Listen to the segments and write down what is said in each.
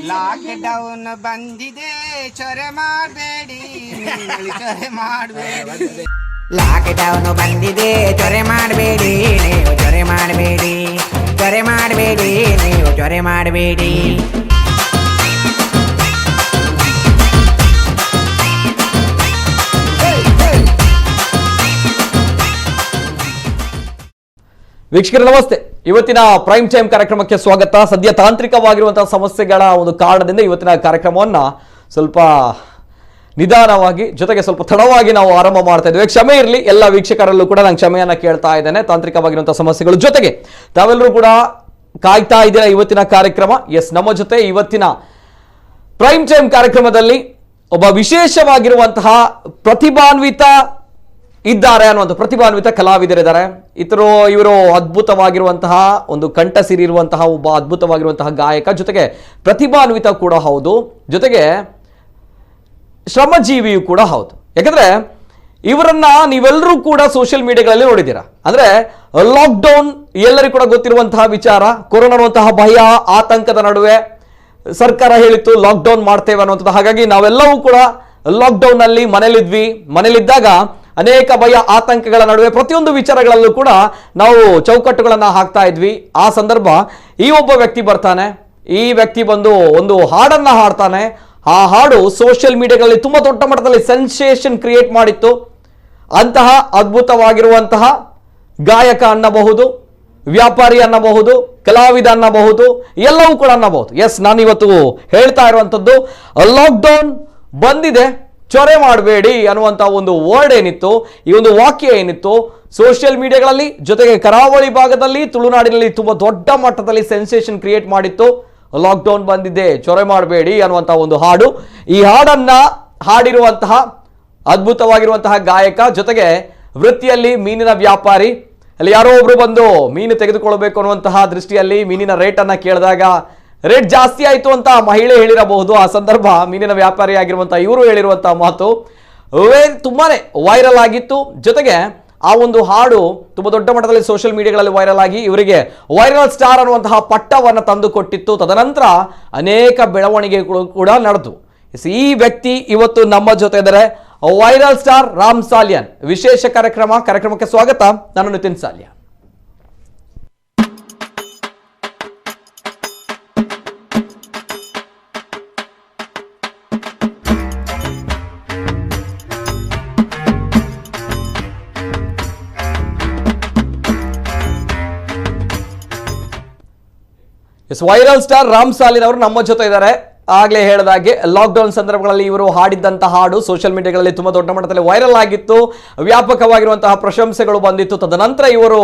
Lock down ಬಂದಿದೆ, ಚೊರೆ ಮಾಡಬೇಡಿ, ಚೊರೆ ಮಾಡಬೇಡಿ. ಲಾಕ್ ಡೌನ್ ಬಂದಿದೆ, ಚೊರೆ ಮಾಡಬೇಡಿ ನೀವು, ಚೊರೆ ಮಾಡಬೇಡಿ, ಚೊರೆ ಮಾಡಬೇಡಿ ನೀವು, ಚೊರೆ ಮಾಡಬೇಡಿ. ವೀಕ್ಷಕರೇ ನಮಸ್ತೆ. ಇವತ್ತಿನ ಪ್ರೈಮ್ ಟೈಮ್ ಕಾರ್ಯಕ್ರಮಕ್ಕೆ ಸ್ವಾಗತ. ಸದ್ಯ ತಾಂತ್ರಿಕವಾಗಿರುವಂತಹ ಸಮಸ್ಯೆಗಳ ಒಂದು ಕಾರಣದಿಂದ ಇವತ್ತಿನ ಕಾರ್ಯಕ್ರಮವನ್ನ ಸ್ವಲ್ಪ ನಿಧಾನವಾಗಿ ಜೊತೆಗೆ ಸ್ವಲ್ಪ ತಡವಾಗಿ ನಾವು ಆರಂಭ ಮಾಡ್ತಾ ಇದ್ದೇವೆ. ಕ್ಷಮೆ ಇರಲಿ, ಎಲ್ಲ ವೀಕ್ಷಕರಲ್ಲೂ ಕೂಡ ನಾನು ಕ್ಷಮೆಯನ್ನ ಕೇಳ್ತಾ ಇದ್ದೇನೆ. ತಾಂತ್ರಿಕವಾಗಿರುವಂತಹ ಸಮಸ್ಯೆಗಳು ಜೊತೆಗೆ ತಾವೆಲ್ಲರೂ ಕೂಡ ಕಾಯ್ತಾ ಇದ್ದೀರಾ ಇವತ್ತಿನ ಕಾರ್ಯಕ್ರಮ. ಎಸ್, ನಮ್ಮ ಜೊತೆ ಇವತ್ತಿನ ಪ್ರೈಮ್ ಟೈಮ್ ಕಾರ್ಯಕ್ರಮದಲ್ಲಿ ಒಬ್ಬ ವಿಶೇಷವಾಗಿರುವಂತಹ ಪ್ರತಿಭಾನ್ವಿತ ಇದ್ದಾರೆ ಅನ್ನುವಂಥ ಪ್ರತಿಭಾನ್ವಿತ ಕಲಾವಿದರಿದ್ದಾರೆ. ಇವರು ಅದ್ಭುತವಾಗಿರುವಂತಹ ಒಂದು ಕಂಠ ಸಿರಿರುವಂತಹ ಒಬ್ಬ ಅದ್ಭುತವಾಗಿರುವಂತಹ ಗಾಯಕ, ಜೊತೆಗೆ ಪ್ರತಿಭಾನ್ವಿತ ಕೂಡ ಹೌದು, ಜೊತೆಗೆ ಶ್ರಮಜೀವಿಯು ಕೂಡ ಹೌದು. ಯಾಕಂದ್ರೆ ಇವರನ್ನ ನೀವೆಲ್ಲರೂ ಕೂಡ ಸೋಷಿಯಲ್ ಮೀಡಿಯಾಗಳಲ್ಲಿ ನೋಡಿದ್ದೀರಾ. ಅಂದ್ರೆ ಲಾಕ್ಡೌನ್ ಎಲ್ಲರಿಗೂ ಕೂಡ ಗೊತ್ತಿರುವಂತಹ ವಿಚಾರ, ಕೊರೋನಾ ಅನ್ನುವಂತಹ ಭಯ ಆತಂಕದ ನಡುವೆ ಸರ್ಕಾರ ಹೇಳಿತ್ತು ಲಾಕ್ಡೌನ್ ಮಾಡ್ತೇವೆ ಅನ್ನುವಂಥದ್ದು. ಹಾಗಾಗಿ ನಾವೆಲ್ಲವೂ ಕೂಡ ಲಾಕ್ಡೌನ್ ಅಲ್ಲಿ ಮನೇಲಿದ್ವಿ. ಮನೇಲಿದ್ದಾಗ ಅನೇಕ ಭಯ ಆತಂಕಗಳ ನಡುವೆ ಪ್ರತಿಯೊಂದು ವಿಚಾರಗಳಲ್ಲೂ ಕೂಡ ನಾವು ಚೌಕಟ್ಟುಗಳನ್ನ ಹಾಕ್ತಾ ಇದ್ವಿ. ಆ ಸಂದರ್ಭ ಈ ಒಬ್ಬ ವ್ಯಕ್ತಿ ಬರ್ತಾನೆ. ಈ ವ್ಯಕ್ತಿ ಬಂದು ಒಂದು ಹಾಡನ್ನ ಹಾಡ್ತಾನೆ. ಆ ಹಾಡು ಸೋಷಿಯಲ್ ಮೀಡಿಯಾಗಳಲ್ಲಿ ತುಂಬಾ ದೊಡ್ಡ ಮಟ್ಟದಲ್ಲಿ ಸೆನ್ಸೇಷನ್ ಕ್ರಿಯೇಟ್ ಮಾಡಿತ್ತು. ಅಂತಹ ಅದ್ಭುತವಾಗಿರುವಂತಹ ಗಾಯಕ ಅನ್ನಬಹುದು, ವ್ಯಾಪಾರಿ ಅನ್ನಬಹುದು, ಕಲಾವಿದ ಅನ್ನಬಹುದು, ಎಲ್ಲವೂ ಕೂಡ ಅನ್ನಬಹುದು. ಎಸ್, ನಾನು ಇವತ್ತು ಹೇಳ್ತಾ ಇರುವಂಥದ್ದು ಲಾಕ್ಡೌನ್ ಬಂದಿದೆ, ಚೊರೆ ಮಾಡಬೇಡಿ ಅನ್ನುವಂಥ ಒಂದು ವರ್ಡ್ ಏನಿತ್ತು, ಈ ಒಂದು ವಾಕ್ಯ ಏನಿತ್ತು ಸೋಷಿಯಲ್ ಮೀಡಿಯಾಗಳಲ್ಲಿ ಜೊತೆಗೆ ಕರಾವಳಿ ಭಾಗದಲ್ಲಿ ತುಳುನಾಡಿನಲ್ಲಿ ತುಂಬಾ ದೊಡ್ಡ ಮಟ್ಟದಲ್ಲಿ ಸೆನ್ಸೇಷನ್ ಕ್ರಿಯೇಟ್ ಮಾಡಿತ್ತು. ಲಾಕ್ಡೌನ್ ಬಂದಿದೆ, ಚೊರೆ ಮಾಡಬೇಡಿ ಅನ್ನುವಂಥ ಒಂದು ಹಾಡು. ಈ ಹಾಡನ್ನ ಹಾಡಿರುವಂತಹ ಅದ್ಭುತವಾಗಿರುವಂತಹ ಗಾಯಕ, ಜೊತೆಗೆ ವೃತ್ತಿಯಲ್ಲಿ ಮೀನಿನ ವ್ಯಾಪಾರಿ. ಅಲ್ಲಿ ಯಾರೋ ಒಬ್ರು ಬಂದು ಮೀನು ತೆಗೆದುಕೊಳ್ಬೇಕು ಅನ್ನುವಂತಹ ದೃಷ್ಟಿಯಲ್ಲಿ ಮೀನಿನ ರೇಟನ್ನು ಕೇಳಿದಾಗ ರೇಟ್ ಜಾಸ್ತಿ ಆಯಿತು ಅಂತ ಮಹಿಳೆ ಹೇಳಿರಬಹುದು. ಆ ಸಂದರ್ಭ ಮೀನಿನ ವ್ಯಾಪಾರಿ ಆಗಿರುವಂತಹ ಇವರು ಹೇಳಿರುವಂತಹ ಮಾತು ತುಂಬಾನೇ ವೈರಲ್ ಆಗಿತ್ತು. ಜೊತೆಗೆ ಆ ಒಂದು ಹಾಡು ತುಂಬಾ ದೊಡ್ಡ ಮಟ್ಟದಲ್ಲಿ ಸೋಷಿಯಲ್ ಮೀಡಿಯಾಗಳಲ್ಲಿ ವೈರಲ್ ಆಗಿ ಇವರಿಗೆ ವೈರಲ್ ಸ್ಟಾರ್ ಅನ್ನುವಂತಹ ಪಟ್ಟವನ್ನು ತಂದು ಕೊಟ್ಟಿತ್ತು. ತದನಂತರ ಅನೇಕ ಬೆಳವಣಿಗೆಗಳು ಕೂಡ ನಡೆದು ಈ ವ್ಯಕ್ತಿ ಇವತ್ತು ನಮ್ಮ ಜೊತೆ ಇದ್ದಾರೆ, ವೈರಲ್ ಸ್ಟಾರ್ ರಾಮ್ ಸಾಲಿಯನ್. ವಿಶೇಷ ಕಾರ್ಯಕ್ರಮಕ್ಕೆ ಸ್ವಾಗತ. ನಾನು Nitin Salian. Yes, viral star Ram Salian ಅವರು ನಮ್ಮ ಜೊತೆ ಇದ್ದಾರೆ. ಆಗ್ಲೇ ಹೇಳಿದಾಗೆ ಲಾಕ್ಡೌನ್ ಸಂದರ್ಭಗಳಲ್ಲಿ ಇವರು ಹಾಡಿದ್ದಂತಹ ಹಾಡು ಸೋಷಿಯಲ್ ಮೀಡಿಯಾಗಳಲ್ಲಿ ತುಂಬಾ ದೊಡ್ಡ ಮಟ್ಟದಲ್ಲಿ ವೈರಲ್ ಆಗಿತ್ತು. ವ್ಯಾಪಕವಾಗಿರುವಂತಹ ಪ್ರಶಂಸೆಗಳು ಬಂದಿತ್ತು. ತದನಂತರ ಇವರು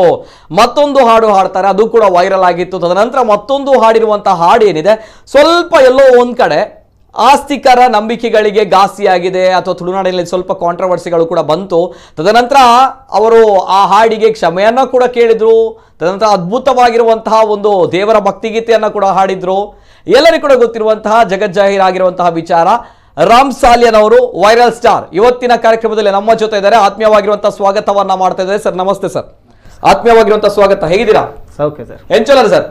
ಮತ್ತೊಂದು ಹಾಡು ಹಾಡ್ತಾರೆ, ಅದು ಕೂಡ ವೈರಲ್ ಆಗಿತ್ತು. ತದನಂತರ ಮತ್ತೊಂದು ಹಾಡಿರುವಂತಹ ಹಾಡು ಏನಿದೆ, ಸ್ವಲ್ಪ ಎಲ್ಲೋ ಒಂದ್ ಕಡೆ ಆಸ್ತಿಕರ ನಂಬಿಕೆಗಳಿಗೆ ಘಾಸಿಯಾಗಿದೆ ಅಥವಾ ತುಳುನಾಡಿನಲ್ಲಿ ಸ್ವಲ್ಪ ಕಾಂಟ್ರವರ್ಸಿಗಳು ಕೂಡ ಬಂತು. ತದನಂತರ ಅವರು ಆ ಹಾಡಿಗೆ ಕ್ಷಮೆಯನ್ನ ಕೂಡ ಕೇಳಿದ್ರು. ತದನಂತರ ಅದ್ಭುತವಾಗಿರುವಂತಹ ಒಂದು ದೇವರ ಭಕ್ತಿಗೀತೆಯನ್ನು ಕೂಡ ಹಾಡಿದ್ರು. ಎಲ್ಲರಿಗೂ ಕೂಡ ಗೊತ್ತಿರುವಂತಹ ಜಗಜ್ಜಾಹೀರಾಗಿರುವಂತಹ ವಿಚಾರ, ರಾಮ್ ಸಾಲಿಯನ್ ಅವರು ವೈರಲ್ ಸ್ಟಾರ್ ಇವತ್ತಿನ ಕಾರ್ಯಕ್ರಮದಲ್ಲಿ ನಮ್ಮ ಜೊತೆ ಇದ್ದಾರೆ. ಆತ್ಮೀಯವಾಗಿರುವಂತಹ ಸ್ವಾಗತವನ್ನ ಮಾಡ್ತಾ ಇದ್ದಾರೆ. ಸರ್ ನಮಸ್ತೆ ಸರ್, ಆತ್ಮೀಯವಾಗಿರುವಂತಹ ಸ್ವಾಗತ. ಹೇಗಿದ್ದೀರಾ? Okay sir. ಎಂಚೋಲ ಸರ್,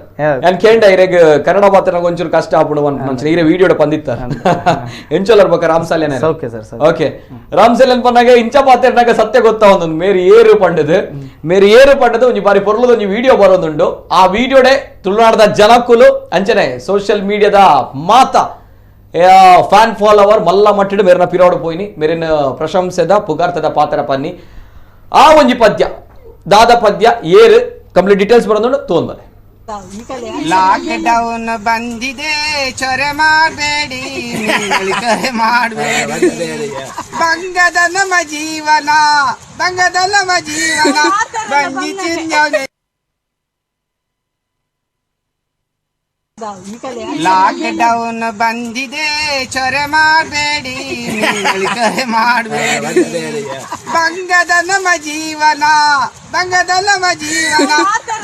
ನಾನು ಕೇಂಡ ಇರೆಗ್ ಕನ್ನಡ ಮಾತ್ರ ಒಂಚೂರು ಕಷ್ಟ ಆಪುಂಡು ಮನುಷ್ಯ ಇರೆ ವಿಡಿಯೋ ಬಂದಿತ್ತ ಎಂಚೋಲರ್ ಬಕ Ram Salian. Okay sir. Okay, Ram Salian ಪನ್ನಾಗ ಇಂಚ ಪಾತೆರ್ನಾಗ ಸತ್ಯ ಗೊತ್ತಾ ಒಂದೊಂದು ಮೇರಿ ಏರು ಪಂಡದು, ಮೇರಿ ಏರು ಪಂಡದು ಒಂಜಿ ಬಾರಿ ಪೊರ್ಲದ ಒಂಜಿ ವಿಡಿಯೋ ಬರೋದುಂಡು. ಆ ವಿಡಿಯೋಡೆ ತುಳುನಾಡದ ಜನಕುಲು ಅಂಚನೆ ಸೋಷಿಯಲ್ ಮೀಡಿಯಾದ ಮಾತ ಫ್ಯಾನ್ ಫಾಲೋವರ್ ಮಲ್ಲ ಮಟ್ಟಿಡು ಮೇರಿನ ಪಿರೋಡು ಪೋಯಿನಿ, ಮೇರಿನ ಪ್ರಶಂಸೆದ ಪುಗಾರ್ತದ ಪಾತ್ರ ಪನ್ನಿ. ಆ ಒಂಜಿ ಪದ್ಯ ದಾದ ಪದ್ಯ ಏರು ಕಂಪ್ಲೀಟ್ ಡೀಟೇಲ್ಸ್ ಬರೋದು ತೋಂದರೆ. ಲಾಕ್ ಡೌನ್ ಬಂದಿದೆ, ಚೊರೆ ಮಾಡಬೇಡಿ, ಚೊರೆ ಮಾಡಬೇಡಿ. ಬಂಗದ ನಮ್ಮ ಜೀವನ, ಬಂಗದ ನಮ್ಮ ಜೀವನ, ಬಂದಿ ಚಿನ್ನ. ಲಾಕ್ ಡೌನ್ ಬಂದಿದೆ, ಚೊರೆ ಮಾಡಬೇಡಿ, ಚೊರೆ ಮಾಡಬೇಡಿ. ಬಂಗದ ನಮ್ಮ ಜೀವನ, ಬಂಗದ ನಮ್ಮ ಜೀವನ,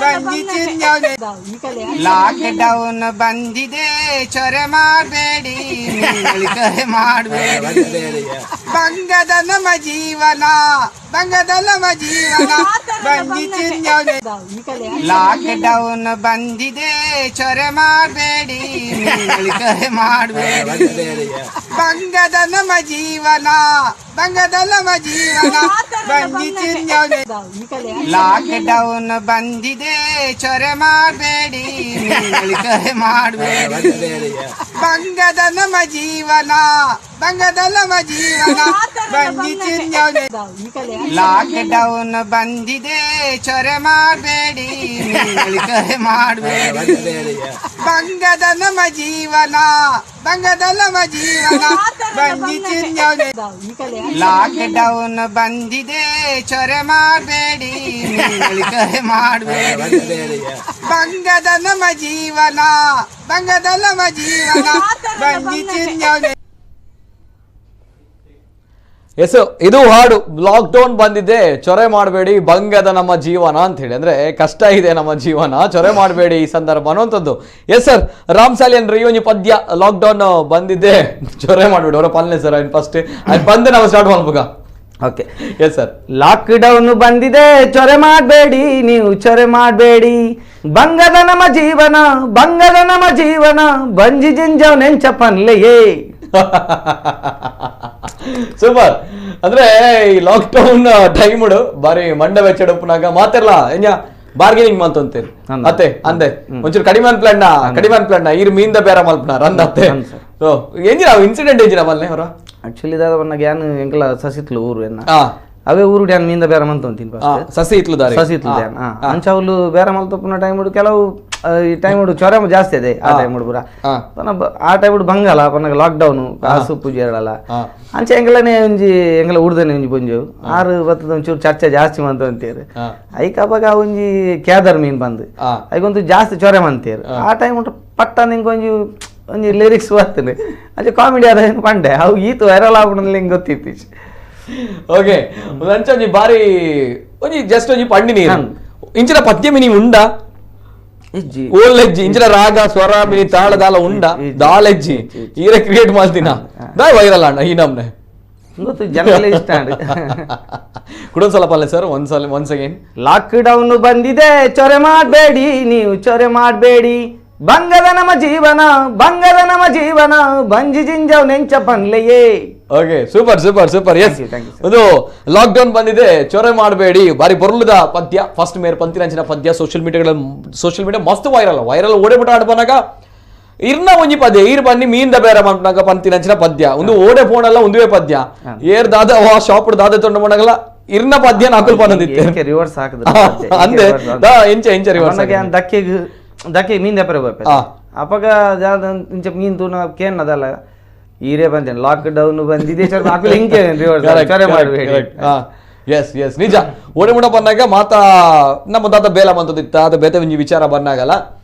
ಬಂಜಿ ಚಿಂಜವನೆ. ಲಾಕ್ ಡೌನ್ ಬಂದಿದೆ ಚೊರೆ ಮಾಡಬೇಡಿ, ಚೊರೆ ಮಾಡಬೇಡಿ. ಬಂಗದ ನಮ್ಮ ಜೀವನ, ಬಂಗದ ನಮ್ಮ ಜೀವನ, ಬಂಜಿ ಚಿಂಜವನೆ. ಲಾಕ್ ಡೌನ್ ಬಂದಿದೆ ಚೊರೆ ಮಾಡಬೇಡಿ, ಚೊರೆ ಮಾಡಬೇಡಿ. ಬಂಗದ ನಮ್ಮ ಜೀವನ, ಬಂಗದ ನಮ್ಮ ಜೀವನ, ಬಂಜಿ ಚಿಂಜವನೆ. ಲಾಕ್ ಡೌನ್ ಬಂದಿದೆ ಚೊರೆ ಮಾಡಬೇಡಿ, ಚೊರೆ ಮಾಡಬೇಡಿ. ಬಂಗದ ನಮ್ಮ ಜೀವನ, ಬಂಗದ ನಮ್ಮ ಜೀವನ, ಬಂಜಿ ಚಿಂಜವನೆ. ಲಾಕ್ ಡೌನ್ ಬಂದಿದೆ ಚೊರೆ ಮಾಡಬೇಡಿ, ಚೊರೆ ಮಾಡಬೇಡಿ. ಬಂಗದ ನಮ್ಮ ಜೀವನ, ಬಂಗದ ನಮ್ಮ ಜೀವನ, ಬಂಜಿ ಚಿಂಜವನೆ. ಲಾಕ್ ಡೌನ್ ಬಂದಿದೆ ಚೊರೆ ಮಾಡಬೇಡಿ, ಚೊರೆ ಮಾಡಬೇಡಿ. ಬಂಗದ ನಮ್ಮ ಜೀವನ, ಬಂಗದ ನಮ್ಮ ಜೀವನ, ಬಂಜಿ ಚಿಂಜವನೆ. ಎಸ್, ಇದು ಹಾಡು. ಲಾಕ್ ಡೌನ್ ಬಂದಿದೆ ಚೊರೆ ಮಾಡಬೇಡಿ, ಬಂಗದ ನಮ್ಮ ಜೀವನ ಅಂತ ಹೇಳಿ. ಅಂದ್ರೆ ಕಷ್ಟ ಇದೆ ನಮ್ಮ ಜೀವನ, ಚೊರೆ ಮಾಡಬೇಡಿ ಈ ಸಂದರ್ಭ ಅನ್ನುವಂಥದ್ದು. ಎಸ್ ಸರ್, ರಾಮ್ ಸಾಲಿಯನ್ ಈ ಒಂಜಿ ಪದ್ಯ, ಲಾಕ್ ಡೌನ್ ಬಂದಿದೆ ಚೊರೆ ಮಾಡಬೇಡಿ ಅವರ ಪಲ್ಲೆ ಸರ್. ಫಸ್ಟ್ ಅದು ಬಂದು ನಾವು ಸ್ಟಾರ್ಟ್ ಮಾಡ್ಬೇಕ. Okay. Yes sir. Lockdown ಬಂದಿದೆ ಚೊರೆ ಮಾಡಬೇಡಿ, ನೀವು ಚೊರೆ ಮಾಡಬೇಡಿ. ಬಂಗದ ನಮ್ಮ ಜೀವನ, ಬಂಗದ ನಮ್ಮ ಜೀವನ, ಬಂಜಿ ಜಿಂಜವ್ ನೆಂಚ ಪನ್ಲೆಯೇ. ಸೂಪರ್. ಅಂದ್ರೆ ಈ lock down time ಬಾರಿ ಮಂಡ ವೆಚ್ಚಡುಪ್ಪನಾಗ ಮಾತಿರ್ಲ ಎಂಜ ಬಾರ್ಗೇನಿಂಗ್ ಮಂತಂತೀರಿ ಅತ್ತೆ ಅಂದೆ ಒಂಚೂರು ಕಡಿಮೆ ಅನ್ಪ್ಲಣ್ಣ, ಕಡಿಮೆ ಅನ್ಪ್ಲಣ್ಣ, ಈರ್ ಮೀನ್ದ ಬೇರೆ ಮಲ್ಪನಾರ ಅಂದತ್ತೆ. ಸೊ ಎಂಜಿನ ಇನ್ಸಿಡೆಂಟ್ ಎಂಜಿನ ಮಲ್ನೆ ಅವರ? ಆಕ್ಚುಲಿ ದಾದ ಬನ್ನಾಗ ಯಾನ್ ಎಂಕಲ ಸಸಿತ್ಲು ಊರು ಎನ್ನ ಅವೇ ಊರು ಡ್ಯಾನ್ ಮೀನ್ದ ಬೇರೆ ಮಂತಂತೀನಿ. ಸಸಿ ಇತ್ಲು ದಾರಿ, ಸಸಿ ಇತ್ಲು ಡ್ಯಾನ್. ಅಂಚ ಅವಳು ಬೇರೆ ಮಲ್ತಪ್ಪನ ಟೈಮ್ ಕೆಲವು ಈ ಟೈಮ್ ಚೊರೆ ಜಾಸ್ತಿ ಇದೆ ಆ ಟೈಮ್ ಪೂರ. ಆ ಟೈಮ್ ಬಂಗಲ ಪನ್ನಗ ಲಾಕ್ ಡೌನ್ ಕಾಸು ಪೂಜೆ ಇರಲ್ಲ. ಅಂಚೆ ಎಂಗಲನೇ ಒಂಜಿ ಎಂಗಲ ಊರ್ದನೆ ಒಂಜಿ ಪೊಂಜು ಆರು ಬತ್ತದ ಒಂಚೂರು ಚರ್ಚೆ ಜಾಸ್ತಿ ಮಂತು ಅಂತೀರು. ಐಕ ಅವಾಗ ಒಂಜಿ ಕ್ಯಾದರ್ ಮೀನ್ ಬಂದು ಐಕೊಂದು ಜಾಸ್ತಿ ಚೊರೆ ಮಂತೀರು. ಆ ಟೈಮ್ ಉಂಟು ಪಟ್ಟ ನಿಂಗೆ ಒಂಜಿ ಒಂಜಿ ಲಿರಿಕ್ಸ್ ಬರ್ತದೆ ಅಂಚೆ ಕಾಮಿಡಿ ಆದ ಪಂಡೆ ಅವು ಈತು ವೈರಲ್ ಆಗ್ಬಿಡೋದು ಹಿಂಗೆ ಗೊತ್ತಿತ್ತು. ಓಕೆ, ಅಂಚೆ ಒಂಜಿ ಬಾರಿ ಒಂಜಿ ಜಸ್ಟ್ ಒಂಜಿ ಪಂಡಿ ನೀರು ಇಂಚಿನ ಪದ್ಯ ಮಿನಿ ಉಂಡ ಓಲೆಜ್ಜಿ ಇಂಚಿನ ರಾಗ ಸ್ವರ ಮಿನಿ ತಾಳ ದಾಲ ಉಂಡ ದಾಲೆಜ್ಜಿ ಈರೆ ಕ್ರಿಯೇಟ್ ಮಾಡ್ತೀನ ದಾ ವೈರಲ್ ಅಣ್ಣ ಈ ನಮ್ನೆ ಗೊತ್ತು ಜನಗಳೇ ಇಷ್ಟ. ಕುಡೊಂದ್ಸಲ ಪಲ್ಲೆ ಸರ್, ಒಂದ್ಸಲ once again. Lock down ಬಂದಿದೆ ಚೊರೆ ಮಾಡಬೇಡಿ, ನೀವು ಚೊರೆ ಮಾಡಬೇಡಿ. ಬಂಗದ ನಮ್ಮ ಜೀವನ, ಬಂಗದ ನಮ್ಮ ಜೀವನ, ಬಂಜಿ ಜಿಂಜವ್ ನೆಂಚ ಪನ್ಲೆಯೇ. Okay, super super super. Yes, ಒಂದು ಲಾಕ್ ಡೌನ್ ಬಂದಿದೆ ಚೊರೆ ಮಾಡಬೇಡಿ, ಬಾರಿ ಬೊರ್ಲದ ಪದ್ಯ. ಫಸ್ಟ್ ಮೇರ್ ಪಂತಿನಂಚಿನ ಪದ್ಯ ಸೋಷಿಯಲ್ ಮೀಡಿಯಾ ಮಸ್ತ್ ವೈರಲ್ ವೈರಲ್ ಓಡೆಬಿಟ್ಟು ಆಡ್ಬನಾಗ ಇರ್ನ ಒಂಜಿ ಪದ್ಯ ಈರ್ ಬನ್ನಿ ಮೀನ್ದ ಬೇರೆ ಮಾಡ್ನಾಗ ಪಂತಿನಂಚಿನ ಪದ್ಯ ಒಂದು ಓಡೆ ಫೋನ್ ಅಲ್ಲ ಒಂದುವೇ ಪದ್ಯ ಏರ್ ದಾದ ವಾ ಶಾಪ್ ದಾದ ತೊಂಡ ಮಾಡಗಲ್ಲ ಇರ್ನ ಪದ್ಯ ನಾಕುಲ್ ಪನ್ನದಿತ್ತೆ ರಿವರ್ಸ್ ಹಾಕಿದ್ರು ಅಂದೆ ದಾ ಎಂಚ ಎಂಚ ರಿವರ್ಸ್ ದಕ್ಕೆ ದಕ್ಕೆ ಮೀನ್ ದಪ್ಪರೆ ಬೋಪೆ ಅಪಗ ಇಂಚ ಮೀನ್ ತೂನ ಕೇನ್ ಅದಲ್ಲ ಈರೇ ಬಂದೇನೆ ಲಾಕ್ ಡೌನ್ ಬಂದಿದೆ ಹಿಂಗೆ ಮಾಡಬೇಡಿ. ಎಸ್ ಎಸ್, ನಿಜ. ಓಡೆ ಮುಡ ಬಂದಾಗ ಮಾತಾ ನಮ್ಮ ದಾದ ಬೇಲ ಬಂತದಿತ್ತ ಅದು ಬೇತೆ ಒಂಜಿ ವಿಚಾರ ಬಂದಾಗಲ್ಲ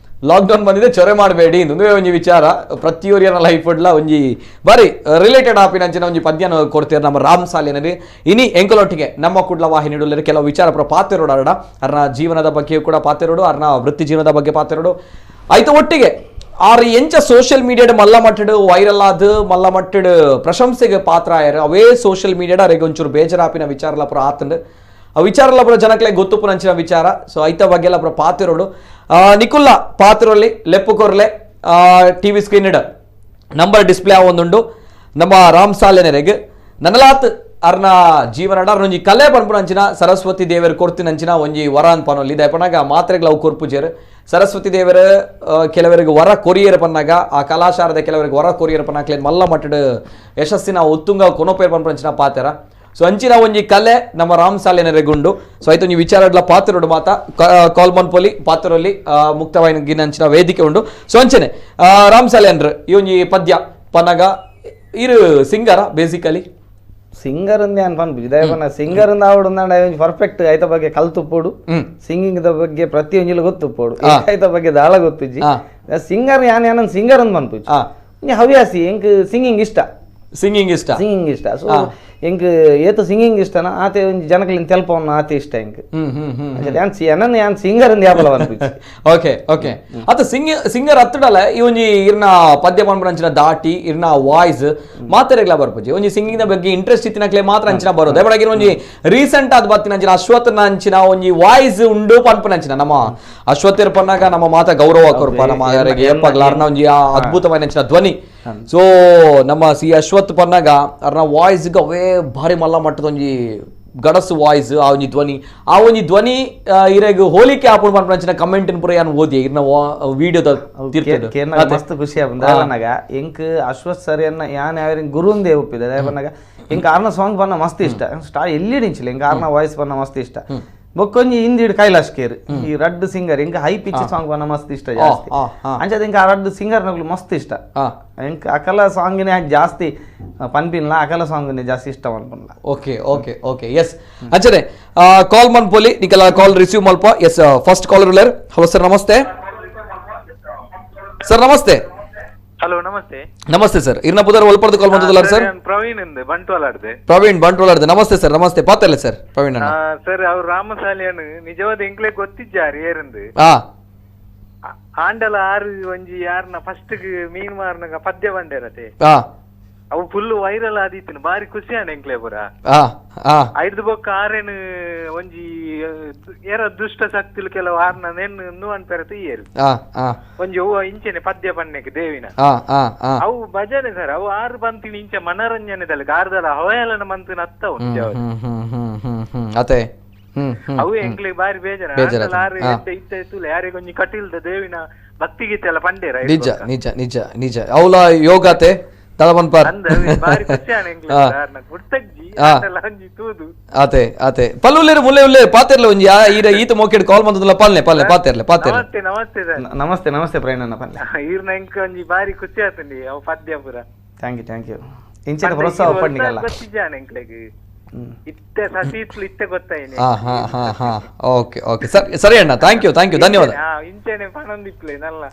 ಲಾಕ್ ಡೌನ್ ಬಂದಿದೆ ಚೊರೆ ಮಾಡಬೇಡಿ ಒಂದೇ ಒಂಜಿ ವಿಚಾರ ಪ್ರತಿಯೊರಿಯನ ಲೈಫ್ ಇಡ್ಲ ಒಂಜಿ ಬಾರಿ ರಿಲೇಟೆಡ್ ಆಪಿನಂಚಿನ ಒಂಜಿ ಪದ್ಯನ ಕೊಡ್ತೀರ ನಮ್ಮ ರಾಮ್ ಸಾಲಿನಲ್ಲಿ. ಇನಿ ಎಂಕಲೊಟ್ಟಿಗೆ ನಮ್ಮ ಕುಡ್ಲ ವಾಹಿನಿ ಇಡಲರಿ ಕೆಲವು ವಿಚಾರ ಪುರ ಪಾತೆರೋಡು ಅರಡ ಅರ್ನ ಜೀವನದ ಬಗ್ಗೆಯೂ ಕೂಡ ಪಾತೆರೋಡು, ಅರ್ನ ವೃತ್ತಿ ಜೀವನದ ಬಗ್ಗೆ ಪಾತೆರೋಡು ಆಯ್ತು. ಒಟ್ಟಿಗೆ ಆರು ಎಂಚ ಸೋಷಿಯಲ್ ಮೀಡಿಯಾಡ್ ಮಲ್ಲ ಮಟ್ಟಡ್ ವೈರಲ್ ಆದ ಮಲ್ಲ ಮಟ್ಟಡ್ ಪ್ರಶಂಸೆಗೆ ಪಾತ್ರ ಆಯರು ಅವೇ ಸೋಷಿಯಲ್ ಮೀಡಿಯಾಡ್ ಅರೆಗೆ ಒಂಚೂರು ಬೇಜಾರಾಪಿನ ವಿಚಾರಲ ಪುರ ಆತಂಡ್ ಆ ವಿಚಾರಲ ಪುರ ಜನಕ್ಲೆ ಗೊತ್ತುಪುನಂಚಿನ ವಿಚಾರ. ಸೊ ಐತ ಬಗ್ಗೆ ಎಲ್ಲ ಪುರ ಪಾತಿರೋಡು ನಿಕುಲ್ಲ ಪಾತಿರೋಲಿ ಲೆಪ್ಪು ಕೊರ್ಲೆ TV screen number display ಆವೊಂದುಂಡು ನಮ್ಮ ರಾಮ್ ಸಾಲೆನೆರೆಗ್ ನನಲಾತ್ ಅರ್ನ ಜೀವನಡ ಅರ್ನೊಂಜಿ ಕಲೆ ಪನ್ಪುನಂಚಿನ ಸರಸ್ವತಿ ದೇವರು ಕೊರ್ತಿನಂಚಿನ ಒಂಜಿ ವರ ಅನ್ಪನೊಲ್ಲಿ ದಯಪನಾಗ ಮಾತ್ರೆಗಳ ಅವು ಕೊರ್ಪುಜೇರು ಸರಸ್ವತಿ ದೇವರ ಕೆಲವರಿಗೆ ವರ ಕೊರಿಯರ್ ಪನ್ನಾಗ ಆ ಕಲಾಶಾರದ ಕೆಲವರಿಗೆ ವರ ಕೊರಿಯರ್ ಪನ್ನಾಕ್ಲೆ ಮಲ್ಲ ಮಟ್ಟಡ್ ಯಶಸ್ಸಿನ ಉತ್ತುಂಗ ಕೊನೊಪೇರ್ ಪನ್ಪುನಂಚಿನ ಪಾತೆರ. ಸೊ ಅಂಚಿನ ಒಂಜಿ ಕಲೆ ನಮ್ಮ ರಾಮ್ ಸಾಲೆನೆರೆಗುಂಡು. ಸೊ ಆಯ್ತು ನೀವು ವಿಚಾರಡ್ಲ ಪಾತ್ರರೋಡು ಮಾತ ಕಾಲ್ ಮನ್ಪೊಲಿ ಪಾತ್ರರಲ್ಲಿ ಮುಕ್ತವಾಗಿನ ವೇದಿಕೆ ಉಂಡು. ಸೊ ಅಂಚನೆ ರಾಮ್ ಸಾಲೆ ಅಂದ್ರೆ ಈ ಒಂಜಿ ಪದ್ಯ ಪನ್ನಾಗ ಇರು ಸಿಂಗರ ಬೇಸಿಕಲಿ ಸಿಂಗರ್ ಅಂದೆ ಅನ್ಪನ್ಪುಜಿ ದಯಪನ ಸಿಂಗರ್ ಅಂದ ಆವಡುಂದಾಂಡ ಒಂಜಿ ಪರ್ಫೆಕ್ಟ್ ಐತ ಬಗ್ಗೆ ಕಲ್ತುಪ್ಪೋಡು, ಸಿಂಗಿಂಗ್ the ಬಗ್ಗೆ ಪ್ರತಿಯೊಂಜಿಲ ಗೊತ್ತುಪ್ಪೋಡು, ಐತ ಬಗ್ಗೆ ದಾಳ ಗೊತ್ತುಜ್ಜಿ. ಸಿಂಗರ್ ಯಾನ್ ಯಾನನ್ ಸಿಂಗರ್ ಅಂದ್ ಪನ್ಪುಜಿ. ಹವ್ಯಾಸಿ ಎಂಕ್ ಸಿಂಗಿಂಗ್ ಇಷ್ಟ, ಸಿಂಗಿಂಗ್ ಇಷ್ಟ, ಸಿಂಗಿಂಗ್ ಇಷ್ಟ. ಸೊ ಎಂಕ್ ಏತ ಸಿಂಗಿಂಗ್ ಇಷ್ಟನ ಆತೆ ಒಂಜಿ ಜನಕಲಿನ ತೆಲ್ಪವನ್ನ ಆತೆ ಇಷ್ಟ ಎಂಕ್. ಯಾನ್ ಯಾನ್ ಸಿಂಗರ್ ಅಂದ್ ಯಾಪಲ ಅನ್ಪಿಚ್ಚಿ. ಓಕೆ ಓಕೆ ಅತ್ತ ಸಿಂಗರ್ ಅತ್ತಡಲ ಈ ಒಂಜಿ ಇರ್ನ ಪದ್ಯ ಪನ್ಪುನಂಚಿನ ದಾಟಿ ಇರ್ನ ವಾಯ್ಸ್ ಮಾತೆರೆಗ್ಲ ಬರ್ಪುಜಿ. ಒಂಜಿ ಸಿಂಗಿಂಗ್ ದ ಬಗ್ಗೆ ಇಂಟ್ರೆಸ್ಟ್ ಇತ್ತಿನಕ್ಲೆ ಮಾತ್ರ ಅಂಚಿನ ಬರೋದು. ಬಡಗಿನ ಒಂಜಿ ರೀಸೆಂಟ್ ಆದ್ ಬತ್ತಿನಂಚಿನ ಅಶ್ವತ್ಥನ ಅಂಚಿನ ಒಂಜಿ ವಾಯ್ಸ್ ಉಂಡು ಪನ್ಪುನಂಚಿನ ನಮ್ಮ ಅಶ್ವತ್ಥರ್ ಪನ್ನಾಗ ನಮ್ಮ ಮಾತ ಗೌರವ ಕೊರ್ಪ ನಮ್ಮ ಏಪಗ್ಲ ಅರ್ನ ಒಂಜಿ ಅದ್ಭುತವಾದ ಧ್ವನಿ. ಸೊ ನಮ್ಮ ಸಿ ಅಶ್ವಥ್ ಪನ್ನಾಗ ಅರ್ನ ವಾಯ್ಸ್ ಅವೇ ಭಾರಿ ಮಲ್ಲ ಮಟ್ಟದ ಒಂಜಿ ಗಡಸು ವಾಯ್ಸ್ ಆ ಒಂಜಿ ಧ್ವನಿ ಆ ಒಂಜಿ ಧ್ವನಿ ಇರೆಗ್ ಹೋಲಿಕೆ ಆಪುಂಡು ಪನ್ಪುನಂಚಿನ ಕಮೆಂಟ್ ಪೂರ ಯಾನ್ ಓದಿ ಇರ್ನ ವಿಡಿಯೋದ ಮಸ್ತ್ ಖುಷಿ ಆಪುಂಡು. ದಾಯೆ ಎಂಕ್ ಅಶ್ವಥ್ ಸರ್ ಎನ್ನ ಯಾನ್ ಯಾವ್ಯಾರ ಗುರುಂದೇ ಒಪ್ಪಿದೆ. ದಾಯೆ ಪನ್ನಗ ಎಂಕ್ ಆರ್ನ ಸಾಂಗ್ ಪನ್ನ ಮಸ್ತ್ ಇಷ್ಟ. ಸ್ಟಾರ್ ಎಲ್ಲಿ ನಿಂಚಿಲ್ಲ ಎಂಕ್ ಆರ್ನ ವಾಯ್ಸ್ ಪನ್ನ ಮಸ್ತ್ ಇಷ್ಟ. ಬೊಕ್ಕೊಂಜಿ ಹಿಂದಿಡ್ ಕೈಲಾಶ್ ಕೇರ್ ಈ ರಡ್ಡ್ ಸಿಂಗರ್ ಎಂಕ್ high pitch song ಪನ್ನ ಮಸ್ತ್ ಇಷ್ಟ ಜಾಸ್ತಿ. ಅಂಚದ ಎಂಕ್ ಆ ರಡ್ಡ್ ಸಿಂಗರ್ ನಗುಲು ಮಸ್ತ್ ಇಷ್ಟ. ಎಂಕ್ ಅಕಲ ಸಾಂಗ್ನೇ ಜಾಸ್ತಿ ಪನ್ಪಿನ್ಲ ಅಕಲ ಸಾಂಗ್ನೇ ಜಾಸ್ತಿ ಇಷ್ಟ ಪನ್ಪನ್ಲ. Okay okay okay yes ಅಂಚನೆ ಕಾಲ್ ಮನ್ಪೊಲಿ ನಿಕಲ ಕಾಲ್ ರಿಸೀವ್ ಮಲ್ಪ. S first caller ಉಲ್ಲೇರ್. Hello sir ನಮಸ್ತೆ. ಸರ್ ನಮಸ್ತೆ. ಹಲೋ ನಮಸ್ತೆ. ನಮಸ್ತೆ ಸರ್. ಇರ್ನ ಪುದರ್ ಒಲ್ಪರ್ದು ಕಾಲ್ ಮಾಡ್ತದಲ್ಲ ಸರ್? ಪ್ರವೀಣ್ ಇಂದ ಬಂಟ್ವಾಳಾಡ್ದೆ. ಪ್ರವೀಣ್ ಬಂಟ್ವಾಳಾಡ್ದೆ. ನಮಸ್ತೆ ಸರ್. ನಮಸ್ತೆ ಪಾತಲ್ಲ ಸರ್ ಪ್ರವೀಣ್ ಅಣ್ಣ. ಸರ್ ಅವ್ರು ರಾಮಸಾಲಿಯನ್ ನಿಜವಾದ ಎಂಕ್ಲೆ ಗೊತ್ತಿದ್ದಾರೆ ಏರಂದು ಆಂಡಲ ಆರು ಒಂಜಿ ಯಾರನ್ನ ಫಸ್ಟ್ ಮೀನ್ ಮಾರ್ನಾಗ ಪದ್ಯ ಬಂಡೇರತೆ ಅವು ಫುಲ್ ವೈರಲ್ ಆದಿತ್ತಿನ ಬಾರಿ ಖುಷಿ ಆಂಡ್ ಎಂಕ್ಲೆ ಪುರ. ಐದು ಬೊಕ್ಕ ಆರೇನು ಒಂಜಿ ಏರ ದುಷ್ಟ ಶಕ್ತಿಲು ಕೆಲವು ಆರ್ನ ನೆನ್ನು ಅನ್ಪೆರತೆ ಏರು ಒಂಜಿ ಹೂವ ಇಂಚೆನೆ ಪದ್ಯ ಪಣ್ಣೆಗೆ ದೇವಿನ ಅವು ಭಜನೆ ಸರ್. ಅವು ಆರು ಬಂತಿನ ಇಂಚೆ ಮನರಂಜನೆದಲ್ಲಿ ಆರ್ದಲ ಹವಯಲನ ಮಂತಿನ ಅತ್ತವು ಅವು ಎಂಕ್ಲೆ ಬಾರಿ ಬೇಜಾರ. ಆರು ಇತ್ತ ಇತ್ತು ಯಾರಿಗೊಂಜಿ ಕಟೀಲ್ದ ದೇವಿನ ಭಕ್ತಿಗೀತೆ ಎಲ್ಲ ಪಂಡೇರ. ನಿಜ ನಿಜ ನಿಜ ನಿಜ ಅವಲ ಯೋಗಾತೆ ಆತೆ ಆತೆ ಪಲ್ಲುಲ್ಲೇರು ಮುಲ್ಲೆ ಉಲ್ಲೆ ಪಾತೆರ್ಲೆ ಒಂಜಿ ಈರ ಈತ ಮೋಕೆಡ್ ಕಾಲ್ ಬಂದದಲ್ಲ ಪಲ್ಲೆ ಪಲ್ಲೆ ಪಾತೆರ್ಲೆ ಪಾತೆರ್ಲೆ. ನಮಸ್ತೆ ಸರ್. ನಮಸ್ತೆ ನಮಸ್ತೆ ಪ್ರವೀಣ್ ಪಲ್ಲೆ. ಈರ್ನ ಎಂಕ್ ಒಂಜಿ ಬಾರಿ ಖುಷಿ ಆತಂಡಿ ಅವು ಪದ್ಯ ಪೂರ. Thank you thank you. ಇಂಚಿನ ಪ್ರೋತ್ಸಾಹ ಪಡ್ನಿಗಲ್ಲ ಗೊತ್ತಿದ್ದಾನೆ ಎಂಕ್ಲೆಗ್ ಇತ್ತೆ ಸಸೀತ್ಲು ಇತ್ತೆ ಗೊತ್ತಾಯಿನಿ. ಹಾ ಹಾ ಹಾ ಹಾ okay okay sir ಸರಿ ಅಣ್ಣ thank you thank you ಧನ್ಯವಾದ. ಇಂಚೆನೆ ಪನೊಂದಿಪ್ಲೆ ನಲ್ಲ.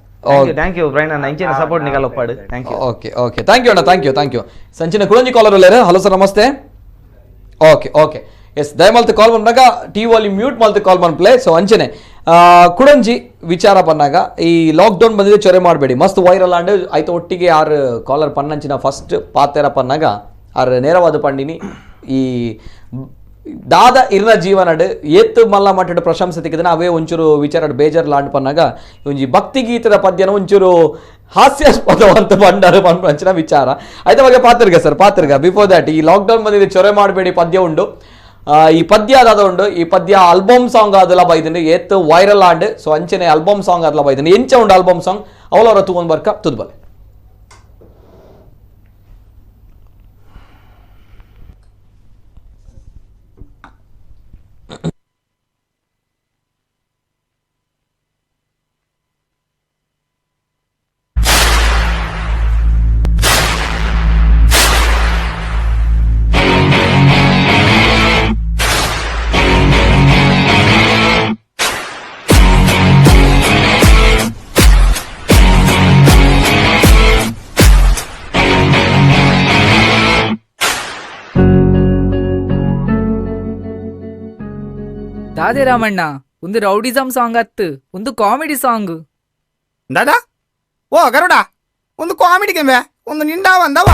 Thank you Praveen ಅಣ್ಣ ಇಂಚೆನೆ support ನಿಗಲ್ಲ ಒಪ್ಪಾಡು. Thank you. Okay okay thank you ಅಣ್ಣ thank you thank you. ಸಂಚಿನ ಕುಳಂಜಿ collar ಉಲ್ಲೇರು. Hello sir namaste. Okay okay yes ದಯಮಲ್ತು ಕಾಲ್ ಬಂದಾಗ T volume mute ಮಲ್ತು ಕಾಲ್ ಬಂದ್ಪ್ಲೆ. ಸೊ ಅಂಚನೆ ಕುಡಂಜಿ ವಿಚಾರ ಬಂದಾಗ ಈ ಲಾಕ್ಡೌನ್ ಬಂದಿದೆ ಚೊರೆ ಮಾಡಬೇಡಿ ಮಸ್ತ್ ವೈರಲ್ ಆಂಡ್ ಆಯ್ತು ಒಟ್ಟಿಗೆ ಆರು ಕಾಲರ್ ಪನ್ನಂಚಿನ ಫಸ್ಟ್ ಪಾತೆರ ಪನ್ನಾಗ ಆರು ನೇರವಾದ ಪಂಡಿನಿ ಈ ದಾದ ಇರ್ನ ಜೀವನಡ್ ಏತ್ ಮಲ್ಲ ಮಟ್ಟದ ಪ್ರಶಂಸೆ ತಿಕ್ಕಿದನ ಅವೇ ಒಂಚೂರು ವಿಚಾರ ಬೇಜಾರ್ ಲಾಂಡ್ ಪನ್ನಾಗ ಒಂಜಿ ಭಕ್ತಿ ಗೀತದ ಪದ್ಯನ ಒಂಚೂರು ಹಾಸ್ಯಾಸ್ಪದವಂತ ಬಂಡಾರ ಪಂಚಿನ ವಿಚಾರ ಆಯ್ತಾ ಬಗ್ಗೆ ಪಾತ್ರಗ ಸರ್ ಪಾತ್ರಗ. ಬಿಫೋರ್ that ಈ ಲಾಕ್ಡೌನ್ ಬಂದಿದೆ ಚೊರೆ ಮಾಡಬೇಡಿ ಪದ್ಯ ಉಂಡು. ಈ ಪದ್ಯ ಅದಾದ ಉಂಡು ಈ ಪದ್ಯ ಆಲ್ಬಮ್ ಸಾಂಗ್ ಆದಲ ಬೈದಂಡು ಏತ್ viral and so ಅಂಚನೆ ಆಲ್ಬಮ್ ಸಾಂಗ್ ಆದಲ ಬೈದಂಡು ಎಂಚ ಉಂಡು ಆಲ್ಬಮ್ ಸಾಂಗ್ ಅವಲವರ ತೂವೊಂದು ಬರ್ಕ ತುದ್ಬಲೆ. ದಾದೆ ರಾಮಣ್ಣ ಒಂದು ರೌಡಿಸಮ್ ಸಾಂಗ್ ಅತ್ತು ಒಂದು ಕಾಮಿಡಿ ಸಾಂಗ್. ದಾದಾ ಓ ಗರುಡ ಒಂದು ಕಾಮಿಡಿ ಕೆಂಬೆ ಒಂದು ನಿಂಡಾ ಬಂದವ.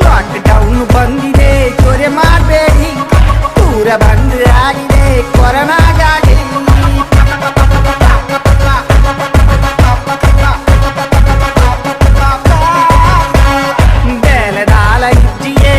ಲಾಕ್ಡೌನ್ ಬಂದಿದೆ ಚೊರೆ ಮಾಡಬೇಡಿ ದೂರ ಬಂದ್ ಆಗಿದೆ ಕೊರೋನಾಗಾಗಿ. ಬೇಲೆದಾಲ ಇಜ್ಜಿಯೇ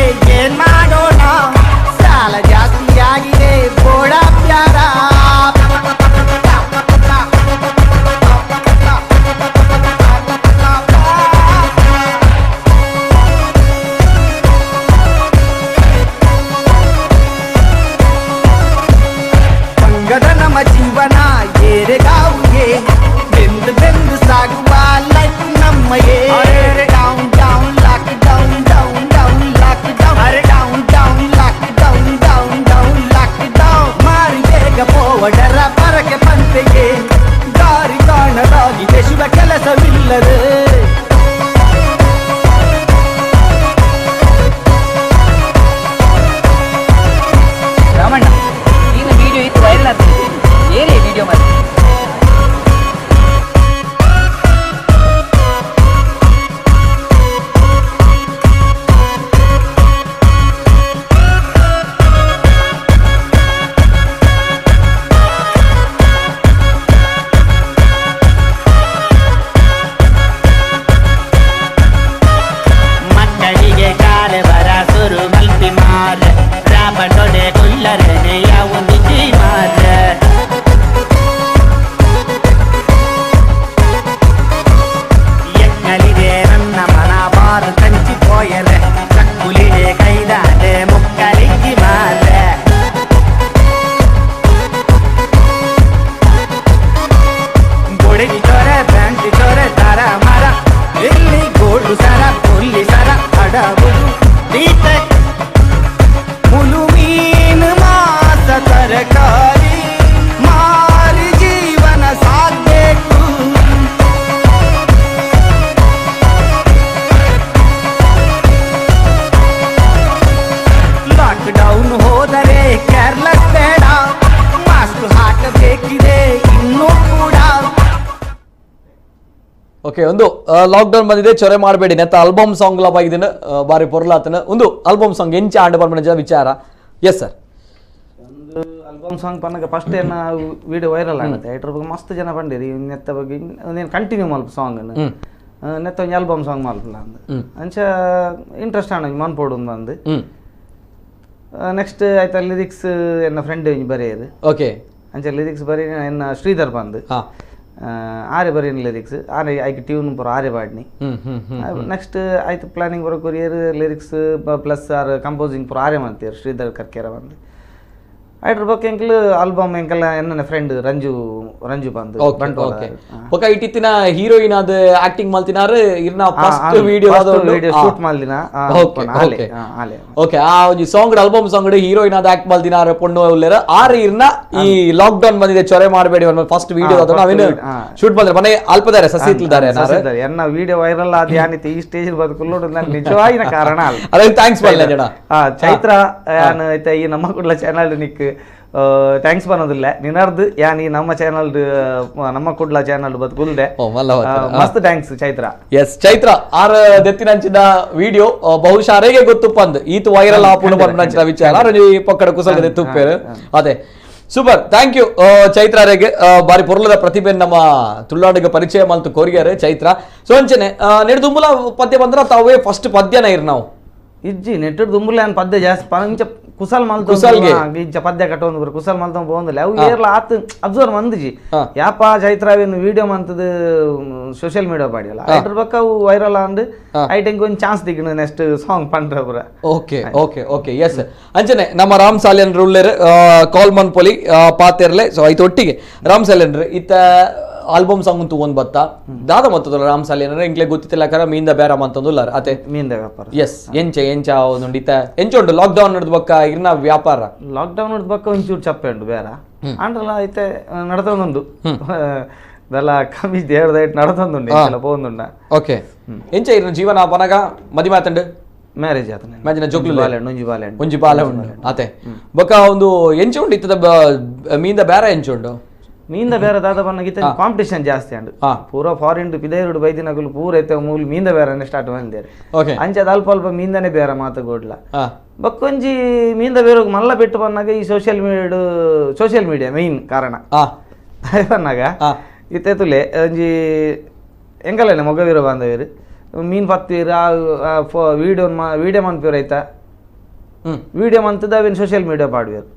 ಮುಲು ಮೀನು ಮಾಸ ತರಕಾರಿ ಮಾರಿ ಜೀವನ ಸಾಗಬೇಕು. ಲಾಕ್ಡೌನ್ ಹೋದರೆ ಕೇರ್ಲೆಸ್ ಬೇಡ, ಮಾಸ್ಕ್ ಹಾಕಬೇಕಿದೆ ಇನ್ನೂ ಕೂಡ. ಓಕೆ, ಒಂದು ಲಾಕ್ಡೌನ್ ಬಂದಿದೆ ಚೊರೆ ಮಾಡಬೇಡಿ ನೆತ್ತ ಆಲ್ಬಮ್ ಸಾಂಗ್ ಲ ಬಾಗಿದಿನ ಬಾರಿ ಪೊರ್ಲಾತನ ಒಂದು ಆಲ್ಬಮ್ ಸಾಂಗ್ ಎಂಚ ಆಂಡ ಬರ್ಮನ ವಿಚಾರ. ಎಸ್ ಸರ್, ಒಂದು ಆಲ್ಬಮ್ ಸಾಂಗ್ ಪನ್ನಗ ಫಸ್ಟ್ ಏನ ವಿಡಿಯೋ ವೈರಲ್ ಆಗುತ್ತೆ ಐಟ್ರ ಬಗ್ಗೆ ಮಸ್ತ್ ಜನ ಬಂದಿರಿ ನೆತ್ತ ಬಗ್ಗೆ ನೀನು ಕಂಟಿನ್ಯೂ ಮಲ್ಪ ಸಾಂಗ್ ನೆತ್ತ ಒಂಜಿ ಆಲ್ಬಮ್ ಸಾಂಗ್ ಮಲ್ಪಲ ಅಂದ್ ಅಂಚ ಇಂಟ್ರೆಸ್ಟ್ ಆಣ ಮನ್ಪೋಡು ಬಂದು. ನೆಕ್ಸ್ಟ್ ಆಯ್ತಾ ಲಿರಿಕ್ಸ್ ಎನ್ನ ಫ್ರೆಂಡ್ ಒಂಜಿ ಬರೆಯರು. ಓಕೆ, ಅಂಚ ಲಿರಿಕ್ಸ್ ಬರೀ ಎನ್ನ ಶ್ರೀಧರ್ ಬಂದು ಆರೆ ಬರೀನ ಲಿರಿಕ್ಸ್ ಆರೆ ಐಕ್ ಟ್ಯೂನ್ ಪೂರ ಆರೆ ಪಾಡ್ನಿ. ನೆಕ್ಸ್ಟ್ ಆಯ್ತು ಪ್ಲಾನಿಂಗ್ ಬರೋ courier lyrics plus R composing ಪೂರ ಆರೆ ಮಾಡ್ತೀರು ಶ್ರೀಧರ್ ಕರ್ಕೇರ ಬಂದು. ಐಟ್ರ ಬೊಕ್ಕ ಎಂಕಲ್ ಆಲ್ಬಮ್ ಎಂಕಲ್ ಎನ್ನ ಫ್ರೆಂಡ್ ರಂಜು ರಂಜು ಬಂದು. ಬೊಕ್ಕ ಇಟ್ಟಿತ್ತಿನ ಹೀರೋಯಿನ್ ಆದ ಆಕ್ಟಿಂಗ್ ಮಲ್ತಿನಾರು ಇರ್ನ first video shoot ಮಲ್ದಿನ. Okay, ಆ ಒಂಜಿ song album song heroine ಆದ ಆಕ್ಟ್ ಮಲ್ದಿನಾರು ಪೊಣ್ಣು ಉಲ್ಲೇರ ಆರು ಇರ್ನ ಈ ಲಾಕ್ ಡೌನ್ ಬಂದಿದೆ ಚೊರೆ ಮಾಡಬೇಡಿ ಫಸ್ಟ್ ವಿಡಿಯೋ ನಾವೇನು ಶೂಟ್ ಬಂದ್ರೆ ಮನೆ ಅಲ್ಪದಾರೆ ಸಸಿ ಇದ್ದಾರೆ ಎನ್ನ ವಿಡಿಯೋ ವೈರಲ್ ಆದ ಯಾನಿತಿ ಈ ಸ್ಟೇಜ್ ಬದುಕುಲ್ಲೋಡು ನಾನು ನಿಜವಾಗಿನ ಕಾರಣ ಅಲ್ಲ. ಅದೇ thanks ಬಲ್ಲೆ ಜನ ಚೈತ್ರ ಯಾನ್ ಈ ನಮ್ಮ ಕುಡ್ಲ ಚಾನಲ್ ನಿಕ್ thanks ಬನ್ನೋದಿಲ್ಲ ನಿನರ್ದು ಯಾನ್ ಈ ನಮ್ಮ ಚಾನಲ್ ನಮ್ಮ ಕುಡ್ಲ ಚಾನಲ್ ಬದುಕುಲ್ದೆ ಮಸ್ತ್ thanks Chaitra. S Chaitra R ದೆತ್ತಿನಂಚಿನ video ಬಹುಶಃ ಅರೆಗೆ ಗೊತ್ತುಪ್ಪ ಅಂದ್ ಈತ ವೈರಲ್ ಆಪುಂಡು ಪನ್ಪಿನಂಚಿನ ವಿಚಾರ ಪಕ್ಕಡ ಕುಸಲ್ ದೆತ್ತುಪ್ಪೇರು. ಅದೇ super, thank you Chaitra ಅರೆಗೆ ಬಾರಿ ಪೊರ್ಲದ ಪ್ರತಿಭೆ ನಮ್ಮ ತುಳುನಾಡಿಗೆ ಪರಿಚಯ ಮಲ್ತು ಕೋರಿಯಾರೆ ಚೈತ್ರ. ಸೊ ಅಂಚನೆ ನೆಡ್ದುಂಬುಲ ಪದ್ಯ ಬಂದ್ರ ತಾವೇ ಫಸ್ಟ್ ಪದ್ಯನ ಇರ್ ನಾವು ಇಜ್ಜಿ ನೆಟ್ಟು ದುಂಬುಲ ಏನ್ ಪದ್ಯ ಜಾಸ್ತಿ ಇಂಚ ಕುಸಲ್ ಮಲ್ತ ಇಂಚ ಪದ್ಯ ಕಟ್ಟೊಂದು ಬರ ಕುಸಲ್ ಮಲ್ತ ಪೋಂದಿಲ್ಲ ಅವು ಏರ್ಲ ಆತ್ ಅಬ್ಸರ್ವ್ ಮಂದಿಜಿ ಯಾಪ ಚೈತ್ರವೇನು ವಿಡಿಯೋ ಮಂತದ ಸೋಷಿಯಲ್ ಮೀಡಿಯಾ ಪಾಡಿಯಲ್ಲ ಐಟ್ರ ಬಕ್ಕ ಅವು ವೈರಲ್ ಅಂದ್ ಐಟಂಗ್ ಒಂದ್ ಚಾನ್ಸ್ ದಿಗ್ನ ನೆಕ್ಸ್ಟ್ ಸಾಂಗ್ ಪಂಡ್ರ ಪುರ. Okay okay okay yes ಅಂಚನೆ ನಮ್ಮ ರಾಮ್ ಸಾಲಿಯನ್ ಉಲ್ಲೇರ್ ಕಾಲ್ ಮನ್ಪೊಲಿ ಪಾತೆರ್ಲೆ. ಸೊ ಐತ ಒಟ್ಟಿಗೆ ರಾಮ್ ಸಾಲಿಯನ್ರು ಇತ್ತ ಆಲ್ಬಮ್ ಸಾಂಗ್ ಅಂತೂ ಒಂದ್ ಬತ್ತ ದಾದ ಮತ್ತದಲ್ಲ ರಾಮ್ ಸಾಲಿಯನ್ ಎಂಕ್ಲೆ ಗೊತ್ತಿಲ್ಲ ಕರ ಮೀಂದ ಬೇರ ಅಂತಂದುಲ್ಲಾರ ಅತೆ ಮೀಂದ ವ್ಯಾಪಾರ. ಎಸ್ ಎಂಚ ಎಂಚ ಒಂದುಂಡು ಇತ್ತ ಎಂಚ ಉಂಟು ಲಾಕ್ ಡೌನ್ ನಡ್ದು ಬಕ್ಕ ಇರ್ನ ವ್ಯಾಪಾರ ಲಾಕ್ ಡೌನ್ ನಡ್ದು ಬಕ್ಕ ಒಂಚೂರು ಚಪ್ಪೆ ಉಂಟು ಬೇರೆ ಆಂಡ್ರಲ್ಲ ಐತೆ ನಡ್ತೊಂದುಂಡು ದಲ್ಲ ಕಮ್ಮಿ ದೇವ್ರದ ಇಟ್ಟು ನಡ್ತೊಂದುಂಡು ಪೋಂದುಂಡ. ಓಕೆ, ಎಂಚ ಇರ್ನ ಜೀವನ ಪನಗ ಮದಿ ಮಾತಂಡು ಮ್ಯಾರೇಜ್ ಆತನ ಮ್ಯಾಜಿನ ಜೋಕ್ಲು ಒಂಜಿ ಬಾಲೆ ಒಂಜಿ ಬಾಲೆ ಉಂಡು ಅತೆ ಬೊಕ್ಕ ಒಂದು ಎಂಚ ಉಂಡು ಇತ್ತದ ಮೀಂದ ಬೇರೆ ಎಂಚ ಉಂಡು ಮೀಂದ ಬೇರೆ ದಾದ ಬನ್ನಗಿತ್ತ ಕಾಂಪಿಟೇಷನ್ ಜಾಸ್ತಿ ಅಂಡು ಪೂರ ಫಾರಿನ್ ಪಿದೈರುಡು ಬೈದಿನಗುಲು ಪೂರ ಐತೆ ಮೂಲ ಮೀಂದ ಬೇರೆನೆ ಸ್ಟಾರ್ಟ್ ಬಂದಿದ್ದಾರೆ. ಅಂಚೆ ಅಲ್ಪ ಅಲ್ಪ ಮೀಂದನೆ ಬೇರೆ ಮಾತು ಗೋಡ್ಲ ಬಕ್ಕೊಂಜಿ ಮೀಂದ ಬೇರೆ ಮಲ್ಲ ಬಿಟ್ಟು ಬಂದಾಗ ಈ social media main ಕಾರಣ ಬನ್ನಾಗ ಇತ್ತೆ ತುಲೆ ಒಂಜಿ ಎಂಕಲೇನೆ ಮೊಗವೀರ ಬಾಂಧವೀರು ಮೀನ್ ಪತ್ತೀರು ಆ ವಿಡಿಯೋ ವಿಡಿಯೋ ಮನ್ಪೀರು ಐತಾ ವಿಡಿಯೋ ಮಂತದ ಅವೇನು ಸೋಷಿಯಲ್ ಮೀಡಿಯಾ ಪಾಡುವೇರು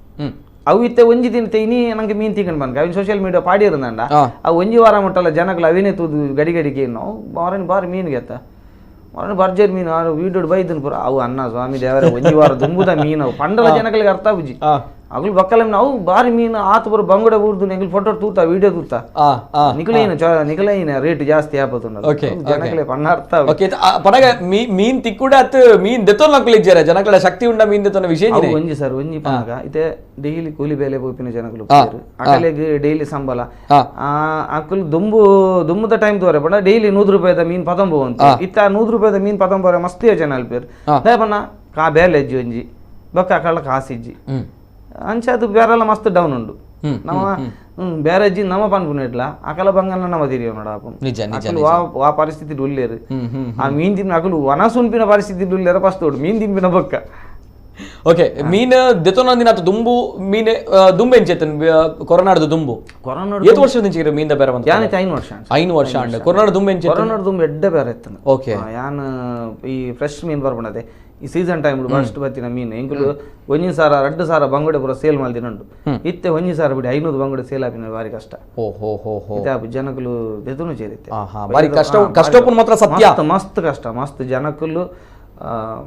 ಅವು ಇತ್ತೆ ಒಂಜಿ ದಿನ ಇನಿ ನಂಗೆ ಮೀನ್ ತಿಂಕೊಂಡು ಬಂದ ಅವಿನ ಸೋಷಿಯಲ್ ಮೀಡಿಯಾ ಪಾಡಿರಂದಂಡ ಅವು ಒಂಜಿ ವಾರ ಮುಟ್ಟಲ್ಲ ಜನಗಳು ಅವಿನೇ ತೂದು ಗಡಿ ಗಡಿಗೆ ನಾವು ಮಾರನ್ ಬಾರಿ ಮೀನು ಗೆತ್ತ ಮಾರನ್ ಬರ್ಜರ್ ಮೀನು ಆರು ವೀಡಿಯೋ ಬೈದನ್ ಪೂರ ಅವು ಅನ್ನ ಸ್ವಾಮಿ ದೇವರ ಒಂಜಿ ವಾರ ದುಂಬುದ ಮೀನು ಅವು ಪಂಡಲ ಜನಗಳಿಗೆ ಅರ್ಥ ಬುಜಿ ಅಗಲು ಬಕ್ಕಲ ಅವು ಬಾರಿ ಮೀನು ಆತ ಬರೋ ಬಂಗುಡೆ ಊರ್ದು ಎಂಗ್ಲು ಫೋಟೋ ತೂತ ವಿಡಿಯೋ ತೂತ ನಿಕಲೈನ ನಿಕಲೈನ ರೇಟ್ ಜಾಸ್ತಿ ಆಪತ್ತುಂಡು ಜನಗಳೇ ಪಣ್ಣ ಅರ್ಥ. ಓಕೆ, ಪನಗ ಮೀನ್ ತಿಕ್ಕುಡ ಅತ್ ಮೀನ್ ದೆತ್ತೊನ್ ನಕುಲು ಜನಗಳ ಶಕ್ತಿ ಉಂಡ ಮೀನ್ ದೆತ್ತೊನ ವಿಶೇಷ ಒಂಜಿ ಸರ್ ಒಂಜಿ ಪನಗ ಇತ್ತೆ ಡೈಲಿ ಕೂಲಿ ಬೇಲೆ ಪೋಪಿನ ಜನಗಳು ಅಕಲೆಗ್ ಡೈಲಿ ಸಂಬಳ ಅಕುಲು ದುಂಬು ದುಂಬುದ ಟೈಮ್ ತೋರೆ ಪಂಡ ಡೈಲಿ 100 ರೂಪಾಯಿದ ಮೀನ್ ಪತಂಬು ಅಂತ ಇತ್ತ 100 ರೂಪಾಯಿದ ಮೀನ್ ಪತಂಬೋರೆ ಮಸ್ತ್ ಯೋಜನೆ ಅಲ್ಪೇರು ಪನ್ನ ಕಾ ಬೇಲೆ ಇಜ್ಜಿ ಒಂಜಿ ಬೊಕ್ಕ ಅಕಳ ಕಾಸಿಜ್ಜಿ ಅಂಚೆ ಅದು ಬೇರೆಲ್ಲ ಮಸ್ತ್ ಡೌನ್ ಉಂಡು ನಮ್ಮ ಬೇರೆ ಅಜ್ಜಿ ನಮ್ಮ ಪನ್ಪುನ ಇಡ್ಲ ಅಕಲ ಬಂಗನ ನಮ್ಮ ತಿರಿಯೋ ನೋಡ ಅಕಲು ಆ ಪರಿಸ್ಥಿತಿ ಉಲ್ಲೇರು ಆ ಮೀನ್ ತಿನ್ನ ಅಕಲು ವನ ಸುನ್ಪಿನ ಪರಿಸ್ಥಿತಿ ಉಲ್ಲೇರ ಫಸ್ಟ್ ಉಂಡು ಮೀನ್ ತಿಂಪಿನ ಬೊಕ್ಕ. ಓಕೆ, ಮೀನ್ ದೆತ್ತೊನಂದಿನ ದುಂಬು ಮೀನ್ ದುಂಬು ಎಂಚೆತ್ತನ್ ಕೊರೋನಾದ ದುಂಬು ಕೊರೋನಾ ಏತ್ ವರ್ಷ ದಿಂಚಿರ ಮೀನ್ದ ಬೇರೆ ಬಂತ ಯಾನ್ 5 ವರ್ಷ 5 ವರ್ಷ ಅಂಡ ಕೊರೋನಾದ ದುಂಬು ಎಂಚೆತ್ತನ್ ಕೊರೋನಾದ ದುಂಬು ಎಡ್ಡೆ ಬೇರೆ ಇತ್ತನ. ಓಕೆ, ಯಾನ್ ಈ ಫ್ರೆಶ್ ಮೀನ್ ಬರ್ಪುಂಡತೆ ಈ season time first ಬತ್ತಿನ ಮೀನು ಎಂಕುಲು ಒಂಜಿ ಸಾರ 2 ಸಾರ ಬಂಗುಡೆ ಪೂರ ಸೇಲ್ ಮಲ್ದಿನುಂಡು ಇತ್ತೆ ಒಂಜಿ ಸಾರ ಬಿಡಿ 500 ಬಂಗುಡೆ ಸೇಲ್ ಆಪಿನ ಬಾರಿ ಕಷ್ಟ. ಇತ್ತೆ ಜನಕುಲು ದೆತುನು ಸೇರಿತ್ತೆ ಬಾರಿ ಕಷ್ಟ ಕಷ್ಟಪುನ್ ಮಾತ್ರ ಸತ್ಯ ಮಸ್ತ್ ಕಷ್ಟ ಮಸ್ತ್ ಜನಕುಲು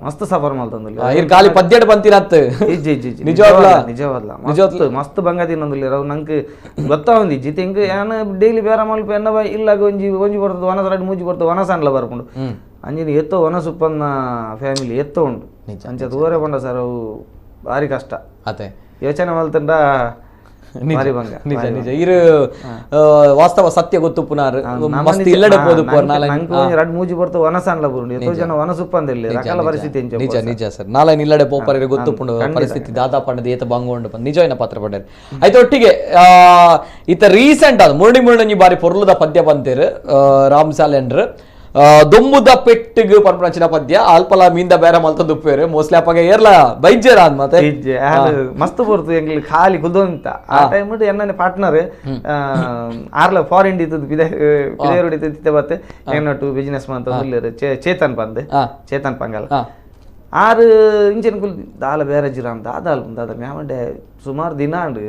ಮಸ್ತ್ ಸಫರ್ ಮಲ್ತೊಂದುಲ್ಲೆರ್ ಇರ್ ಖಾಲಿ ಪದ್ಯಡ್ ಬಂತಿರತ್ ಇಜ್ಜಿ ಇಜ್ಜಿ ಇಜ್ಜಿ ನಿಜವಾಗ್ಲ ನಿಜವಾಗ್ಲ ಮಸ್ತ್ ಮಸ್ತ್ ಬಂಗ ತಿನ್ನೊಂದುಲ್ಲೆರ್ ಅವು ನಂಕ್ ಗೊತ್ತಾವೊಂದಿಜ್ಜಿ ಇತ್ತೆ ಎಂಕ್ ಯಾನ್ ಡೈಲಿ ಬೇರ ಮಲ್ಪ ಎನ್ನ ಇಲ್ಲಾಗ ಒಂಜಿ ಒಂಜಿ ಬರ್ತದ ವನಸ ರಡ್ಡ್ ಮೂಜಿ ಬರ್ತದ ವನಸ ಅಂಡ್ಲ ಬರ್ಪುಂಡು ಅಂಚಿನ ಎತ್ತೋ ವನಸುಪ್ಪನ್ನ ಫ್ಯಾಮಿಲಿ ಎತ್ತೋ ಉಂಡು. ಅಂಚ ದೂರ ಪಂಡ ಸರ್ ಅವು ಭಾರಿ ಕಷ್ಟ ಅದೇ ಯೋಚನೆ ಮಲ್ತಂಡ ಭಾರಿ ಭಂಗ ನಿಜ ನಿಜ ಇರು ವಾಸ್ತವ ಸತ್ಯ ಗೊತ್ತು ಪುನರ್ ಮಸ್ತ್ ಇಲ್ಲಡೆ ಪೋದು ನಂಗೆ ರಡ್ ಮೂಜಿ ಬರ್ತು ವನಸಾನ್ಲ ಬುರುಂಡು ಎತ್ತೋ ಜನ ವನಸುಪ್ಪ ಅಂದಿಲ್ಲ ರಕಲ ಪರಿಸ್ಥಿತಿ ಎಂಚ ನಿಜ ನಿಜ ಸರ್ ನಾಲೈನ್ ಇಲ್ಲಡೆ ಪೋಪರ್ ಗೊತ್ತು ಪುಂಡು ಪರಿಸ್ಥಿತಿ ದಾದಾ ಪಂಡದ ಏತ ಬಂಗ ಉಂಡು ನಿಜ ಪಾತ್ರ ಪಂಡೇರು ಆಯ್ತು ಒಟ್ಟಿಗೆ ಇತ್ತ ರೀಸೆಂಟ್ ಅದು ಮುರುಡಿ ಮುರುಡಂಜಿ ಬಾರಿ ಪೊರ್ಲುದ ಪದ್ಯ ಬಂತೇರು ರಾಮ್ ಸಾಲೆಂಡ್ರ್ ದೊಂಬುದ ಪೆಟ್ಟಿಗೆ ಪನ್ಪುನಂಚಿನ ಪದ್ಯ ಅಲ್ಪಲ ಮೀಂದ ಬೇರೆ ಮಲ್ತೊಂದು ಉಪ್ಪೇರು ಮೋಸ್ಟ್ಲಿ ಅಪ್ಪಗ ಏರ್ಲ ಬೈಜೇರ ಅಂದ್ ಮತ್ತೆ ಮಸ್ತ್ ಪೊರ್ತು ಎಂಗ್ಲಿ ಖಾಲಿ ಕುಲ್ದೊಂತ ಆ ಟೈಮ್ ಎನ್ನನೆ ಪಾರ್ಟ್ನರ್ ಆರ್ಲ ಫಾರಿನ್ ಇದ್ದದ್ದು ಪಿದೇರುಡಿ ಇದ್ದಿದ್ದೆ ಬತ್ತೆ ಏನಟ್ಟು ಬಿಸಿನೆಸ್ ಮಂತ ಚೇತನ್ ಬಂದೆ ಚೇತನ್ ಪಂಗಲ್ ಆರು ಇಂಚಿನ ಕುಲ್ ದಾಲ ಬೇರೆ ಜಿರಾಮ್ ದಾದಾಲ್ ದಾದ ಮ್ಯಾಮಂಡೆ ಸುಮಾರು ದಿನ ಅಂಡು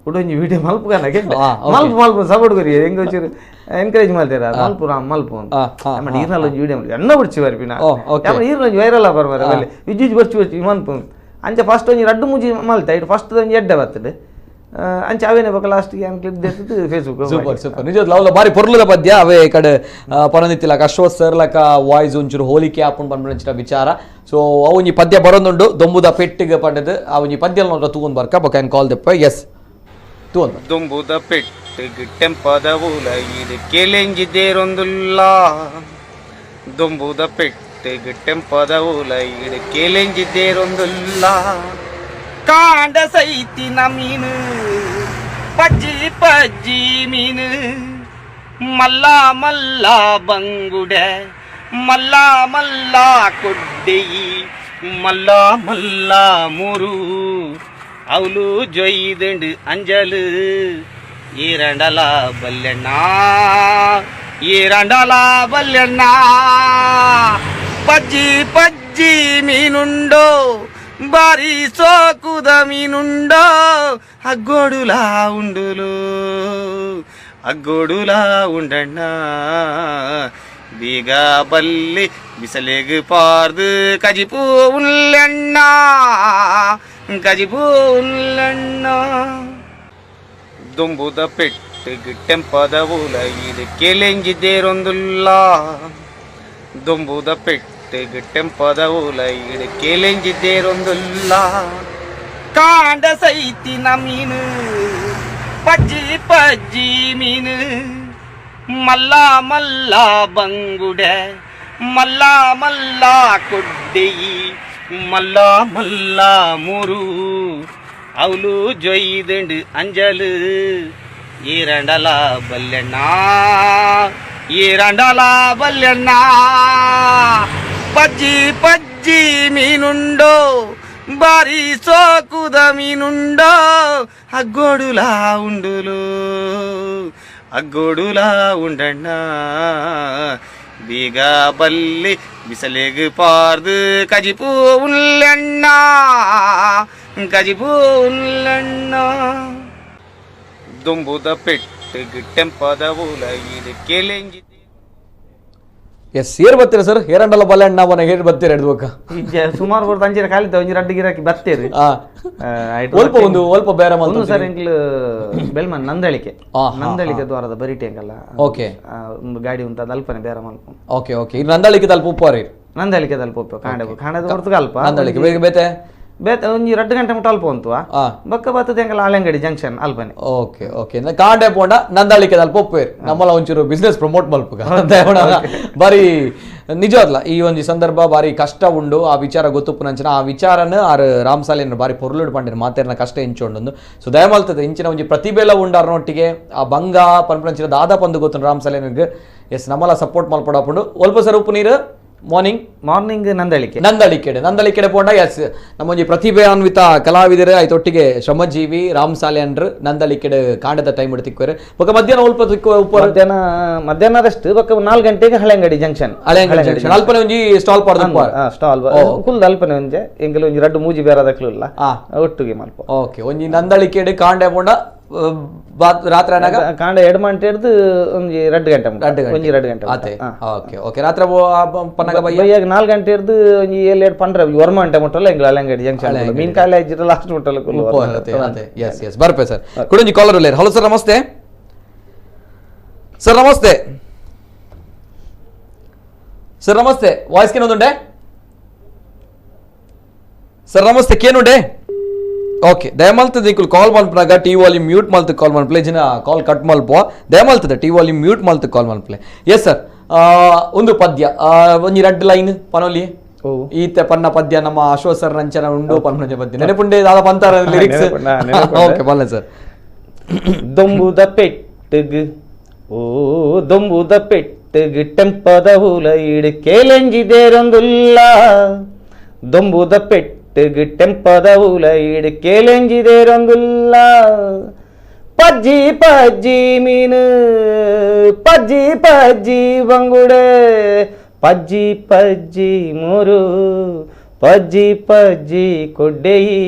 ಕುಡೊಂಜಿ ವಿಡಿಯೋ ಮಲ್ಪು ಕನಗೆ ಮಲ್ಪು ಮಲ್ಪು ಸಪೋರ್ಟ್ ಕೊರಿ ಹೆಂಗ ಒಂಚೂರು ಎನ್ಕರೇಜ್ ಮಾಡ್ತೀರಾ ಮಲ್ಪು ರಾಮ್ ಮಲ್ಪು ಅಂತ ಆಮೇಲೆ ಈರ್ನಲ್ಲಿ ಒಂಜಿ ವಿಡಿಯೋ ಎಣ್ಣ ಬಿಡ್ಚಿ ಬರ್ಪಿನ ಆಮೇಲೆ ಈರ್ನ ಒಂಜಿ ವೈರಲ್ ಆಪರ್ ಮರ ಅಲ್ಲಿ ವಿಜ್ಜುಜ್ ಬರ್ಚಿ ಬರ್ಚಿ ಮನ್ಪು ಅಂಚೆ ಫಸ್ಟ್ ಒಂಜಿ ರಡ್ಡು ಮೂಜಿ ಮಲ್ತ ಇಟ್ಟು ಫಸ್ಟ್ ಒಂಜಿ ಎಡ್ಡೆ ಬರ್ತದೆ ಅಂಚೆ ಅವೇನೆ ಬೊಕ ಲಾಸ್ಟ್ಗೆ ಏನು ಕ್ಲಿಪ್ ದೇತದ್ದು Facebook super super ನಿಜ ಲವ್ಲ ಬಾರಿ ಪೊರ್ಲುದ ಪದ್ಯ ಅವೇ ಈ ಕಡೆ ಪರನಿತ್ತಿಲಕ ಅಶ್ವಥ್ ಸರ್ ಲಕ ವಾಯ್ಸ್ ಒಂಚೂರು ಹೋಲಿಕೆ ಆಪುಂಡು ಪನ್ಪುನಂಚಿನ ವಿಚಾರ ಸೊ ಅವು ಒಂಜಿ ಪದ್ಯ ಬರೋದುಂಡು ದೊಂಬುದ ಪೆಟ್ಟಿಗೆ ಪಂಡದು ಆ ಒಂಜಿ ಪದ್ಯ ನೋಡ್ರ ತೂಗೊಂದು ಬರ್ಕ ಬೊಕ ಏನು ಕಾಲ್ ದೆಪ್ಪ ಎಸ್ ದುಂಬುದ ಪೆಟ್ಟಿಗೆ ಟೆಂಪದ ಉಲೈದು ಕೇಲೆಂಜಿದ್ದೇರೊಂದುಲ್ಲ ದುಂಬುದ ಪೆಟ್ಟಿಗೆ ಟೆಂಪದ ಉಲೈದು ಕೇಲೆಂಜಿದ್ದೇರೊಂದುಲ್ಲ ಕಾಂಡ ಸೈತಿನ ಮೀನು ಪಜ್ಜಿ ಪಜ್ಜಿ ಮೀನು ಮಲ್ಲ ಮಲ್ಲ ಬಂಗುಡೆ ಮಲ್ಲ ಮಲ್ಲ ಕೊಡ್ಡೆಯಿ ಮಲ್ಲ ಮಲ್ಲ ಮುರು ಅವಳು ಜೊಯ್ದಂಡು ಅಂಜಲು ಈರಂಡಲ ಬಲ್ಲೆಣ್ಣ ಈರಂಡಲ ಬಲ್ಲೆಣ್ಣ ಪಜ್ಜಿ ಪಜ್ಜಿ ಮೀನುಂಡೋ ಬಾರಿ ಸೋಕುದ ಮೀನುಂಡೋ ಅಗ್ಗೋಡುಲಾ ಉಂಡುಲು ಅಗ್ಗೋಡುಲಾ ಉಂಡಣ್ಣ ಬೀಗ ಬಲ್ಲಿ ಬಿಸಲೆಗು ಪಾರ್ದು ಕಜಿಪೂ ಉಲ್ಲೆಣ್ಣ ಕಜಿಪೂ ಉಲ್ಲಣ್ಣ ದುಂಬುದ ಪೆಟ್ಟಿಗೆ ಟೆಂಪದ ಉಲೈದು ಕೇಲೆಂಜಿದ್ದೇರೊಂದುಲ್ಲ ದುಂಬುದ ಪೆಟ್ಟಿಗೆ ಟೆಂಪದ ಉಲೈದು ಕೇಲೆಂಜಿದ್ದೇರೊಂದುಲ್ಲ ಕಾಂಡ ಸೈತಿನ ಮೀನು ಪಜ್ಜಿ ಪಜ್ಜಿ ಮೀನು ಮಲ್ಲ ಮಲ್ಲ ಬಂಗುಡೆ ಮಲ್ಲ ಮಲ್ಲ ಕೊಡ್ಡೆಯಿ ಮಲ್ಲ ಮಲ್ಲ ಮುರು ಅವಳು ಜೊಯ್ದಂಡು ಅಂಜಲು ಈರಂಡಲ ಬಲ್ಲೆಣ್ಣ ಈರಂಡಲ ಬಲ್ಲೆಣ್ಣ ಪಜ್ಜಿ ಪಜ್ಜಿ ಮೀನುಂಡೋ ಬಾರಿ ಸೋಕುದ ಮೀನುಂಡೋ ಅಗ್ಗೋಡುಲಾ ಉಂಡುಲು ಅಗ್ಗೋಡುಲಾ ಉಂಡಣ್ಣ ಬೀಗ ಬಲ್ಲಿ ಬಿಸಲೆಗು ಪಾರ್ದು ಕಜಿಪೂ ಉಲ್ಲೆಣ್ಣ ಕಜಿಪೂ ಉಲ್ಲೆಣ್ಣ ದುಂಬುದ ಪೆಟ್ಟಿಗೆ ಟೆಂಪದ ಉಲೈದು ಕೇಲೆಂಜಿ ಎಸ್ ಏರ್ ಬರ್ತೀರಾ ಸರ್ ಏರಂಡಲ ಬಲ್ಲೆಣ್ಣ ಅವನ ಹೇರ್ ಬರ್ತೀರ ಹಿಡ್ದು ಸುಮಾರು ಬರ್ದು ಅಂಚಿನ ಖಾಲಿ ಒಂಜಿ ರಡ್ಡು ಗಿರಾಕಿ ಬರ್ತೇರಿ ಒಲ್ಪ ಒಂದು ಒಲ್ಪ ಬೇರೆ ಒಂದು ಸರ್ ಎಂಕ್ಲು ಬೆಲ್ಮನ್ ನಂದಳಿಕೆ ನಂದಳಿಕೆ ದ್ವಾರದ ಬರಿಟೆ ಎಂಕಲ್ಲ ಓಕೆ ಒಂದು ಗಾಡಿ ಉಂಟು ಅದು ಅಲ್ಪನೆ ಬೇರೆ ಮಲ್ಪ ಓಕೆ ಓಕೆ ಇದು ನಂದಳಿಕೆ ತಲ್ಪ ಉಪ್ಪಾರಿ ನಂದಳಿಕೆ ತಲ್ಪ ಉಪ್ಪು ಕಾಂಡೆ ಕಾಂಡೆ ಹೊರತು ಅಲ್ಪ ನಂದಳಿಕೆ ಬೇಗ ಬೇತೆ ಬೇತೆ ಒಂಜಿ 2 ಗಂಟೆ ಮುಟ್ಟ ಅಲ್ಪ ಉಂಟು ಬಕ್ಕ ಬತ್ತದ ಎಂಕಲ್ಲ ಆಲಂಗಡಿ ಜಂಕ್ಷನ್ ಅಲ್ಪನೆ ಓಕೆ ಓಕೆ ಕಾಂಡೆ ಪೋಂಡ ನಂದಳಿಕೆ ತಲ್ಪ ಉಪ್ಪೇರು ನಮ್ಮಲ್ಲ ಒಂಚೂರು ಬಿಸ್ನೆಸ್ ಪ್ರಮೋಟ್ ಮಲ್ಪುಗ ಬಾರಿ ನಿಜ ಅಲ್ಲ ಈ ಒಂಜಿ ಸಂದರ್ಭ ಬಾರಿ ಕಷ್ಟ ಉಂಡು ಆ ವಿಚಾರ ಗೊತ್ತುಪ್ಪುನಂಚಿನ ಆ ವಿಚಾರನ ಆರ್ ರಾಮಸಾಲಿನ ಬಾರಿ ಪೊರ್ಲುಡು ಪಂಡಿನ ಮಾತೇರ್ನ ಕಷ್ಟ ಎಂಚೊಂಡೊಂದು ಸೊ ದಯಮಾಲ್ತದೆ ಇಂಚಿನ ಒಂಜಿ ಪ್ರತಿಭೆಲ ಉಂಡಾರ್ನೊಟ್ಟಿಗೆ ಆ ಬಂಗ ಪನ್ಪುನಂಚಿನ ದಾದ ಪಂದು ಗೊತ್ತು ರಾಮಸಾಲಿನಿಗೆ ಎಸ್ ನಮ್ಮಲ್ಲ ಸಪೋರ್ಟ್ ಮಲ್ಪಡಾಪುಂಡು ಒಲ್ಪ ಸರ್ ಉಪ್ಪು ನೀರು ಮಾರ್ನಿಂಗ್ ಮಾರ್ನಿಂಗ್ ನಂದಳಿಕೆ ನಂದಳಿಕೆಡೆ ನಂದಳಿಕೆಡೆ ಪೋಂಡ ಎಸ್ ನಮ್ಮೊಂಜಿ ಪ್ರತಿಭೆಯಾನ್ವಿತ ಕಲಾವಿದರೆ ಆಯ್ತೊಟ್ಟಿಗೆ ಶ್ರಮಜೀವಿ ರಾಮ್ ಸಾಲ್ಯಾನ್ರು ನಂದಳಿಕೆಡೆ ಕಾಂಡದ ಟೈಮ್ ತಿಕ್ಕೋರೆ ಬೊಕ ಮಧ್ಯಾಹ್ನ ಒಲ್ಪ ತಿಕ್ಕೋ ಉಪ್ಪ ಮಧ್ಯಾಹ್ನ ಮಧ್ಯಾಹ್ನದಷ್ಟು ಬೊಕ 4 ಗಂಟೆಗೆ ಹಳೆಂಗಡಿ ಜಂಕ್ಷನ್ ಹಳೆಂಗಡಿ ಜಂಕ್ಷನ್ ಅಲ್ಪನೆ ಒಂಜಿ ಸ್ಟಾಲ್ ಪಾಡ್ದು ಸ್ಟಾಲ್ ಕುಲ್ದ ಅಲ್ಪನೆ ಒಂಜೆ ಎಂಕಲ್ ಒಂಜಿ ರಡ್ಡು ಮೂಜಿ ಬೇರೆದಕ್ಲು ಇಲ್ಲ ಒಟ್ಟಿಗೆ ಮಲ್ಪ ಓಕೆ ಒಂಜಿ ನಂದಳಿಕೆಡೆ ಕಾಂಡೆ ಪೋಂಡ ರಾತ್ರಿ ಅನಾಗ ಕಾಂಡ 2 ಗಂಟೆ ಹಿಡ್ದು ಒಂಜಿ 2 ಗಂಟೆ ಒಂಜಿ 2 ಗಂಟೆ ಅದೇ ಓಕೆ ಓಕೆ ರಾತ್ರಿ ಪನ್ನಗ ಬಯ್ಯಾಗ 4 ಗಂಟೆ ಹಿಡ್ದು ಒಂಜಿ 7 8 ಪಂಡ್ರ 1 ಗಂಟೆ ಮುಟ್ಟಲ್ಲ ಎಂಗ್ಲ ಹಳೆಂಗಡಿ ಜಂಕ್ಷನ್ ಮೀನ್ ಕಾಲೆ ಆಯ್ತು ಲಾಸ್ಟ್ ಮುಟ್ಟಲ್ಲ ಅದೇ ಎಸ್ ಎಸ್ ಬರ್ಪೆ ಸರ್ ಕುಡೊಂಜಿ ಕಾಲರ್ ಉಲ್ಲೇರು. ಹಲೋ ಸರ್ ನಮಸ್ತೆ ಸರ್ ನಮಸ್ತೆ ಸರ್ ನಮಸ್ತೆ ವಾಯ್ಸ್ ಏನೊಂದುಂಡೆ Sir ನಮಸ್ತೆ ಕೇನುಂಡೆ. ಓಕೆ ದಯಮಾಲ್ತದೆ ಇಕುಲ್ ಕಾಲ್ ಮಲ್ಪನಾಗ T volume mute ಮಲ್ತು ಕಾಲ್ ಮಲ್ಪಲೆ ಜಿನ ಕಾಲ್ ಕಟ್ ಮಲ್ಪೋ ದಯಮಾಲ್ತದೆ T volume mute ಮಲ್ತು ಕಾಲ್ ಮಲ್ಪಲೆ. ಎಸ್ ಸರ್ ಒಂದು ಪದ್ಯ ಒಂಜಿ ರಡ್ಡ್ ಲೈನ್ ಪನೋಲಿ ಈತ ಪನ್ನ ಪದ್ಯ ನಮ್ಮ ಅಶೋಕ್ ಸರ್ ನಂಚನ ಉಂಡು ಪನ್ನೊಂಜ ಪದ್ಯ ನೆನಪುಂಡೆ ದಾದ ಪಂತಾರ ಲಿರಿಕ್ಸ್. ಓಕೆ ಬಲ್ಲ ಸರ್. ದೊಂಬುದ ಪೆಟ್ಟುಗ್ ಓ ದೊಂಬುದ ಪೆಟ್ಟುಗ್ ಟೆಂಪದ ಉಲೈಡ್ ಕೇಲೆಂಜಿದೇರೊಂದುಲ್ಲ ದೊಂಬುದ ಪೆಟ್ಟುಗ್ ಟೆಂಪದ ಉಲೈಡ್ ಕೇಲೆಂಜಿದೇರೊಂದುಲ್ಲ ಪಜ್ಜಿ ಪಜ್ಜಿ ಮೀನು ಪಜ್ಜಿ ಪಜ್ಜಿ ಬಂಗುಡೆ ಪಜ್ಜಿ ಪಜ್ಜಿ ಮೂರು ಪಜ್ಜಿ ಪಜ್ಜಿ ಕೊಡ್ಡೆಯಿ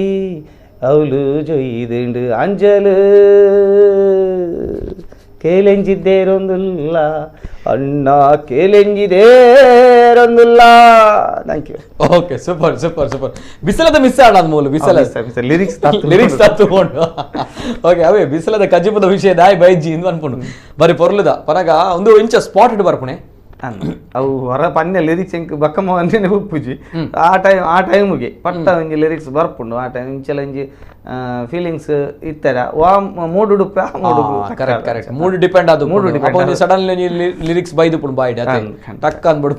ಅವಳು ಜೊಯ್ದುಂಡು ಅಂಜಲು ಕೇಲೆಂಜಿದ್ದೇರೊಂದುಲ್ಲ ಅಣ್ಣ ಕೇಲೆಂಜಿದೇರೊಂದುಲ್ಲ. Thank you. Okay super super super. ಬಿಸಿಲದ miss ಆಡ ಮೂಲ ಬಿಸಿಲ ಲಿರಿಕ್ಸ್ ಲಿರಿಕ್ಸ್ ತತ್ತುಕೊಂಡು. ಓಕೆ ಅವೇ ಬಿಸಿಲದ ಕಜಿಪದ ವಿಷಯ ದಾಯ್ ಬೈಜಿ ಇಂದು ಅನ್ಕೊಂಡು ಬರೀ ಪೊರ್ಲುದ ಪನಗ ಒಂದು ಇಂಚ ಸ್ಪಾಟ್ ಇಟ್ಟು ಬರ್ಪುಣೆ ಅವು ಹೊರ ಪನ್ಯ ಲಿರಿಕ್ಸ್ ಎಂಕ್ ಬಕ್ಕಮ್ಮ ಅಂದೇನೆ ಉಪ್ಪುಜಿ ಆ ಟೈಮ್ ಆ ಟೈಮ್ಗೆ ಪಟ್ಟ ಒಂಜಿ ಲಿರಿಕ್ಸ್ ಬರ್ಪುಂಡು ಆ ಟೈಮ್ ಇಂಚಲ ಒಂಜಿ ಫೀಲಿಂಗ್ಸ್ ಇತ್ತರ ವಾ ಮೂಡ್ Udupa mood correct correct mood depend ಅದು mood depend suddenly lyrics ಬೈದು ಪುಂಡು ಬಾಯ್ಡ್ ಅದೇ ಟಕ್ ಅಂದ್ಬಿಡು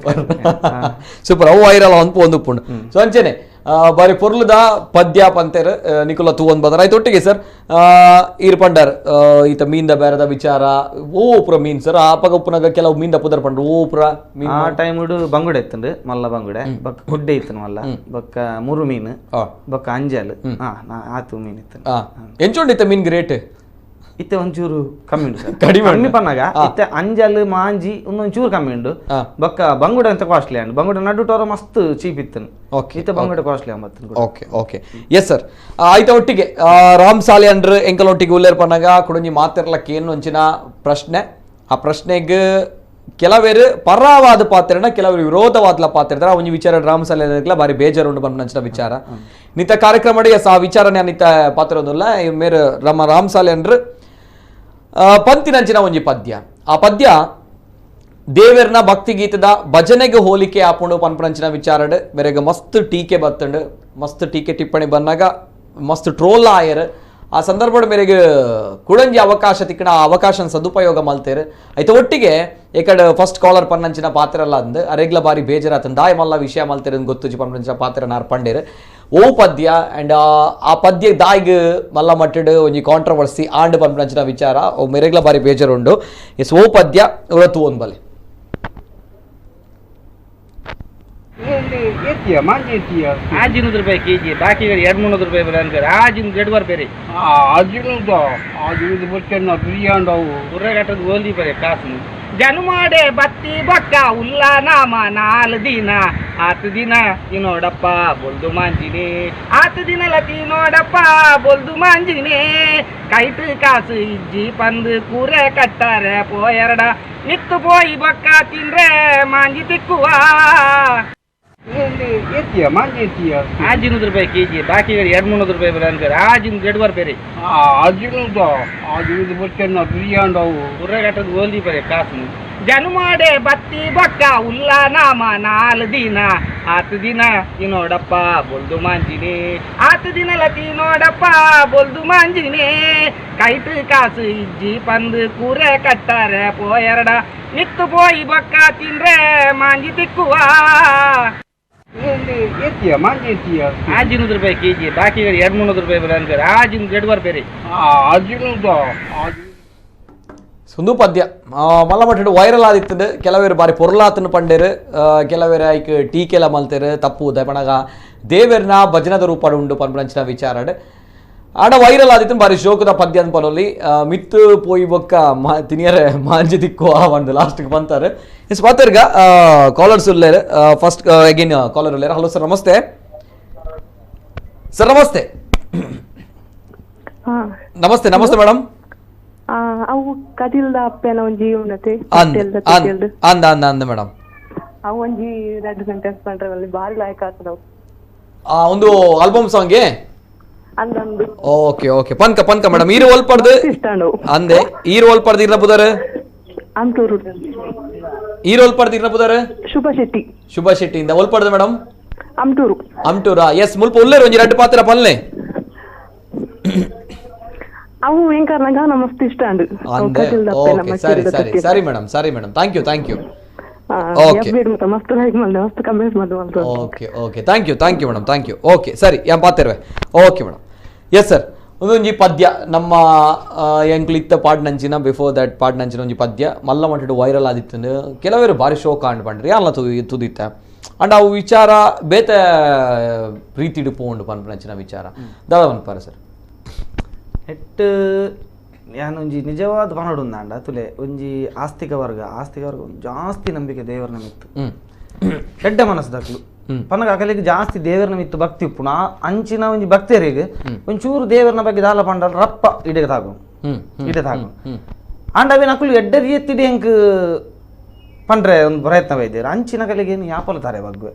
ಸೂಪರ್ ಅವು ವೈರಲ್ ಅನ್ಪು ಒಂದು ಪುಂಡು. ಸೊ ಅಂಚೆನೆ ಬಾರಿ ಪೊರ್ಲುದ ಪದ್ಯ ಪಂತೇರ್ ನಿಕುಲ ತೂ ಒಂದು ಬದರ ಆಯ್ತು ಒಟ್ಟಿಗೆ ಸರ್ ಈರ್ ಪಂಡರ್ ಈತ ಮೀನ್ದ ಬೇರದ ವಿಚಾರ ಓ ಪುರ ಮೀನ್ ಸರ್ ಆಪಗ ಉಪ್ಪುನಾಗ ಕೆಲವು ಮೀನ್ದ ಪುದರ್ ಪಂಡ್ರು ಓ ಪುರ ಮೀನ್ ಆ ಟೈಮ್ ಬಂಗುಡೆ ಇತ್ತಂಡು ಮಲ್ಲ ಬಂಗುಡೆ ಬಕ್ಕ ಗುಡ್ಡೆ ಇತ್ತನು ಮಲ್ಲ ಬಕ್ಕ ಮುರು ಮೀನು ಬಕ್ಕ ಅಂಜಲ್ ಆತು ಮೀನ್ ಇತ್ತು. ಎಂಚುಂಡು ಇತ್ತ ಮೀನ್ ರೇಟ್ ಇತ್ತೆ ಒಂಚೂರು ಕಮ್ಮಿ ಉಂಟು ಸರ್ ಕಡಿಮೆ ಕಮ್ಮಿ ಪನ್ನಾಗ ಇತ್ತೆ ಅಂಜಲ್ ಮಾಂಜಿ ಒಂದೊಂಚೂರು ಕಮ್ಮಿ ಉಂಡು ಬಕ್ಕ ಬಂಗುಡೆ ಅಂತ ಕಾಸ್ಟ್ಲಿ ಅಂಡು ಬಂಗುಡೆ ನಡು ಟೋರ ಮಸ್ತ್ ಚೀಪ್ ಇತ್ತು ಇತ್ತೆ ಬಂಗುಡೆ costly ಅಂಬತ್ತು. Okay okay yes sir ಆಯ್ತ ಒಟ್ಟಿಗೆ ರಾಮ್ ಸಾಲೆ ಅಂಡ್ರು ಎಂಕಲ್ ಒಟ್ಟಿಗೆ ಉಲ್ಲೇರ್ ಪನ್ನಾಗ ಕುಡಂಜಿ ಮಾತಿರ್ಲಕ್ಕೆ ಏನು ಒಂಚಿನ ಪ್ರಶ್ನೆ ಆ ಪ್ರಶ್ನೆಗೆ ಕೆಲವೇರು ಪರವಾದ ಪಾತ್ರನ ಕೆಲವರು ವಿರೋಧವಾದ ಪಾತ್ರ ಇರ್ತಾರೆ ಆ ಒಂಜಿ ವಿಚಾರ ರಾಮ್ ಸಾಲೆ ಬಾರಿ ಬೇಜಾರು ಉಂಡು ಬಂದ ವಿಚಾರ ನಿತ್ತ ಕಾರ್ಯಕ್ರಮ ಎಸ್ ಆ ವಿಚಾರ ನಿತ್ತ ಪಾತ್ರ ಒಂದಿಲ್ಲ ಮೇರು ನಮ್ಮ ರಾಮ್ ಸಾಲೆ ಅಂಡ್ರು ಪಂತಿನಂಚಿನ ಒಂಜಿ ಪದ್ಯ ಆ ಪದ್ಯ ದೇವೆರ್ನ ಭಕ್ತಿಗೀತದ ಭಜನೆಗೆ ಹೋಲಿಕೆ ಆಪುಂಡು ಪನ್ಪನಂಚಿನ ವಿಚಾರಡ್ ಮೇರೆಗೆ ಮಸ್ತ್ ಟೀಕೆ ಬತ್ತಂಡು ಮಸ್ತ್ ಟೀಕೆ ಟಿಪ್ಪಣಿ ಬಂದಾಗ ಮಸ್ತ್ ಟ್ರೋಲ್ ಆಯರ್ ಆ ಸಂದರ್ಭದ ಮೇರೆಗೆ ಕುಡಂಜಿ ಅವಕಾಶ ತಿಕ್ಕಣ ಆ ಅವಕಾಶ ಸದುಪಯೋಗ ಮಲ್ತೇರು ಆಯ್ತು ಒಟ್ಟಿಗೆ ಏಕಡೆ ಫಸ್ಟ್ ಕಾಲರ್ ಪನ್ನಂಚಿನ ಪಾತ್ರ ಅಲ್ಲ ಅಂದು ಅರೆಗ್ಲ ಬಾರಿ ಬೇಜಾರಾತಂದು ದಾಯ ಮಲ್ಲ ವಿಷಯ ಮಲ್ತೇರು ಗೊತ್ತುಜಿ ಪನ್ನಂಚಿನ ಪಾತ್ರ ನಾರ್ ಪಂಡೇರು ಓ ಪದ್ಯ ಆ್ಯಂಡ್ ಆ ಪದ್ಯ ದಾಯಿಗ್ ಮಲ್ಲ ಮಟ್ಟಡ್ ಒಂಜಿ ಕಾಂಟ್ರವರ್ಸಿ ಆಂಡ್ ಪನ್ಪನಂಚಿನ ವಿಚಾರ ಓ ಮೆರೆಗ್ಲ ಬಾರಿ ಬೇಜಾರುಂಡು ಎಸ್ ಓ ಪದ್ಯ ಉರತು ಒಂದು ಬಲೆ ಆಜಿನೂರು ರೂಪಾಯಿ ಕೆಜಿ ಬಾಕಿ 200-300 ರೂಪಾಯಿ ಅನ್ಕರೆ ಆಜಿನ ಗಡ್ವಾರ್ ಬೇರೆ ಉರ್ರಗಟ್ಟದ ಓಲ್ದಿ ಬರೆ ಕಾಸು ಜನುಮಾಡೆ ಬತ್ತಿ ಬಕ್ಕ ಉಲ್ಲ ನಾಮ 4 ದಿನ ಆತು ದಿನ ತಿನ್ನೋಡಪ್ಪ ಬೊಲ್ದು ಮಾಂಜಿನಿ ಆತು ದಿನಲ ತಿನ್ನೋಡಪ್ಪ ಬೊಲ್ದು ಮಾಂಜಿನಿ ಕೈಟು ಕಾಸು ಇಜ್ಜಿ ಪಂದು ಕೂರೆ ಕಟ್ಟಾರೆ ಪೋಯರಡ ನಿತ್ತು ಪೋಯಿ ಬಕ್ಕ ತಿಂದ್ರೆ ಮಾಂಜಿ ತಿಕ್ಕುವ ಆಜಿನೂರು ರೂಪಾಯಿ ಕೆಜಿ ಬಾಕಿ 200-300 ರೂಪಾಯಿ ಅನ್ಕರೆ ಆಜಿನ ಗಡ್ವಾರ್ ಬೇರೆ ಉರ್ರಗಟ್ಟದ ಓಲ್ದಿ ಬರೆ ಕಾಸು ಜನುಮಾಡೆ ಬತ್ತಿ ಬಕ್ಕ ಉಲ್ಲ ನಾಮ 4 ದಿನ ಆತು ದಿನ ತಿನ್ನೋಡಪ್ಪ ಬೊಲ್ದು ಮಾಂಜಿನಿ ಆತು ದಿನಲ ತಿನ್ನೋಡಪ್ಪ ಬೊಲ್ದು ಮಾಂಜಿನಿ ಕೈಟು ಕಾಸು ಇಜ್ಜಿ ಪಂದು ಕೂರೆ ಕಟ್ಟಾರೆ ಪೋಯರಡ ನಿತ್ತು ಪೋಯಿ ಬಕ್ಕ ತಿಂದ್ರೆ ಮಾಂಜಿ ತಿಕ್ಕುವ ಆಜಿನೂರು ರೂಪಾಯಿ ಕೆಜಿ ಬಾಕಿ 200-300 ರೂಪಾಯಿ ಅನ್ಕರೆ ಆಜಿನ ಗಡ್ವಾರ್ ಬೇರೆ ಸುಂದು ಪದ್ಯ ಮಲ್ಲ ಮಟ್ಟಡ್ ವೈರಲ್ ಆದಿತ್ತಂಡು ಕೆಲವೇರು ಬಾರಿ ಪೊರ್ಲಾತನ ಪಂಡೇರು ಕೆಲವೇರು ಐಕ್ ಟೀಕೆಲ ಮಲ್ತೇರು ತಪ್ಪು ಪಣಗ ದೇವೆರ್ನ ಭಜನದ ರೂಪಾಡು ಉಂಡು ಪನ್ಪನಂಚಿನ ವಿಚಾರಡ್ ಆಡ ವೈರಲ್ ಆದಿತ್ತು ಬಾರಿ ಶೋಕದ ಪದ್ಯ ಅನ್ಪನೊಲ್ಲಿ ಮಿತ್ತು ಪೋಯಿ ಬೊಕ್ಕ ಮಾ ತಿನಿಯರೆ ಮಾಂಜಿ ದಿಕ್ಕು ಆ ಒಂದು ಲಾಸ್ಟ್ಗೆ ಬಂತಾರೆ ಎಸ್ ಮಾತಾರ್ಗ ಕಾಲರ್ಸ್ ಉಲ್ಲೇರು first again collar ಉಲ್ಲೇರು. Hello sir ನಮಸ್ತೆ. ಸರ್ ನಮಸ್ತೆ. ನಮಸ್ತೆ ನಮಸ್ತೆ ಮೇಡಮ್. ಅವು ಕದಿಲ್ದ ಅಪ್ಪೆನ ಒಂಜಿ ಉನ್ನತೆ ಅಂದ ಅಂದ ಅಂದ ಅಂದ ಮೇಡಮ್ ಅವು ಒಂಜಿ 2 ಸೆಂಟೆನ್ಸ್ ಪಂಡ್ರೆ ಬಾರಿ ಲಾಯಕ್ ಆಗ್ತದವು ಒಂದು ಆಲ್ಬಮ್ ಸಾಂಗ್ ಅಂದಂದು. ಓಕೆ ಓಕೆ ಪನ್ಕ ಪನ್ಕ ಮೇಡಮ್ ಈರು ಒಲ್ಪಡ್ದು ಅಂದೆ ಈರು ಒಲ್ಪಡ್ದು ಇರ್ನ ಪುದಾರೆ ಅಂತೂರು ಈರು ಒಲ್ಪಡ್ದು ಇರ್ನ ಪುದಾರೆ ಶುಭ ಶೆಟ್ಟಿ. ಶುಭ ಶೆಟ್ಟಿಯಿಂದ ಒಲ್ಪಡ್ದು ಮೇಡಮ್ ಅಮ್ಟೂರು. ಅಮ್ಟೂರಾ? ಎಸ್, ಮುಲ್ಪ ಉಲ್ಲೇರು ಒಂಜಿ ರಡ್ಡ್ ಪಾತ್ರ ಪಲ್ಲೆ. ಅವು ಎಂಕರ್ನ ಗಾನ ಮಸ್ತ್ ಇಷ್ಟ ಅಂಡ್. ಓಕೆ, ಸರಿ ಸರಿ ಸರಿ ಮೇಡಮ್, ಸರಿ madam, thank you thank you. Okay, ಮಸ್ತ್ ಲೈಕ್ ಮಲ್ದೆ, ಮಸ್ತ್ comment ಮಲ್ದೆ. Okay okay, thank you thank you madam, thank you. Okay ಸರಿ, ಯಾನ್ ಪಾತೆರ್ವೆ. Okay madam. Yes sir, ಒಂದೊಂಜಿ ಪದ್ಯ ನಮ್ಮ ಎಂಕ್ಲು ಇತ್ತ ಪಾಡ್ನಂಚಿನ, ಬಿಫೋರ್ that ಪಾಡ್ನಂಚಿನ ಒಂಜಿ ಪದ್ಯ ಮಲ್ಲ ಮಟ್ಟಿಡು ವೈರಲ್ ಆದಿತ್ತು. ಕೆಲವರು ಭಾರಿ ಶೋಕ ಅಂಡ್ ಪಂಡ್ರಿ ಅಲ್ಲ ತುದಿತ್ತ ಅಂಡ್ ಅವು ವಿಚಾರ ಬೇತೆ ರೀತಿಡು ಪೋಂಡು ಪನ್ಪನಂಚಿನ ವಿಚಾರ ದಾದ ಪನ್ಪಾರ ಸರ್? ನೆಟ್ ಯಾನೊಂಜಿ ನಿಜವಾದ ಪನಡುಂದಾಂಡ ತುಲೆ ಒಂಜಿ ಆಸ್ತಿಕ ವರ್ಗ, ಆಸ್ತಿಕ ವರ್ಗ ಜಾಸ್ತಿ ನಂಬಿಕೆ ದೇವರನ ಮಿತ್ತು, ಎಡ್ಡೆ ಮನಸ್ಸು ಪನಗ ಅಕಲಿಗೆ ಜಾಸ್ತಿ ದೇವರನ ಮಿತ್ತು ಭಕ್ತಿ ಉಪ್ಪುನ ಅಂಚಿನ ಒಂಜಿ ಭಕ್ತರಿಗೆ ಒಂಚೂರು ದೇವರನ ಬಗ್ಗೆ ದಾಲ ಪಂಡ ರಪ್ಪ ಇಡೆ ತಾಗು ಇಡೆ ತಾಗು ಅಂಡ ಅವೇನು ಅಕಲು ಎಡ್ಡೆ ರೀತಿಡೆ ಎಂಕ್ ಪಂಡ್ರೆ ಒಂದು ಪ್ರಯತ್ನ ಬೈದೇರು ಅಂಚಿನ ಕಲಿಗೆ ಏನು ಯಾಪಲ ತಾರೆ ಬಗ್ಗೆ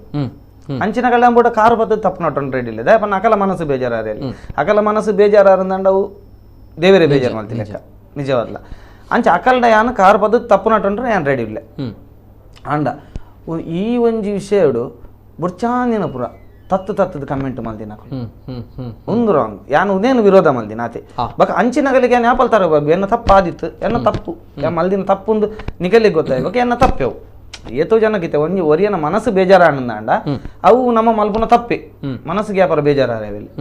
ಅಂಚಿನ ಕಲೆ ಅಂಬೋಟ ಕಾರು ಬತ್ತದ ತಪ್ಪು ನಟೊಂಡು ರೆಡಿ ಇಲ್ಲ ದಯಪನ್ನ ಅಕಲ ಮನಸ್ಸು ಬೇಜಾರಲ್ಲಿ ಅಕಲ ಮನಸ್ಸು ಬೇಜಾರಂದಂಡವು ದೇವರೇ ಬೇಜಾರು ಮಾಡ್ತಿಲ್ಲ ನಿಜವಾದ್ಲ ಅಂಚ ಅಕಲ್ಡ ಯಾನು ಕಾರು ಪದ್ಧತಿ ತಪ್ಪು ನಟೊಂಡ್ರೆ ಯಾನು ರೆಡಿ ಇಲ್ಲ. ಅಂಡ ಈ ಒಂಜಿ ವಿಷಯಡು ಬುರ್ಚಾಂದಿನ ಪುರ ತತ್ತು ತತ್ತದ ಕಮೆಂಟ್ ಮಲ್ದಿನ ಒಂದು ರಾಂಗ್ ಯಾನು ಉದೇನು ವಿರೋಧ ಮಲ್ದಿನ ಆತೆ ಬಕ ಅಂಚಿನಗಲಿಗೆ ಯಾನು ಯಾಪಲ್ ತರ ಬಾಬು ಎನ್ನ ತಪ್ಪು ಆದಿತ್ತು ಎನ್ನ ತಪ್ಪು ಮಲ್ದಿನ ತಪ್ಪುಂದು ನಿಗಲಿಗೆ ಗೊತ್ತಾಯ್ಬೇಕು ಎನ್ನ ತಪ್ಪೆವು ಏತೋ ಜನಕ್ಕಿತ್ತೆ ಒಂಜಿ ಒರಿಯನ ಮನಸ್ಸು ಬೇಜಾರ ಅಂಡ ಅವು ನಮ್ಮ ಮಲ್ಪುನ ತಪ್ಪೆ ಮನಸ್ಸಿಗೆ ಯಾಪಾರ ಬೇಜಾರ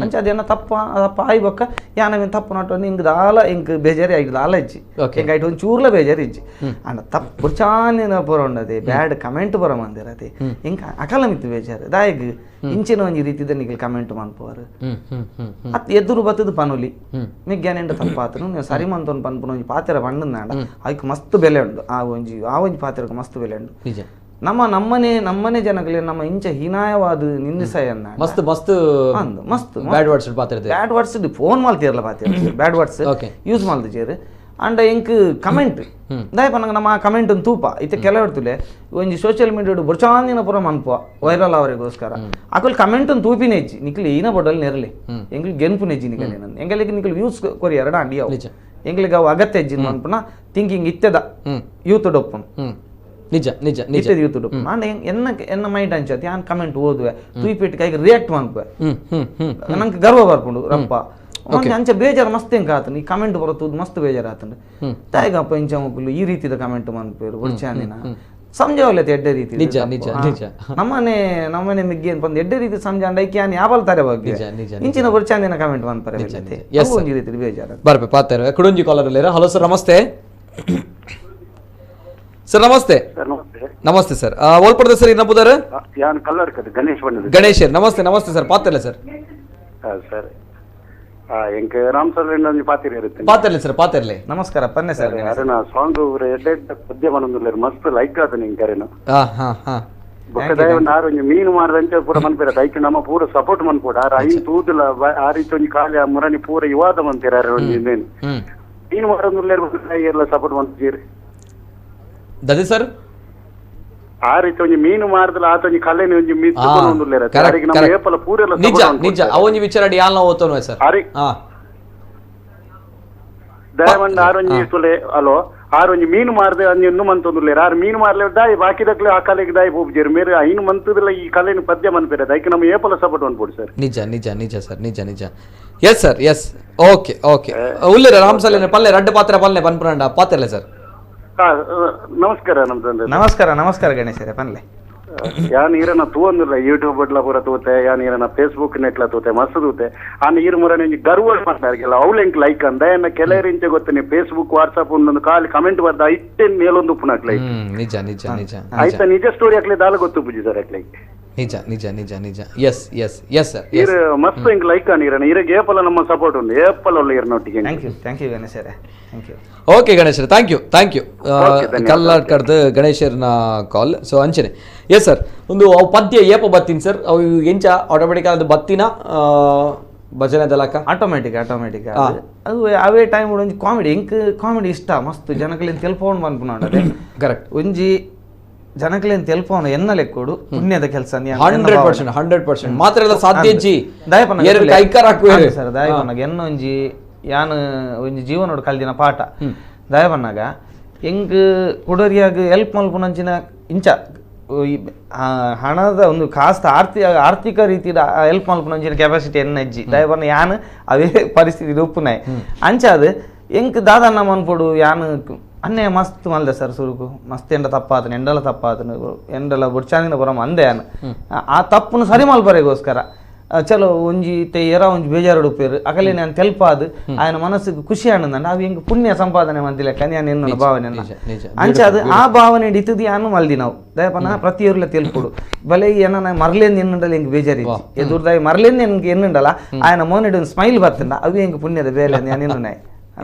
ಅಂಚೆ ಅದೇನ ತಪ್ಪ ತಪ್ಪ ಆಯ್ಬೊಕ್ಕ ಯಾನವೇನು ತಪ್ಪು ನಟ್ಟು ಹಿಂಗೆ ದಾಲ ಇಂಕ್ ಬೇಜಾರಿ ಆಯ್ತು ದಾಲ ಇಜ್ಜಿ ಹಿಂಗೆ ಆಯ್ತು ಒಂದು ಚೂರ್ಲ ಬೇಜಾರಿ ಇಜ್ಜಿ ಅಂಡ ತಪ್ಪು ಚಾನಿನ ಪುರ ಉಂಡದೆ ಬ್ಯಾಡ್ ಕಮೆಂಟ್ ಬರ ಮಂದಿರದೆ ಹಿಂಗೆ ಅಕಲಮಿತ್ತು ಬೇಜಾರು ದಾಯಗ್ ಇಂಚಿನ ಒಂಜಿ ರೀತಿದ ನಿಗಲ್ ಕಮೆಂಟ್ ಮನ್ಪುವರು ಅತ್ ಎದುರು ಬತ್ತದ ಪನುಲಿ ನಿಗ್ಯಾನೆಂಡ ತಪ್ಪಾತನು ನೀವು ಸರಿ ಮಂತೊಂದು ಪನ್ಪುನ ಒಂಜಿ ಪಾತ್ರ ಪಂಡಂದಾಂಡ ಅದಕ್ಕೆ ಮಸ್ತ್ ಬೆಲೆ ಉಂಡು ಆ ಒಂಜಿ ಪಾತ್ರಕ್ಕೆ ಮಸ್ತ್ ಬೆಲೆ ಉಂಡು. ನಮ್ಮ ನಮ್ಮನೆ ನಮ್ಮನೆ ಜನಗಳಿಗೆ ನಮ್ಮ ಇಂಚ ಹೀನಾಯವಾದ ನಿಂದಿಸಯನ್ನ ಮಸ್ತ್ ಮಸ್ತ್ ಅಂದು ಮಸ್ತ್ ಬ್ಯಾಡ್ ವರ್ಡ್ಸ್ ಪಾತ್ರ bad words phone ಮಲ್ತಿರಲ್ಲ ಪಾತ್ರ bad words use ಮಲ್ದಿಜೇರು and ಎಂಕ್ ಕಮೆಂಟ್ ದಯಪ ನಂಗೆ ನಮ್ಮ ಕಮೆಂಟ್ ತೂಪ ಇತ್ತೆ ಕೆಲವು ಒಂಜಿ ಸೋಷಿಯಲ್ ಮೀಡಿಯಾ ಬುರ್ಚಾಂದಿನ ಪುರ ಮನ್ಪುವ ವೈರಲ್ ಅವರಿಗೋಸ್ಕರ ಅಕಲ್ ಕಮೆಂಟ್ ತೂಪಿನೇ ಇಜ್ಜಿ ನಿಕ್ಲು ಈನ ಬೊಡಲ್ ನೆರಲಿ ಎಂಗ್ಲು ಗೆನ್ಪುನೆ ಇಜ್ಜಿ ನಿಕಲೆ ಎಂಗಲಿಗೆ ನಿಕ್ಲು ವ್ಯೂಸ್ ಕೊರಿ ಎರಡ ಅಂಡಿ ಅವು ಎಂಗ್ಲಿಗೆ ಅವು ಅಗತ್ಯ ಇಜ್ಜಿ ಮನ್ಪುನ ಥಿಂಕಿಂಗ್ ಇತ್ತೆದ ಯೂತ್ ಡೊಪ್ಪುನು ನಿಜ ನಿಜ ನಿಜ ಯೂತ್ ಡೊಪ್ಪು ನಾನು ಎನ್ನ ಎನ್ನ ಮೈಂಡ್ ಅಂಚತ್ ಯಾನ್ ಕಮೆಂಟ್ ಓದುವೆ ತೂಪಿಟ್ಟು ಕೈಗೆ ರಿಯಾಕ್ಟ್ ಮನ್ಪುವೆ ನಂಗೆ ಗರ್ವ ಬರ್ಪುಂಡು ರಪ್ಪ ಅಂಚೆ ಬೇಜಾರು ಮಸ್ತ್ ಹೆಂಗೆ ಆತನು ಈ ಕಮೆಂಟ್ ಬರುತ್ತದು ಮಸ್ತ್ ಬೇಜಾರು ಆತನು ತಾಯಿಗಪ್ಪ ಇಂಚ ಮಕ್ಕಳು ಈ ರೀತಿದ ಕಮೆಂಟ್ ಮನ್ಪೇರು ಒಡ್ಚಾಂದಿನ ಸಂಜಾವಲತೆ ಎಡ್ಡೆ ರೀತಿ ನಿಜ ನಿಜ ನಿಜ ನಮ್ಮನೆ ನಮ್ಮನೆ ಮಿಗ್ಗಿ ಏನ್ ಬಂದು ಎಡ್ಡೆ ರೀತಿ ಸಂಜಾಂಡ ಐಕೆ ಯಾನ್ ಯಾವಲ್ ತಾರೆ ಬಗ್ಗೆ ಇಂಚಿನ ಬೊಡ್ಚಾಂದಿನ ಕಮೆಂಟ್ ಮನ್ಪರೆ ಒಂಜಿ ರೀತಿ ಬೇಜಾರು ಬರ್ಪೆ ಪಾತಾರೆ ಕುಡುಂಜಿ ಕಾಲರ್ ಅಲ್ಲಿ. ಹಲೋ ಸರ್ ನಮಸ್ತೆ. ಸರ್ ನಮಸ್ತೆ. ನಮಸ್ತೆ ಸರ್, ಓಲ್ಪಡ್ದೆ ಸರ್ ಇನ್ನಪುದಾರ ಗಣೇಶ್ ಗಣೇಶ್ ನಮಸ್ತೆ. ನಮಸ್ತೆ ಸರ್, ಪಾತ್ರಲ್ಲ ಸರ್? ಸರ್ ಎಂಕ್ ರಾಮ್ ಸರ್ ಒಂಜಿ ಪಾತಿರ ಇರುತ್ತೆ ಪಾತಿರ್ಲಿ ಸರ್, ಪಾತಿರ್ಲಿ. ನಮಸ್ಕಾರ ಪನ್ನೆ ಸರ್. ಅರೆನ ಸಾಂಗ್ ಎಡ್ಡೆ ಪದ್ಯ ಮನೊಂದುಲ್ಲೆರ್ ಮಸ್ತ್ ಲೈಕ್ ಆತನ ಎಂಕ್ ಅರೆನ ಬೊಕ್ಕ ದಯವಂಡ ಆರ್ ಒಂಜಿ ಮೀನು ಮಾರದಂಚ ಪೂರ ಮನ್ಪೆರ ಐಕ್ ನಮ್ಮ ಪೂರ ಸಪೋರ್ಟ್ ಮನ್ಪೋಡು ಆರ್ ಐನ್ ತೂದುಲ ಆ ರೀತಿ ಒಂಜಿ ಖಾಲಿ ಆ ಮುರನಿ ಪೂರ ವಿವಾದ ಮಂತೀರ ಆರ್ ಒಂಜಿ ಮೀನು ಮಾರೊಂದುಲ್ಲೆರ್ ಎಲ್ಲ ಸಪೋರ್ಟ್ ಮನ್ಪುಜೀರ್ ದದಿ ಸರ್. ಆ ರೀತಿ ಒಂಜಿ ಮೀನು ಮಾರದಲ್ಲ ಆತ ಒಂಜಿ ಕಲೆನಿ ಒಂಜಿ ಮಿತ್ತು ಕೊನೊಂದುಲ್ಲೆರ್ ಆರಿಗೆ ನಮ್ಮ ಏಪಲ ಪೂರೆಲ್ಲ ನಿಜ ನಿಜ ಅವೊಂಜಿ ವಿಚಾರ ಅಡಿ ಯಾಲ್ನ ಓತೋನು ಸರ್ ಆರಿ ದಯವಂಡ ಆರೊಂಜಿ ತುಲೆ ಅಲೋ ಆರೊಂಜಿ ಮೀನು ಮಾರದೆ ಅಂಜಿ ಇನ್ನು ಮಂತೊಂದುಲ್ಲೆರ್ ಆರು ಮೀನು ಮಾರಲೆ ದಾಯಿ ಬಾಕಿದಕ್ಲೆ ಆ ಕಲೆಗೆ ದಾಯಿ ಪೋಪುಜೆರ್ ಮೇರೆ ಐನು ಮಂತುದಲ್ಲ ಈ ಕಲೆನ ಪದ್ಯ ಮನ್ಪೆರ ಐಕ್ ನಮ್ಮ ಏಪಲ ಸಪೋರ್ಟ್ ಮನ್ಪೊಡು ಸರ್. ನಿಜ ನಿಜ ನಿಜ ಸರ್, ನಿಜ ನಿಜ. Yes sir, yes. Okay okay, ಉಲ್ಲೆರ ರಾಮಸಲ್ಲೇನೆ ಪಲ್ಲೆ ರಡ್ಡು ಪಾತ್ರ ಪಲ್ಲೆ ಪನ್ಪುರಂಡ ಪಾತ್ರಲೆ ಸರ್. ನಮಸ್ಕಾರ. ನಮಸ್ಕಾರ ನಮಸ್ಕಾರ ಗಣೇಶರೇ ಪನ್ಲೆ. ಯಾನ್ ಈರನ ತೂವೊಂದುಲ್ಲ ಯೂಟ್ಯೂಬ್ ಡ್ಲ ಪೂರ ತೂತೆ, ಯಾನ್ ಈರನ ಫೇಸ್ಬುಕ್ ನೆಟ್ಲ ತೂತೆ ಮಸ್ತ್ ತೂತೆ. ಆನ್ ಈರ್ ಮುರನೆ ಒಂಜಿ ಗರ್ವ ಮಲ್ತಾರ್ಗೆಲ್ಲ ಅವ್ಲು ಎಂಕ್ ಲೈಕ್ ಅಂದ ಎನ್ನ ಕೆಲವರು ಇಂಚೆ ಗೊತ್ತನೆ ಫೇಸ್ಬುಕ್ ವಾಟ್ಸ್ಆಪ್ ಒಂದೊಂದು ಖಾಲಿ ಕಮೆಂಟ್ ಬರ್ದ ಐತೆ ಮೇಲೊಂದು ಉಪ್ಪುನಕ್ಲೆ. ನಿಜ ನಿಜ ನಿಜ ಐತ ನಿಜ ಸ್ಟೋರಿ ಅಕ್ಲೆ ದಾಲ ಗೊತ್ತು ಪೂಜಿ ಸರ್ ಅಕ್ಲೆ. ನಿಜ ನಿಜ ನಿಜ ನಿಜ. S S yes sir. ಈರ್ ಮಸ್ತ್ ಎಂಕ್ ಲೈಕ್ ಅನ್ ಈರನ ಈರೆಗ್ ಏಪಲ ನಮ್ಮ ಸಪೋರ್ಟ್ ಉಂಡು ಏಪಲ ಉಲ್ಲ ಈರ್ನೊಟ್ಟಿಗೆ. Thank you thank you ಗಣೇಶರೇ, thank you. Okay ಗಣೇಶರೇ, thank you thank you. ಕಲ್ಲಾಡ್ಕಡ್ದು ಗಣೇಶರ್ನ call so ಅಂಚನೆ. ಎಸ್ ಸರ್, ಒಂದು ಅವು ಪದ್ಯ ಏಪ ಬತ್ತೀನಿ ಸರ್, ಅವು ಎಂಚ ಆಟೋಮೆಟಿಕ್ ಅದು ಬತ್ತಿನ ಭಜನೆ ದಲಕ ಆಟೋಮೆಟಿಕ್ ಆಟೋಮೆಟಿಕ್ ಅದು ಅವೇ ಟೈಮ್ ಒಂಜಿ ಕಾಮಿಡಿ ಎಂಕ್ ಕಾಮಿಡಿ ಇಷ್ಟ ಮಸ್ತ್ ಜನಕಲಿನ್ ತೆಲ್ಪೋಂಡು ಪನ್ಪುನ ಕರೆಕ್ಟ್. ಒಂಜಿ ಜನಕಲೇನು ತೆಲ್ಪವನ ಎನ್ನ ಲೆಕ್ಕೋಡು ಪುಣ್ಯದ ಕೆಲಸ 100% 100% ಮಾತ್ರ ಎಲ್ಲ ಸಾಧ್ಯ ಜಿ ಸರ್. ದಯಪನ್ನಾಗ ಎನ್ನ ಒಂಜಿ ಯಾನ್ ಒಂಜಿ ಜೀವನೋಡು ಕಲ್ದಿನ ಪಾಠ ದಯಪನ್ನಾಗ ಎಂಕ್ ಕುಡೋರಿಯಾಗ ಎಲ್ಪ್ ಮಲ್ಪುನಂಚಿನ ಇಂಚ ಹಣದ ಒಂದು ಕಾಸ್ತ ಆರ್ಥಿಕ ರೀತಿಯ ಹೆಲ್ಪ್ ಮಲ್ಪುನ ಒಂಜಿನ ಕೆಪಾಸಿಟಿ ಎನ್ನ ಅಜ್ಜಿ ದಯಪನ್ನ ಯಾನ್ ಅವೇ ಪರಿಸ್ಥಿತಿ ಉಪ್ಪುನಾಯ್ ಅಂಚಾದ ಎಂಕ್ ದಾದನ್ನ ಮನ್ಪೊಡು ಯಾನ್ ಅನ್ನೆ ಮಸ್ತ್ ಮಲ್ದೆ ಸರ್ ಸುರುಕು ಮಸ್ತ್ ಎಂಡ ತಪ್ಪಾತನು ಎಂಡಲ ತಪ್ಪಾತನು ಎಂಡಲ ಬುಡ್ಚಾನಿನ ಬರಮ ಅಂದೆ ಯಾನ್ ಆ ತಪ್ಪುನು ಸರಿ ಮಲ್ಪರೆಗೋಸ್ಕರ ಚಲೋ ಒಂಜಿ ಏರ ಒಂಜಿ ಬೇಜಾರು ಉಪ್ಪೇರು ಅಕಲೆ ನಾನು ತೆಲ್ಪಾದು ఆయన ಮನಸ್ಸಿಗೆ ಖುಷಿ ಆನಂದ ಅವು ಹೆಂಗೆ ಪುಣ್ಯ ಸಂಪಾದನೆ ಮಂದಿಲೆಕ್ಕ ನಾನು ಎನ್ನ ಭಾವನೆ ಅಂಚಾದ ಆ ಭಾವನೆ ಇತ್ತದು ಯಾನು ಮಲ್ದಿ ನಾವು ದಯಪನ ಪ್ರತಿಯೊರ್ಲ ತೆಲ್ಪುಡು ಬಲೆ ಏನ ಮರಲೇನ್ ಎನ್ನುಂಡಲ್ಲ ಹೆಂಗೆ ಬೇಜಾರಿ ಎದುರ್ದಾಯಿ ಮರಲೇನ್ ಎನ್ಗೆ ಎನ್ನುಂಡಲ್ಲ ఆయన ಮೋನಿಡು ಸ್ಮೈಲ್ ಬರ್ತಂಡ ಅವು ಹೆಂಗೆ ಪುಣ್ಯದ ಬೇಲೆ ನಾನು ಎನ್ನು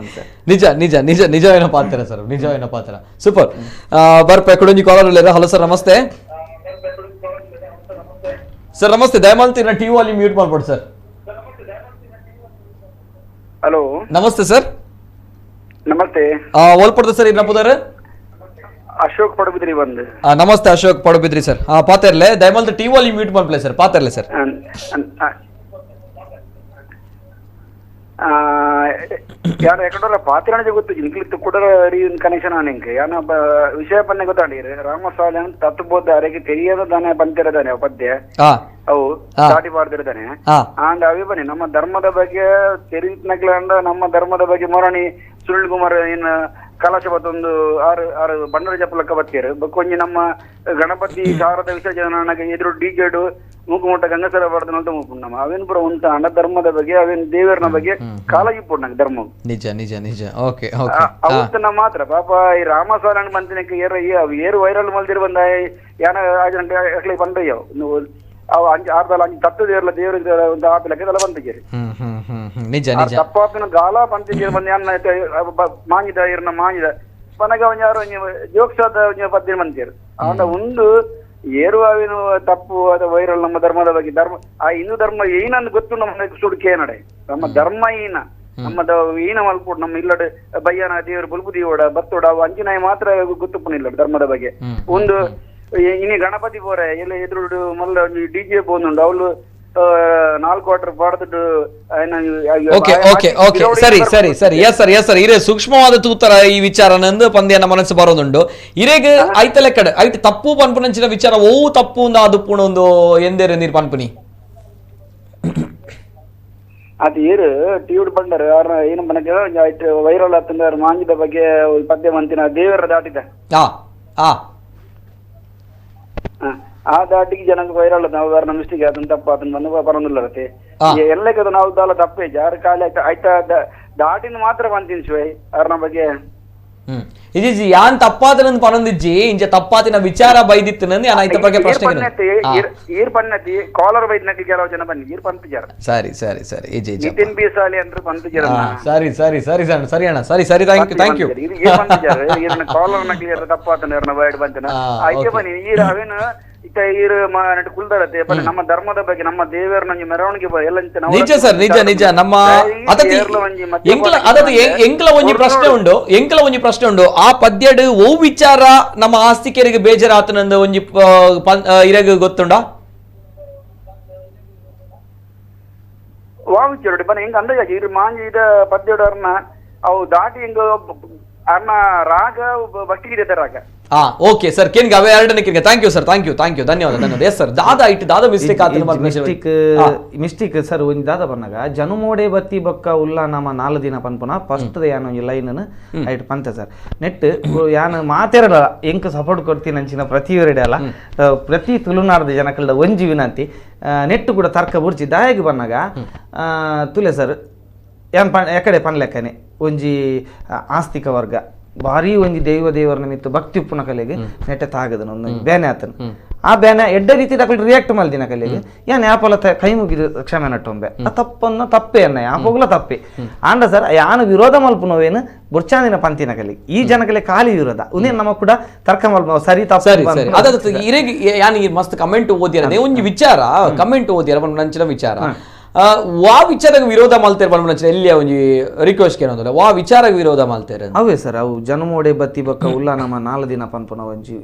ನಿಜ ನಿಜ ನಿಜ ನಿಜವೇನ ಪಾತ್ರ ಸರ್, ನಿಜವೇನ ಪಾತ್ರ. ಸೂಪರ್. ಬರ್ಪ ಕೊಡೊಂಜಿ ಕಾಲರ್ ಉಲ್ಲೇರ. ಹಲೋ ಸರ್ ನಮಸ್ತೆ. ಸರ್ ನಮಸ್ತೆ, ದಯಮಾಲ್ತಿನ TV volume mute ಮಾಡ್ಬೋದು ಸರ್. ಹಲೋ ನಮಸ್ತೆ ಸರ್. ನಮಸ್ತೆ. ಓಲ್ಪಡ್ದ ಸರ್ ಇನ್ನಪ್ಪದಾರ ಅಶೋಕ್ ಪಡುಬಿದ್ರಿ ಬಂದು. ನಮಸ್ತೆ ಅಶೋಕ್ ಪಡುಬಿದ್ರಿ ಸರ್. ಪಾತಿರ್ಲೆ ದಯಮಾಲ್ತ TV volume mute ಮಾಡ್ಪ್ಲೆ sir, ಪಾತಿರ್ಲೆ sir. ಯಾರು ಯಾಕಂದ್ರೆ ಪಾತಿರಾಣ ಗೊತ್ತು ಇಂಕ್ಲಿತ್ತು ಕೂಡ ಕನೆಕ್ಷನ್ ಆನಿಂಕ್ ಯಾನ ವಿಷಯ ಪನ್ನೆ ಗೊತ್ತಾಂಡಿರು ರಾಮಸಾಲೆ ತತ್ಬೋಧ ಅರೆಗೆ ತೆರಿಯದ ದಾನೆ ಬಂತಿರದಾನೆ ಪದ್ಯ ಅವು ದಾಟಿ ಪಾಡ್ತಿರ್ತಾನೆ. ಅಂಡ್ ಅವೇ ಬನ್ನಿ ನಮ್ಮ ಧರ್ಮದ ಬಗ್ಗೆ ತೆರಿನಕ್ಲ ನಮ್ಮ ಧರ್ಮದ ಬಗ್ಗೆ ಮೊರಣಿ ಸುನಿಲ್ ಕುಮಾರ್ ಏನ್ ಕಲಶ ಬತ್ತೊಂದು ಆರು ಆರು ಬಂಡರ ಚಪ್ಪಲಕ್ಕ ಬತ್ತೀರು ಬೊಕ್ಕೊಂಜಿ ನಮ್ಮ ಗಣಪತಿ ಶಾರದ ವಿಸರ್ಜನೆ ಎದುರು ಡಿಜೆಡು ಮೂಕುಮೂಟ ಗಂಗಸರ ಬರ್ತನಂತ ಮೂಪು ನಮ್ಮ ಅವೇನ್ ಪೂರ ಉಂಟ ಅಣ್ಣ ಧರ್ಮದ ಬಗ್ಗೆ ಅವೇನ್ ದೇವರನ ಬಗ್ಗೆ ಕಾಳಜಿ ಪೂರ್ಣ ಧರ್ಮ. ನಿಜ ನಿಜ ನಿಜ. ಓಕೆ ಅವತ್ತನ್ನ ಮಾತ್ರ ಪಾಪ ಈ ರಾಮಸಾರಣ ಬಂದಿನಕ್ಕೆ ಏರು ಏರು ವೈರಲ್ ಮಲ್ದಿರು ಬಂದ ಯಾನ ಅಕ್ಲಿ ಬಂದಯ್ಯವು ಅವು ಅಂಚು ಆರ್ದಲ್ಲ ಅಂಚು ತತ್ತು ದೇವರಲ್ಲ ದೇವರು ಒಂದು ಆಪಿಲಕ್ಕೆ ಬಂದಿದ್ದೀರಿ ನಿಜ ನಿಜ ತಪ್ಪಾಪಿನ ಗಾಲ ಬಂತಿದ್ದೀರಿ ಬಂದು ಯಾನ ಮಾಂಜಿದ ಇರ್ನ ಮಾಂಜಿದ ಪನಗ ಒಂಜಿ ಯಾರು ಒಂಜಿ ಜೋಕ್ಸಾದ ಒಂಜಿ ಪದ್ಯ ಬಂತೀರು ಅವನ ಒಂದು ಏರುವಾವಿನ ತಪ್ಪು ಅದ ವೈರಲ್ ನಮ್ಮ ಧರ್ಮದ ಬಗ್ಗೆ ಧರ್ಮ ಆ ಹಿಂದೂ ಧರ್ಮ ಏನಂದ್ ಗೊತ್ತು ನಮ್ಮ ಸುಡುಕೆ ನಡೆ ನಮ್ಮ ಧರ್ಮ ಏನ ನಮ್ಮ ಈನ ಮಲ್ಪೋಡು ನಮ್ಮ ಇಲ್ಲಡೆ ಬಯ್ಯನ ದೇವರು ಬುಲ್ಪು ದೇವಡ ಬತ್ತೋಡ ಅವು ಅಂಚಿನಾಯಿ ಮಾತ್ರ ಗೊತ್ತುಪ್ಪನಿಲ್ಲ ಧರ್ಮದ ಬಗ್ಗೆ. ಒಂದು ಇನಿ ಗಣಪತಿ ಪೋರೆ ಎಲ್ಲ ಎದುರು ಮಲ್ಲ ಡಿ ಜೆ ಬೋಂದುಂಡು ಅವಳು ನಾಲ್ಕು ವಾಟರ್ ಪಾಡ್ದು. Okay okay okay ಸರಿ ಸರಿ ಸರಿ yes sir yes sir. ಇರೇ ಸೂಕ್ಷ್ಮವಾದ ತೂತರ ಈ ವಿಚಾರ ನಂದು ಪಂದ್ಯನ ಮನಸ್ಸು ಬರೋದುಂಡು ಇರೇಗ ಐತಲೆ ಕಡೆ ಐಟ್ ತಪ್ಪು ಪನ್ಪುನಂಚಿನ ವಿಚಾರ ಓ ತಪ್ಪು ಒಂದು ಅದು ಪುಣ ಒಂದು ಎಂದೇರೆ ನೀರು ಪನ್ಪುನಿ ಅದು ಏರು ಟಿವಿಡ್ ಬಂಡರ್ ಏನು ಬನಕ ವೈರಲ್ ಆತಂದ್ರೆ ಮಾಂಜಿದ ಬಗ್ಗೆ ಪದ್ಯ ಮಂತಿನ ದೇವರ ದಾಟಿದ ಆ ದಾಟಿಗೆ ಜನಕ್ಕೆ ವೈರಲ್ ನಾವು ಬೇರೆ ನಮ್ಮ ಮಿಸ್ಟೇಕ್ ಅದನ್ನ ತಪ್ಪು ಅದನ್ನ ಬಂದು ಬರೋದಿಲ್ಲರತ್ತೆ ಎಲ್ಲಕ್ಕೆ ನಾವು ದಾಲ ತಪ್ಪೇ ಯಾರು ಖಾಲಿ ಆಯ್ತಾ ಆಯ್ತಾ ದಾಟಿನ ಮಾತ್ರ ಬಂತೀನಿ ಶಿವೈ ಅವ್ರನ್ನ ಬಗ್ಗೆ. ಇಜಿ ಯಾನ್ ತಪ್ಪಾತನಂದು ಪನೊಂದಿಜ್ಜಿ ಇಂಚ ತಪ್ಪಾತಿನ ವಿಚಾರ ಬೈದಿತ್ತು ನಂದು ಯಾನ್ ಐತ ಬಗ್ಗೆ ಪ್ರಶ್ನೆ ಈರ್ ಪನ್ನತಿ ಕಾಲರ್ ಬೈದ್ನಕ್ಕೆ ಕೆಲವು ಜನ ಬನ್ನಿ ಈರ್ ಪಂತಿಜಾರ. ಸರಿ ಸರಿ ಸರಿ ಇಜಿ ಇಜಿ ನಿತಿನ್ ಬಿ ಸಾಲಿ ಅಂದ್ರೆ ಪಂತಿಜಾರ. ಸರಿ ಸರಿ ಸರಿ ಸರ್ ಸರಿ ಅಣ್ಣ ಸರಿ ಸರಿ thank you thank you. ಈರ್ ಪಂತಿಜಾರ ಈರ್ನ ಕಾಲರ್ ನಕ್ಕೆ ತಪ್ಪಾತನ ಇರ್ನ ಬೈಡ್ ಬಂತನ ಐಕೆ ಬನ್ನಿ ಈರ್ ಅವೇನು ಇತ್ತ ಈರ್ ಕುಲ್ದಾರತ್ತೆ ನಮ್ಮ ಧರ್ಮದ ಬಗ್ಗೆ ನಮ್ಮ ದೇವರ ಮೆರವಣಿಗೆ ಎಲ್ಲ. ನಿಜ ಸರ್ ನಿಜ ನಿಜ. ನಮ್ಮ ಎಂಕಲ ಒಂಜಿ ಪ್ರಶ್ನೆ ಉಂಡು ಎಂಕಲ ಒಂಜಿ ಪ್ರಶ್ನೆ ಉಂಡು ಆ ಪದ್ಯಡು ಓ ವಿಚಾರ ನಮ್ಮ ಆಸ್ತಿಕರಿಗೆ ಬೇಜಾರಾತನಂದು ಒಂಜಿ ಇರಗ ಗೊತ್ತುಂಡ ವಾ ವಿಚಾರ ಬನ್ನಿ ಹೆಂಗ ಅಂದಾಜ ಇರ್ ಮಾಂಜಿ ಇದ ಪದ್ಯಡರ್ನ ಅವು ದಾಟಿ ಹೆಂಗ ಅರ್ನ ರಾಗ ಭಕ್ತಿ ರಾಗ. ಹಾ ಓಕೆ ಸರ್ ಕೇನ್ಗೆ ಅವೇ ಎರಡನೇ ಕೇನ್ಗೆ thank you sir thank you thank you ಧನ್ಯವಾದ ಧನ್ಯವಾದ. ಎಸ್ ಸರ್ ದಾದಾ ಇಟ್ಟು ದಾದಾ ಮಿಸ್ಟೇಕ್ ಆತ mistake mistake sir ಒಂಜಿ ದಾದಾ ಪನ್ನಗ ಜನುಮೋಡೆ ಬತ್ತಿ ಬೊಕ್ಕ ಉಲ್ಲ ನಮ್ಮ 4 ದಿನ ಪನ್ಪುನ ಫಸ್ಟ್ ಯಾನ್ ಒಂಜಿ ಲೈನ್ ಐಟ್ ಪಂತೆ ಸರ್ ನೆಟ್ ಯಾನ್ ಮಾತೆರಡ ಎಂಕ್ ಸಪೋರ್ಟ್ ಕೊಡ್ತೀನಿ ಅಂಚಿನ ಪ್ರತಿಯೊರೆಡೆ ಅಲ್ಲ ಪ್ರತಿ ತುಳುನಾಡದ ಜನಕಲ್ದ ಒಂಜಿ ವಿನಂತಿ ನೆಟ್ ಕೂಡ ತರ್ಕ ಬುರ್ಚಿ ದಾಯಗ್ ಬನ್ನಗ ತುಲೆ ಸರ್ ಯಾನ್ ಎಕಡೆ ಪನ್ಲೆಕ್ಕನೆ ಒಂಜಿ ಆಸ್ತಿಕ ವರ್ಗ ಭಾರಿ ಒಂಜಿ ದೈವ ದೇವರ ನಿಮಿತ್ತ ಭಕ್ತಿ ಉಪ್ಪುನ ಕಲೆಗೆ ನೆಟ್ಟೆ ತಾಗದನು ಒಂದು ಬೇನೆ ಆತನು ಆ ಬೇನೆ ಎಡ್ಡ ರೀತಿ ಅಕಲ್ ರಿಯಾಕ್ಟ್ ಮಲ್ದಿನ ಕಲೆಗೆ ಯಾನ್ ಯಾಪಲ ಕೈ ಮುಗಿದು ಕ್ಷಮೆ ನಟ್ಟೊಂಬೆ ಆ ತಪ್ಪನ್ನ ತಪ್ಪೆ ಅನ್ನ ಯಾಪೋಗ್ಲ ತಪ್ಪೆ ಆಂಡ ಸರ್ ಯಾನು ವಿರೋಧ ಮಲ್ಪುನವೇನು ಬುರ್ಚಾಂದಿನ ಪಂತಿನ ಕಲೆಗೆ ಈ ಜನಕಲೆ ಖಾಲಿ ವಿರೋಧ ಉನೇನು ನಮ್ಮ ಕೂಡ ತರ್ಕ ಮಲ್ಪ ಸರಿ ತಪ್ಪು ಸರಿ ಸರಿ ಅದ ಇರೆಗ್ ಯಾನ್ ಈ ಮಸ್ತ್ ಕಮೆಂಟ್ ಓದಿರ ಒಂಜಿ ವಿಚಾರ ಕಮೆಂಟ್ ಓದಿರ ನಂಚಿನ ವಿಚಾರ ವಾ ವಿಚಾರ ವಿರೋಧ ಮಲ್ತೇರೆ ಪನ್ಪುನಂಚಿನ ಎಲ್ಲಿ ಒಂಜಿ ರಿಕ್ವೆಸ್ಟ್ ಏನಂದ್ರೆ ವಾ ವಿಚಾರ ವಿರೋಧ ಮಲ್ತೇರೆ ಅವೇ ಸರ್ ಅವು ಜನಮೋಡೆ ಬತ್ತಿ ಬಕ್ಕ ಉಲ್ಲ ನಮ್ಮ 4 ದಿನ ಪನ್ಪುನ ಒಂಜಿ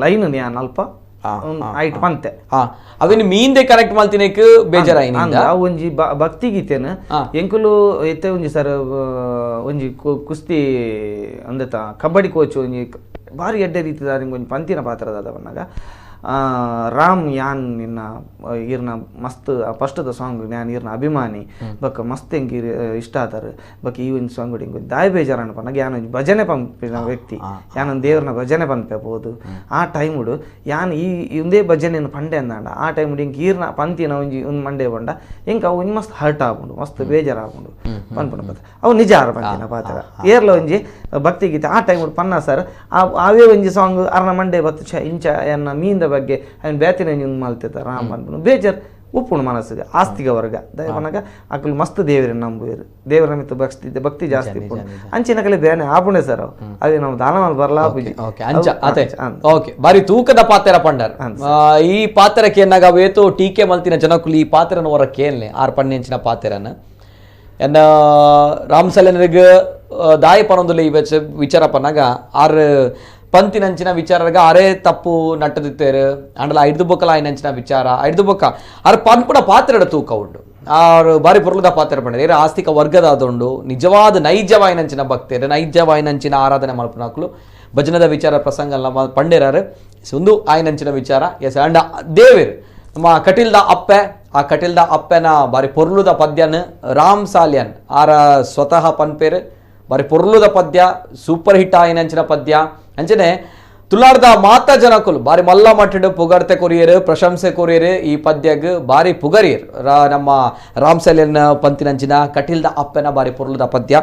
ಲೈನ್ ಯಾನ್ ಅಲ್ಪ ಐಟ್ ಪಂತೆ ಅವೇನು ಮೀಂದೆ ಕರೆಕ್ಟ್ ಮಲ್ತಿನೇಕ್ ಬೇಜಾರಾಯಿನ ಅವು ಒಂಜಿ ಭಕ್ತಿ ಗೀತೆನು ಎಂಕುಲು ಇತ್ತೆ ಒಂಜಿ ಸರ್ ಒಂಜಿ ಕುಸ್ತಿ ಅಂದೆತ ಕಬಡ್ಡಿ ಕೋಚ್ ಒಂಜಿ ಭಾರಿ ಎಡ್ಡೆ ರೀತಿದ ಒಂಜಿ ಪಂತಿನ ಪಾತ್ರದ ಬನ್ನಾಗ Ram ಯಾನ್ ನಿನ್ನ ಈರ್ನ ಮಸ್ತ್ ಫಸ್ಟ್ದ ಸಾಂಗ್ ಯಾನ್ ಈರ್ನ ಅಭಿಮಾನಿ ಬೊಕ್ಕ ಮಸ್ತ್ ಎಂಕ್ ಇಷ್ಟ ಆತಾರ ಬೊಕ್ಕ ಈ ಒಂಜಿ ಸಾಂಗ್ ಇಂಕ್ ದಾಯ ಬೇಜಾರ ಪನ್ನಗ ಯಾನ್ ಒಂಜಿ ಭಜನೆ ಪನ್ಪಿನ ವ್ಯಕ್ತಿ ಯಾನ್ ಒಂದು ದೇವ್ರನ ಭಜನೆ ಪನ್ಪೆ ಪೋದು ಆ ಟೈಮುಡು ಯಾನ್ ಈ ಒಂದೇ ಭಜನೆಯನ್ನು ಪಂಡೆ ಅಂದಾಂಡ ಆ ಟೈಮುಡು ಇಂಕ್ ಈರ್ನ ಪಂತಿನ ಒಂಜಿ ಒಂದು ಮಂಡೆ ಪಂಡ ಇಂಕ್ ಅವು ಒಂಜಿ ಮಸ್ತ್ ಹರ್ಟ್ ಆಪುಂಡು ಮಸ್ತ್ ಬೇಜಾರು ಆಪುಂಡು ಪನ್ಪುನ ಪತ್ತ ಅವು ನಿಜ ಆರ ಪಂತಿನ ಪಾತ್ರ ಏರ್ಲ ಒಂಜಿ ಭಕ್ತಿ ಗೀತೆ ಆ ಟೈಮುಡು ಪನ್ನ ಸರ್ ಅವೇ ಒಂಜಿ ಸಾಂಗ್ ಅರ್ನ ಮಂಡೆ ಬತ್ತು ಇಂಚ ಎನ್ನ ಮೀಂದ ಬಗ್ಗೆ ಅವನ್ ಬೇತಿನ ಒಂಜಿ ಮಲ್ತಿದ್ದ ರಾಮ್ ಪನ್ಪುನು ಬೇಜಾರು ಉಪ್ಪುಂಡು ಮನಸ್ಸಿಗೆ ಆಸ್ತಿಕ ವರ್ಗ ದಯಪನಗ ಅಕುಲು ಮಸ್ತ್ ದೇವರನ್ನ ನಂಬುವೇರು ದೇವರ ಮಿತ್ತ ಭಕ್ತಿ ಭಕ್ತಿ ಜಾಸ್ತಿ ಉಪ್ಪುಂಡು ಅಂಚಿನ ಕಲೆ ಬೇನೆ ಆಪುಂಡೆ ಸರ್ ಅವು ಅದೇ ನಾವು ದಾನ ಮಲ್ ಬರಲಾ ಪೂಜೆ ಓಕೆ ಬಾರಿ ತೂಕದ ಪಾತ್ರ ಪಂಡರ್ ಈ ಪಾತ್ರಕ್ಕೆ ಎನ್ನಾಗ ಅವೇತೋ ಟೀಕೆ ಮಲ್ತಿನ ಜನಕುಲು ಈ ಪಾತ್ರನ ಹೊರ ಕೇಳ್ನೆ ಆರ್ ಪಣ್ಣೆಂಚಿನ ಪಾತ್ರನ ಎನ್ನ ರಾಮ್ ಸಲೇನರಿಗೆ ದಾಯಿ ಪನೊಂದುಲ್ಲ ಈ ವಿಚಾರ ಪನ್ನಾಗ ಆರ್ ಪಂತಿನಂಚಿನ ವಿಚಾರಗ ಅರೆ ತಪ್ಪು ನಟ್ಟದಿತ್ತೇರು ಅಂಡಲ ಐದು ಬೊಕ್ಕಲ ಆಯ್ನಂಚಿನ ವಿಚಾರ ಐದು ಬೊಕ್ಕ ಆರ್ ಪನ್ಪುನ ಪಾತ್ರೆಡ ತೂಕ ಉಂಡು ಆರು ಬಾರಿ ಪೊರ್ಲುದ ಪಾತ್ರ ಪಂಡ ಏರು ಆಸ್ತಿಕ ವರ್ಗದ ಅದುಂಡು ನಿಜವಾದ ನೈಜವಾಯಿನಂಚಿನ ಭಕ್ತರು ನೈಜವಾಯಿನಂಚಿನ ಆರಾಧನೆ ಮಲ್ಪುನಕುಲು ಭಜನದ ವಿಚಾರ ಪ್ರಸಂಗ ಪಂಡೇರಾರು ಒಂದು ಆಯ್ನಂಚಿನ ವಿಚಾರ ಎಸ್ ಅಂಡ ದೇವೇರು ನಮ್ಮ ಕಟೀಲ್ದ ಅಪ್ಪೆ ಆ ಕಟೀಲ್ದ ಅಪ್ಪೆನ ಬಾರಿ ಪೊರ್ಲುದ ಪದ್ಯನ್ ರಾಮ್ ಸಾಲ್ಯನ್ ಆರ ಸ್ವತಃ ಪನ್ಪೇರು ಬಾರಿ ಪೊರ್ಲುದ ಪದ್ಯ ಸೂಪರ್ ಹಿಟ್ ಆಯಿನಂಚಿನ ಪದ್ಯ ಅಂಚನೆ ತುಲಾರ್ದ ಮಾತಾ ಜನಕುಲು ಬಾರಿ ಮಲ್ಲ ಮಟ್ಟಡು ಪುಗರ್ತೆ ಕೊರಿಯರು ಪ್ರಶಂಸೆ ಕೊರಿಯರು ಈ ಪದ್ಯಗ್ ಬಾರಿ ಪುಗರಿಯರು ನಮ್ಮ ರಾಮ್ ಸಾಲ್ಯನ್ ಪಂತಿನಂಚಿನ ಕಟೀಲ್ದ ಅಪ್ಪೆನ ಬಾರಿ ಪೊರ್ಲುದ ಪದ್ಯ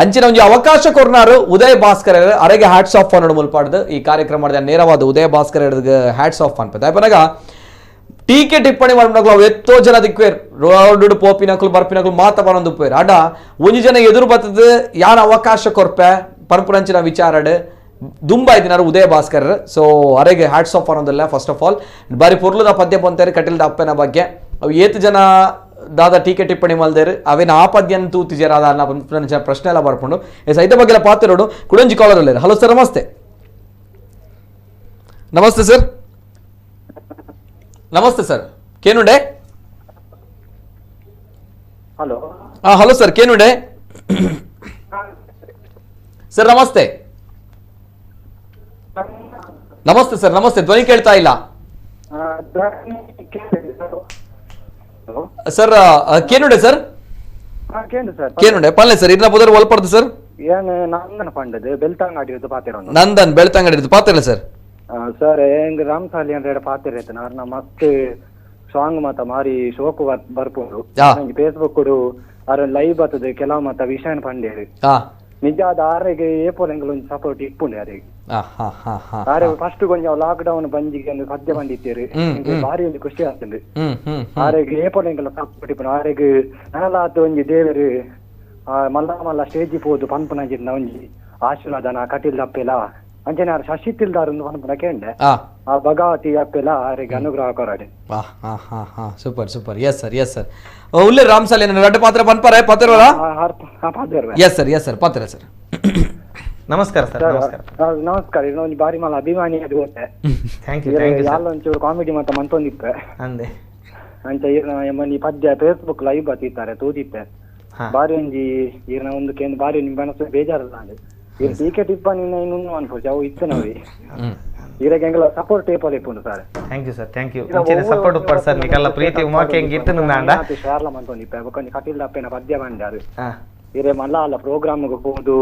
ಅಂಚಿನ ಒಂಜಿ ಅವಕಾಶ ಕೊರ್ನಾರು ಉದಯ ಭಾಸ್ಕರ್ ಅರೆಗೆ ಹ್ಯಾಟ್ಸ್ ಆಫ್ ಅನ್ನೋಡು ಮುಲ್ಪಾಡ್ದು ಈ ಕಾರ್ಯಕ್ರಮ ನೇರವಾದ ಉದಯ ಭಾಸ್ಕರ್ ಹ್ಯಾಟ್ಸ್ ಆಫ್ ಅನ್ಪದ ಅಪನಗ ಟೀಕೆ ಟಿಪ್ಪಣಿ ಮಾಡ್ಬಿಡಕ್ಲು ಅವು ಎತ್ತೋ ಜನ ದಿಕ್ವೇರ್ ರೋಡ್ ಪೋಪಿನಕ್ಲು ಬರ್ಪಿನಕ್ಲು ಮಾತ ಬರೊಂದು ಪೋಯರ್ ಅಡ ಒಂಜಿ ಜನ ಎದುರು ಬರ್ತದ ಯಾನ ಅವಕಾಶ ಕೊರ್ಪೆ ಪರ್ಪುರಂಚಿನ ವಿಚಾರಡ್ ದುಂಬ ಇದ್ದಿನಾರು ಉದಯ ಭಾಸ್ಕರ್ ಸೊ ಅರೆಗೆ ಹ್ಯಾಟ್ಸ್ ಆಫ್ ಅನ್ನೋದಿಲ್ಲ first of all ಬಾರಿ ಪೊರ್ಲುದ ಪದ್ಯ ಪೊಂತಾರೆ ಕಟೀಲ್ದ ಅಪ್ಪನ ಬಗ್ಗೆ ಅವು ಏತು ಜನ ದಾದ ಟೀಕೆ ಟಿಪ್ಪಣಿ ಮಲ್ದೇರು ಅವೇನು ಆ ಪದ್ಯನ ತೂತಿಜಾರ ಅದ ಪ್ರಶ್ನೆ ಎಲ್ಲ ಬರ್ಕೊಂಡು ಎಸ್ ಐತ ಬಗ್ಗೆ ಪಾತಿರೋಡು ಕುಡಂಜಿ collar. Hello sir, ನಮಸ್ತೆ. ನಮಸ್ತೆ ಸರ್. ನಮಸ್ತೆ ಸರ್, ಕೇನುಂಡೆ? Hello. Hello sir, ಕೇನುಂಡೆ sir? ನಮಸ್ತೆ. ನಮಸ್ತೆ ಸರ್, ನಮಸ್ತೆ. ಧ್ವನಿ ಕೇಳ್ತಾ ಇಲ್ಲ ಸರ್. ಕೇನುಂಡೆ ಸರ್? ಕೇನುಂಡೆ ಪಲ್ಲೆ ಸರ್, ಇದನ್ನ ಬದಲು ಒಲ್ಪಡ್ದು ಸರ್. ನಂದನ್ ಪಂಡದು ಬೆಳ್ತಂಗಡಿ ಪಾತ್ರ. ನಂದನ್ ಬೆಳ್ತಂಗಡಿ ಪಾತ್ರ ಸರ್. ಸರ್, ಎಂಗ್ ರಾಮ್ ಸಾಲಿಯನ್ ರೇಡ ಪಾತ್ರ ಇರ್ತೇನೆ ಅವ್ರನ್ನ ಮಸ್ತ್ ಸಾಂಗ್ ಮಾತ ಮಾರಿ ಶೋಕು ಬರ್ಪುಂಡು. ಫೇಸ್ಬುಕ್ ಅವ್ರ ಲೈವ್ ಬರ್ತದೆ ಕೆಲವು ಮಾತ ವಿಷಯನ್ ಪಂಡೇರು ನಿಜ ಅದ ಆರೆಗೆ ಏಪೋಲ್ ಎಂಗ್ಲ ಒಂಜಿ ಸಪೋರ್ಟ್ ಇಪ್ಪುಂಡು ಯಾರಿಗೆ. ಆರೆ ಫಸ್ಟ್ ಕೊಂಚ ಲಾಕ್ ಡೌನ್ ಬಂಜಿಗೆ ಒಂದು ಪದ್ಯ ಬಂದಿತ್ತೇರು, ಭಾರಿ ಒಂಜಿ ಖುಷಿ ಆಗ್ತದೆ. ಆರೆಗೆ ಏಪೋಲ್ ಎಂಗ್ಲ ಸಪೋರ್ಟ್ ಇಪ್ಪುಂಡು. ಆರೆಗೆ ನನಲಾತ ಒಂಜಿ ದೇವರು ಮಲ್ಲ ಮಲ್ಲ ಸ್ಟೇಜ್ ಪೋದು ಪನ್ಪುನಂಚಿನ ಒಂಜಿ ಆಶೀರ್ವಾದನ ಕಟೀಲ್ ದಪ್ಪೆಲ ಅಂಚನೆ ಆರ್ ಶಶಿ ತಿಲ್ದಾರ್ ಪನ್ಪುನ ಕೇಂಡೆ ಆ ಭಗವತಿ ಅಪ್ಪೆಲ ಆರೆಗೆ ಅನುಗ್ರಹ ಕೊರಡೆ. Super super. Yes sir, yes sir. ಉಲ್ಲೆ Ram ಸಾಲಿ ರಡ್ಡು ಪಾತ್ರ ಪನ್ಪರೆ ಪಾತ್ರವಲ್ಲ? Yes sir, yes sir, ಪಾತ್ರ ಸರ್. ನಮಸ್ಕಾರ ಸರ್. ನಮಸ್ಕಾರ ನಮಸ್ಕಾರ. ಇನ್ನೊಂದು ಬಾರಿ ಮಲ್ಲ ಅಭಿಮಾನಿ ಅದು ಗೊತ್ತೆ. Thank you thank you. ಯಾಲ ಒಂಚೂರು ಕಾಮಿಡಿ ಮಾತ ಮಂತೊಂದಿಪ್ಪೆ ಅಂದೆ ಅಂಚ ಈರ್ನ ಮನಿ ಪದ್ಯ ಫೇಸ್ಬುಕ್ ಲೈವ್ ಬತ್ತಿತ್ತಾರೆ ತೂದಿತ್ತೆ. ಬಾರಿ ಒಂಜಿ ಈರ್ನ ಒಂದು ಕೇಂದ್ರ ಬಾರಿ ನಿಮ್ಮ ಮನಸ್ಸು ಬೇಜಾರಲ್ಲ ಈ ಟೀಕೆ ಟಿಪ್ಪಣಿ ಇನ್ನೊಂದು ಅನ್ಪೋಚು ಅವು ಇತ್ತು ನಾವೇ ಈರಗೆ ಎಂಗಲ ಸಪೋರ್ಟ್ ಟೇಪಲ್ ಇಪ್ಪುಂಡು sir. Thank you sir, thank you. ಅಂಚನೆ ಸಪೋರ್ಟ್ ಉಪ್ಪಡ್ ಸರ್. ನಿಕಲ್ಲ ಪ್ರೀತಿ ಉಮಾಕೆ ಎಂಗ್ ಇತ್ತು ನಂದಾಂಡ ಶೇರ್ಲ ಮಂತೊಂದಿಪ್ಪೆ ಬೊಕ್ಕ ಕಟೀಲ್ ದಪ್ಪೆನ ಪದ್ಯ ಬಂದಾರು ಇರೆ ಮಲ್ಲ ಅಲ್ಲ ಪ್ರೋಗ್ರಾಮ್ ಹೋದು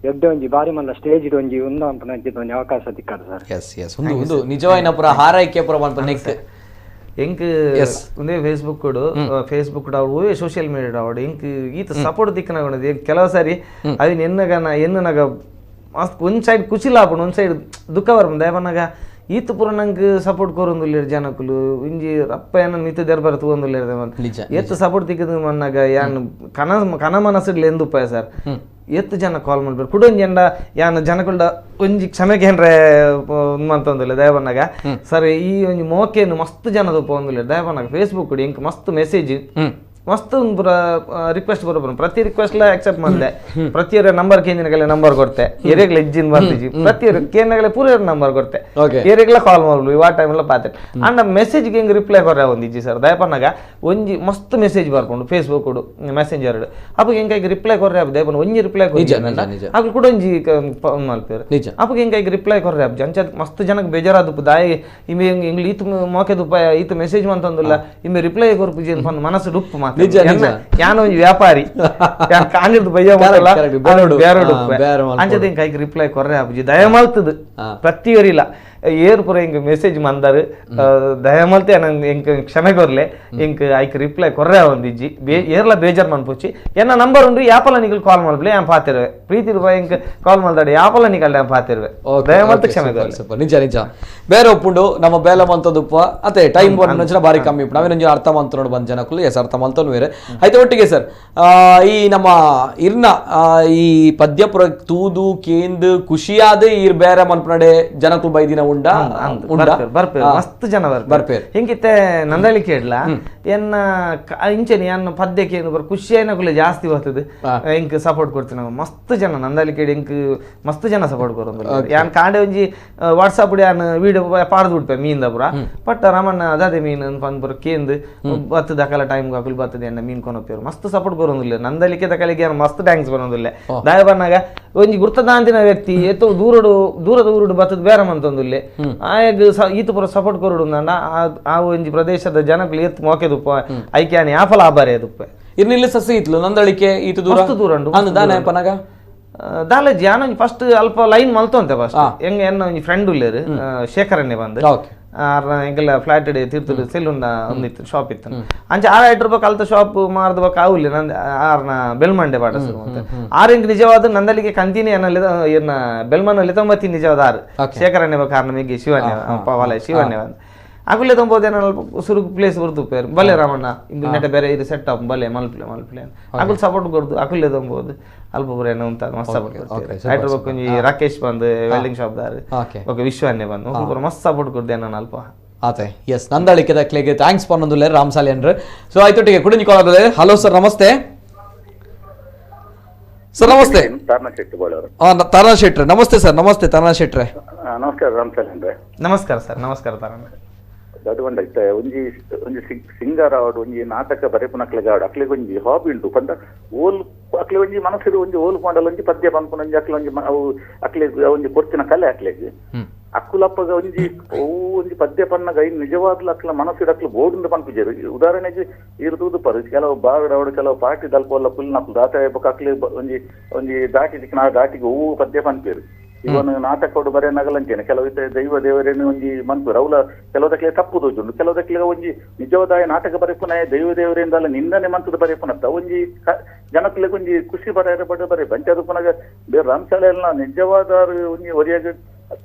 ಎಡ್ಡೆ ಒಂಜಿ ಬಾರಿ ಮಲ್ಲ ಸ್ಟೇಜ್ ಒಂಜಿ ಒಂದು ಅನ್ಪುನ ಒಂಜಿ ಅವಕಾಶ ತಿಕ್ಕದು sir. S S, ಒಂದು ಒಂದು ನಿಜವಾಯಿನ ಪುರ ಹಾರೈಕೆ ಪುರ ಪನ್ಪುನ ನೆಕ್ಸ್ಟ್ ಎಂಕ್ ಒಂದೇ ಫೇಸ್ಬುಕ್ ಫೇಸ್ಬುಕ್ ಅವೇ ಸೋಷಿಯಲ್ ಮೀಡಿಯಾ ಅವಡು ಎಂಕ್ ಈತ ಸಪೋರ್ಟ್ ತಿಕ್ಕನ ಕೆಲವು ಸಾರಿ ಅವಿನ ಎನ್ನಗನ ಎನ್ನನಾಗ ಮಸ್ತ್ ಒಂದ್ ಸೈಡ್ ಖುಷಿಲ ಆಪುಂಡು, ಒಂದ್ ಸೈಡ್ ದುಃಖ ಬರ್ಪುಂಡು. ದಯಪನ್ನಾಗ ಈತ ಪೂರ ನಂಗೆ ಸಪೋರ್ಟ್ ಕೊರೊಂದುಲ್ಲೆರ್ ಜನಕುಲು ಇಂಜಿ ಅಪ್ಪ ಏನ ನಿತ್ಯ ದರ್ಬಾರ್ ತೂವೊಂದುಲ್ಲೆರ್ ಏತ್ ಸಪೋರ್ಟ್ ತಿಕ್ಕದು ಮನ್ನಾಗ ಯಾನ್ ಕನ ಕನ ಮನಸ್ಸುಡ್ಲ ಎಂದುಪ್ಪಾಯ ಸರ್. ಎತ್ತು ಜನ ಕಾಲ್ ಮಾಡ್ಬೇಕು ಕುಡೊಂಜಿ ಎಂಡ ಯಾನ್ ಜನಕುಲ್ಡ ಒಂಜಿ ಕ್ಷಮೆಗೆ ಏನ್ರೆ ಮಂತೊಂದುಲ್ಲೆ ದಯಪನ್ನಾಗ ಸರ್. ಈ ಒಂಜಿ ಮೋಕೆನು ಮಸ್ತ್ ಜನ ತೂಪೊಂದುಲ್ಲೆರ್ ದಯಪನ್ನಾಗ ಫೇಸ್ಬುಕ್ ಎಂಕ್ ಮಸ್ತ್ ಮೆಸೇಜ್ ಮಸ್ತ್ ಪೂರ ರಿಕ್ವೆಸ್ಟ್ ಬರೋಬರ ಪ್ರತಿ ರಿಕ್ವೆಸ್ಟ್ ಲ ಅಕ್ಸೆಪ್ಟ್ ಮಾಡಿದೆ ಪ್ರತಿಯೊರ ನಂಬರ್ ಕೇಂದಿನಗಲೆ ನಂಬರ್ ಕೊಡ್ತೆ ಎರೆಗ್ಲ ಎಜ್ಜಿನ್ ಬರ್ತಿಜಿ ಪ್ರತಿಯೊರ ಕೇಂದ್ರಗಲೆ ಪೂರ ನಂಬರ್ ಕೊಡ್ತೆ ಎರೆಗ್ಲ ಕಾಲ್ ಮಾಡ್ಲು ಇವಾ ಟೈಮ್ ಎಲ್ಲ ಪಾತೆ ಅಂಡ ಮೆಸೇಜ್ ಹೆಂಗ್ ರಿಪ್ಲೈ ಕೊರ್ರೆ ಒಂದಿಜ್ಜಿ ಸರ್ ದಯಪನ್ನಾಗ ಒಂಜಿ ಮಸ್ತ್ ಮೆಸೇಜ್ ಬರ್ಕೊಂಡು ಫೇಸ್ಬುಕ್ ಮೆಸೆಂಜರ್ ಅಪ್ಪ ಹೆಂಗಾಗಿ ರಿಪ್ಲೈ ಕೊರ್ರೆ ದಯಪನ್ನ ಒಂಜಿ ರಿಪ್ಲೈ ಕೊರ್ರೆ ಅಗ್ಲು ಕೂಡ ಒಂಜಿ ಮಲ್ಪೇರು ಅಪ್ಪ ಹೆಂಗಾಗಿ ರಿಪ್ಲೈ ಕೊರ್ರೆ ಅಪ್ಪ ಅಂಚ ಮಸ್ತ್ ಜನಕ್ಕೆ ಬೇಜಾರಾದಪ್ಪ ದಾಯಿ ಇಮೆ ಹೆಂಗ್ ಈತ ಮೋಕೆದುಪ್ಪ ಈತ ಮೆಸೇಜ್ ಅಂತಂದಿಲ್ಲ ಇಮ್ಮೆ ರಿಪ್ಲೈ ಕೊರ್ಪುಜಿ ಅಂತ ಮನಸ್ಸು ಡುಪ್ಪು ಮಾತು ಯಾನ ಒಂಜಿ ವ್ಯಾಪಾರಿ ಕಾಣಿರ್ದು ಬಯ್ಯ ಅಂಚದ ಹಿಂಗೆ ಕೈಗೆ ರಿಪ್ಲೈ ಕೊರ್ರೆ ಅಪ್ಪುಜಿ ದಯಮಲ್ತದು ಪ್ರತಿಯೊರಿಲ್ಲ ಏರ್ ಪೂರ ಹಿಂಗೆ ಮೆಸೇಜ್ ಮಂದಾರು ದಯಮಲ್ತೆ ನಂಗೆ ಎಂಕ್ ಕ್ಷಮೆ ಕೊರ್ಲೆ ಎಂಕ್ ಐಕ್ ರಿಪ್ಲೈ ಕೊರ್ರೆ ಒಂದಿಜ್ಜಿ ಏರ್ಲ ಬೇಜಾರ್ ಮನ್ಪುಚ್ಚಿ ಎನ್ನ ನಂಬರ್ ಉಂಡು ಯಾಪಲ ನಿಗಲ್ ಕಾಲ್ ಮಾಡ್ಲಿ ಯಾನ್ ಪಾತಿರುವೆ ಪ್ರೀತಿ ರೂಪಾಯಿ ಎಂಕ್ ಕಾಲ್ ಮಾಡ್ದಾಡೆ ಯಾಪಲ ನಿಗಲ್ ಯಾನ್ ಪಾತಿರುವೆ ದಯಮಲ್ತ ಕ್ಷಮೆ ಕೊರ್ಲೆ ನಿಜ ನಿಜ ಬೇರೆ ಒಪ್ಪುಂಡು ನಮ್ಮ ಬೇಲ ಮಂತದುಪ್ಪ ಅತ್ತೆ ಟೈಮ್ ಬಂದ ಬಾರಿ ಕಮ್ಮಿ ಉಪ್ಪು ನಾವೇನೊಂಜಿ ಅರ್ಥ ಮಂತ ನೋಡು ಬಂದ ಜನಕ್ಕೂ ಎಸ್ ಅರ್ಥ ಮಂತನು ಬೇರೆ ಆಯ್ತು ಒಟ್ಟಿಗೆ ಸರ್ ಈ ನಮ್ಮ ಇರ್ನ ಈ ಪದ್ಯ ಪುರ ತೂದು ಕೇಂದ್ ಖುಷಿಯಾದ ಇರ್ ಬೇರೆ ಮನ್ಪನಡೆ ಜನಕ್ಕೂ ಬೈದಿನ ಉಂಡ ಬರ್ಪೇರು ಮಸ್ತ್ ಜನ ಬರ್ಪೇರು ಹಿಂಗಿತ್ತೆ ನಂದಳಿಕೆ ಇಡ್ಲ ಎನ್ನ ಇಂಚೆನೆ ಎನ್ನ ಪದ್ಯಕ್ಕೆ ಏನು ಬರ್ ಖುಷಿಯಾಯಿನ ಜಾಸ್ತಿ ಬರ್ತದೆ ಎಂಕ್ ಸಪೋರ್ಟ್ ಕೊಡ್ತೀನಿ ನಾವು ಮಸ್ತ್ ಜನ ನಂದಳಿಕೆ ಎಂಕ್ ಮಸ್ತ್ ಜನ ಸಪೋರ್ಟ್ ಕೊಡೋದು ಯಾನ್ ಕಾಂಡೆ ಒಂಜಿ ವಾಟ್ಸಪ್ ಯಾನ್ ವಿಡಿಯೋ ಪಾಡ್ದು ಬಿಡ್ಪೆ ಮೀನ್ದ ಪುರ ಪಟ್ಟ ರಾಮಣ್ಣ ಅದಾದೆ ಮೀನ್ ಪಂದ್ ಪುರ ಕೇಂದ್ ಬತ್ತದ ಅಕಲ ಟೈಮ್ ಅಕಲ್ ಬರ್ತದೆ ಎನ್ನ ಮೀನ್ ಕೊನಪೇರು ಮಸ್ತ್ ಸಪೋರ್ಟ್ ಕೊರೊಂದಿಲ್ಲ ನಂದಳಿಕೆ ತಕಲಿಗೆ ಯಾನ್ ಮಸ್ತ್ thanks ಬರೋದಿಲ್ಲ ದಯ ಬನ್ನಾಗ ಒಂಜಿ ಗುರ್ತದಾಂತಿನ ವ್ಯಕ್ತಿ ಏತೋ ದೂರಡು ದೂರದ ಊರುಡು ಬತ್ತದ ಬೇರೆ ಮಂತೊಂದುಲ್ಲೆ ಆಯಗ್ ಈತ ಪೂರ ಸಪೋರ್ಟ್ ಕೊರಡು ಅಂಡ ಆ ಒಂಜಿ ಪ್ರದೇಶದ ಜನಗಳು ಏತ್ ಮೋಕೆದುಪ್ಪ ಐಕ್ಯಾನೆ ಯಾಫಲ ಆಬಾರೆ ತುಪ್ಪ ಇರ್ನಿಲ್ಲ ಸಸಿ ಇತ್ಲು ನಂದಳಿಕೆ ಈತ ದೂರ ಮಸ್ತ್ ದೂರ ಉಂಡು ಅಂದ ದಾನೆ ಪನಗ ದಾಲಜಿ ಯಾನೊಂಜಿ ಫಸ್ಟ್ ಅಲ್ಪ ಲೈನ್ ಮಲ್ತೊಂತೆ ಫಸ್ಟ್ ಹೆಂಗ ಎನ್ನ ಒಂಜಿ ಫ್ರೆಂಡ್ ಉಲ್ಲೇರು ಶೇಖರನ್ನೇ ಬಂದು ಆರ್ನ ಎಂಗೆಲ್ಲ ಫ್ಲಾಟ್ ತೀರ್ಥುಡು ಸೆಲೂನ್ ಒಂದಿತ್ತು ಶಾಪ್ ಇತ್ತು ಅಂಚೆ ಆರ ಐದು ರೂಪಾಯಿ ಕಲ್ತ ಶಾಪ್ ಮಾರ್ದ ಬೊಕ್ಕ ಆವುಲೆ ನಂದ ಆರ್ನ ಬೆಲ್ಮಂಡೆ ಪಾಠ ಆರ್ ಎಂಕ್ ನಿಜವಾದ ನಂದಲಿಗೆ ಕಂತಿನಿ ಅನ್ನಲ್ಲಿ ಇರ್ನ ಬೆಲ್ಮನಲ್ಲಿ ತೊಂಬತ್ತಿ ನಿಜವಾದ ಆರು ಶೇಖರನ್ನೇ ಬೊಕ್ಕ ಆರ್ನ ಮಿಗ್ಗಿ ಶಿವನ್ಯ ಪವಾಲ ಶಿವನ್ಯ ಬಂದು ಅಗುಲೆ ತೊಂಬೋದೇನ ಅಲ್ಪ ಸುರುಗ್ ಪ್ಲೇಸ್ ಬರ್ತುಪ್ಪೇರು ಬಲೆ ರಾಮಣ್ಣ ಇಂದು ನೆಟ ಬೇರೆ ಇದು ಸೆಟ್ ಅಪ್ ಬಲೆ ಮಲ್ಪ್ಲೆ ಮಲ್ಪ್ಲೆ ಅಗುಲ್ ಸಪೋರ್ಟ್ ಕೊಡ್ದು ಅಗುಲೆ ತೊಂಬೋದು ಅಲ್ಪ ಪೂರ ಏನೋ ಉಂಟು ಮಸ್ತ್ ಸಪೋರ್ಟ್ ಕೊಡ್ತಾರೆ ಐಟ್ರ ಬೊಕ್ಕ ಒಂಜಿ ರಾಕೇಶ್ ಬಂದು ವೆಲ್ಡಿಂಗ್ ಶಾಪ್ ದಾರು ಓಕೆ ವಿಶ್ವನ್ನೇ ಬಂದು ಪೂರ ಮಸ್ತ್ ಸಪೋರ್ಟ್ ಕೊಡ್ದೆ ನಾನು ಅಲ್ಪ ಆತೆ ಎಸ್ ನಂದಳಿಕೆ ದಕ್ಲೆಗೆ thanks ಪನ್ನೊಂದುಲ್ಲೆ ರಾಮ್ ಸಾಲಿಯನ್ರು ಸೊ ಆಯ್ತೊಟ್ಟಿಗೆ ಕುಡಿಂಜಿ ಕಾಲ್ ಹಲೋ ಸರ್ ನಮಸ್ತೆ ಸರ್ ನಮಸ್ತೆ ತಾರಾ ಶೆಟ್ರೆ ನಮಸ್ತೆ ಸರ್ ನಮಸ್ತೆ ತಾರಾ ಶೆಟ್ರೆ ನಮಸ್ಕಾರ ರಾಮ್ ಸಾಲಿಯನ್ರೆ ನಮಸ್ಕಾರ ಸರ್ ನಮಸ್ಕಾರ ತಾರಣ್ಣ ಅದು ಒಂದೈತೆ ಒಂಜಿ ಒಂಜಿ ಸಿಂಗರ್ ಆವಡ್ ಒಂಜಿ ನಾಟಕ ಬರೆಪುನಕ್ಲೆಗ್ ಆವಡ್ ಅಕ್ಲೆಗ್ ಒಂಜಿ ಹಾಬಿ ಉಂಟು ಪಂಡ ಓಲ್ ಅಕ್ಲೆ ಒಂಜಿ ಮನಸ್ಸುಡು ಒಂಜಿ ಓಲ್ ಪಂಡಲ ಒಂಜಿ ಪದ್ಯ ಪನ್ಪುನ ಒಂಜಿ ಅಕ್ಲೆ ಒಂಜಿ ಅವು ಅಕ್ಲೆಗ್ ಒಂಜಿ ಕೊರ್ತಿನ ಕಲೆ ಅಕ್ಲೆಗ್ ಅಕ್ಕುಲಪ್ಪಗ ಒಂಜಿ ಅವು ಒಂಜಿ ಪದ್ಯ ಪನ್ನಗ ಐನ್ ನಿಜವಾಗ್ಲೂ ಅಕ್ಲ ಮನಸ್ಸುಡು ಅಕ್ಲು ಬೋರ್ಡ್ ಪನ್ಪುಜೆರ್ ಉದಾಹರಣೆಗೆ ಈರ್ ತೂದು ಪರು ಕೆಲವು ಬಾರ್ಡ್ ಆವಡ್ ಕೆಲವು ಪಾರ್ಟಿ ದಲ್ಪೊಲ್ಲ ಪುಲ್ನಕ್ಲು ದಾಟ ಬೊಕ್ಕ ಅಕ್ಲೆ ಒಂಜಿ ಒಂಜಿ ದಾಟಿ ದಿಕ್ಕಿನ ಆ ದಾಟಿಗೆ ಹೂವು ಪದ್ಯ ಪನ್ಪೆರ್ ಇವನು ನಾಟಕ ಬರೆಯನಾಗಲಂತೇನೆ ಕೆಲವು ದೈವ ದೇವರೇನು ಒಂಜಿ ಮನ್ಪುರ ಅವಲ ಕೆಲವುದಕ್ಕೆ ತಪ್ಪು ತೋಜುಂಡು ಕೆಲವುದಕ್ಕೆ ಒಂಜಿ ನಿಜವಾದ ನಾಟಕ ಬರೆಪುನ ದೈವ ದೇವರಿಂದ ನಿಂದನೆ ಮಂತದ ಬರೆಪುನತ್ತ ಒಂಜಿ ಜನಕ್ಲೆಗ್ ಒಂಜಿ ಖುಷಿ ಬರೆಯರ ಬಡ ಬರೆ ಪಂಚಾಯತ್ ಪುನಗ ಬೇರೆ ರಾಮಶಾಲೆ ನಿಜವಾದ ಒಂಜಿ ಒರಿಯಾಗ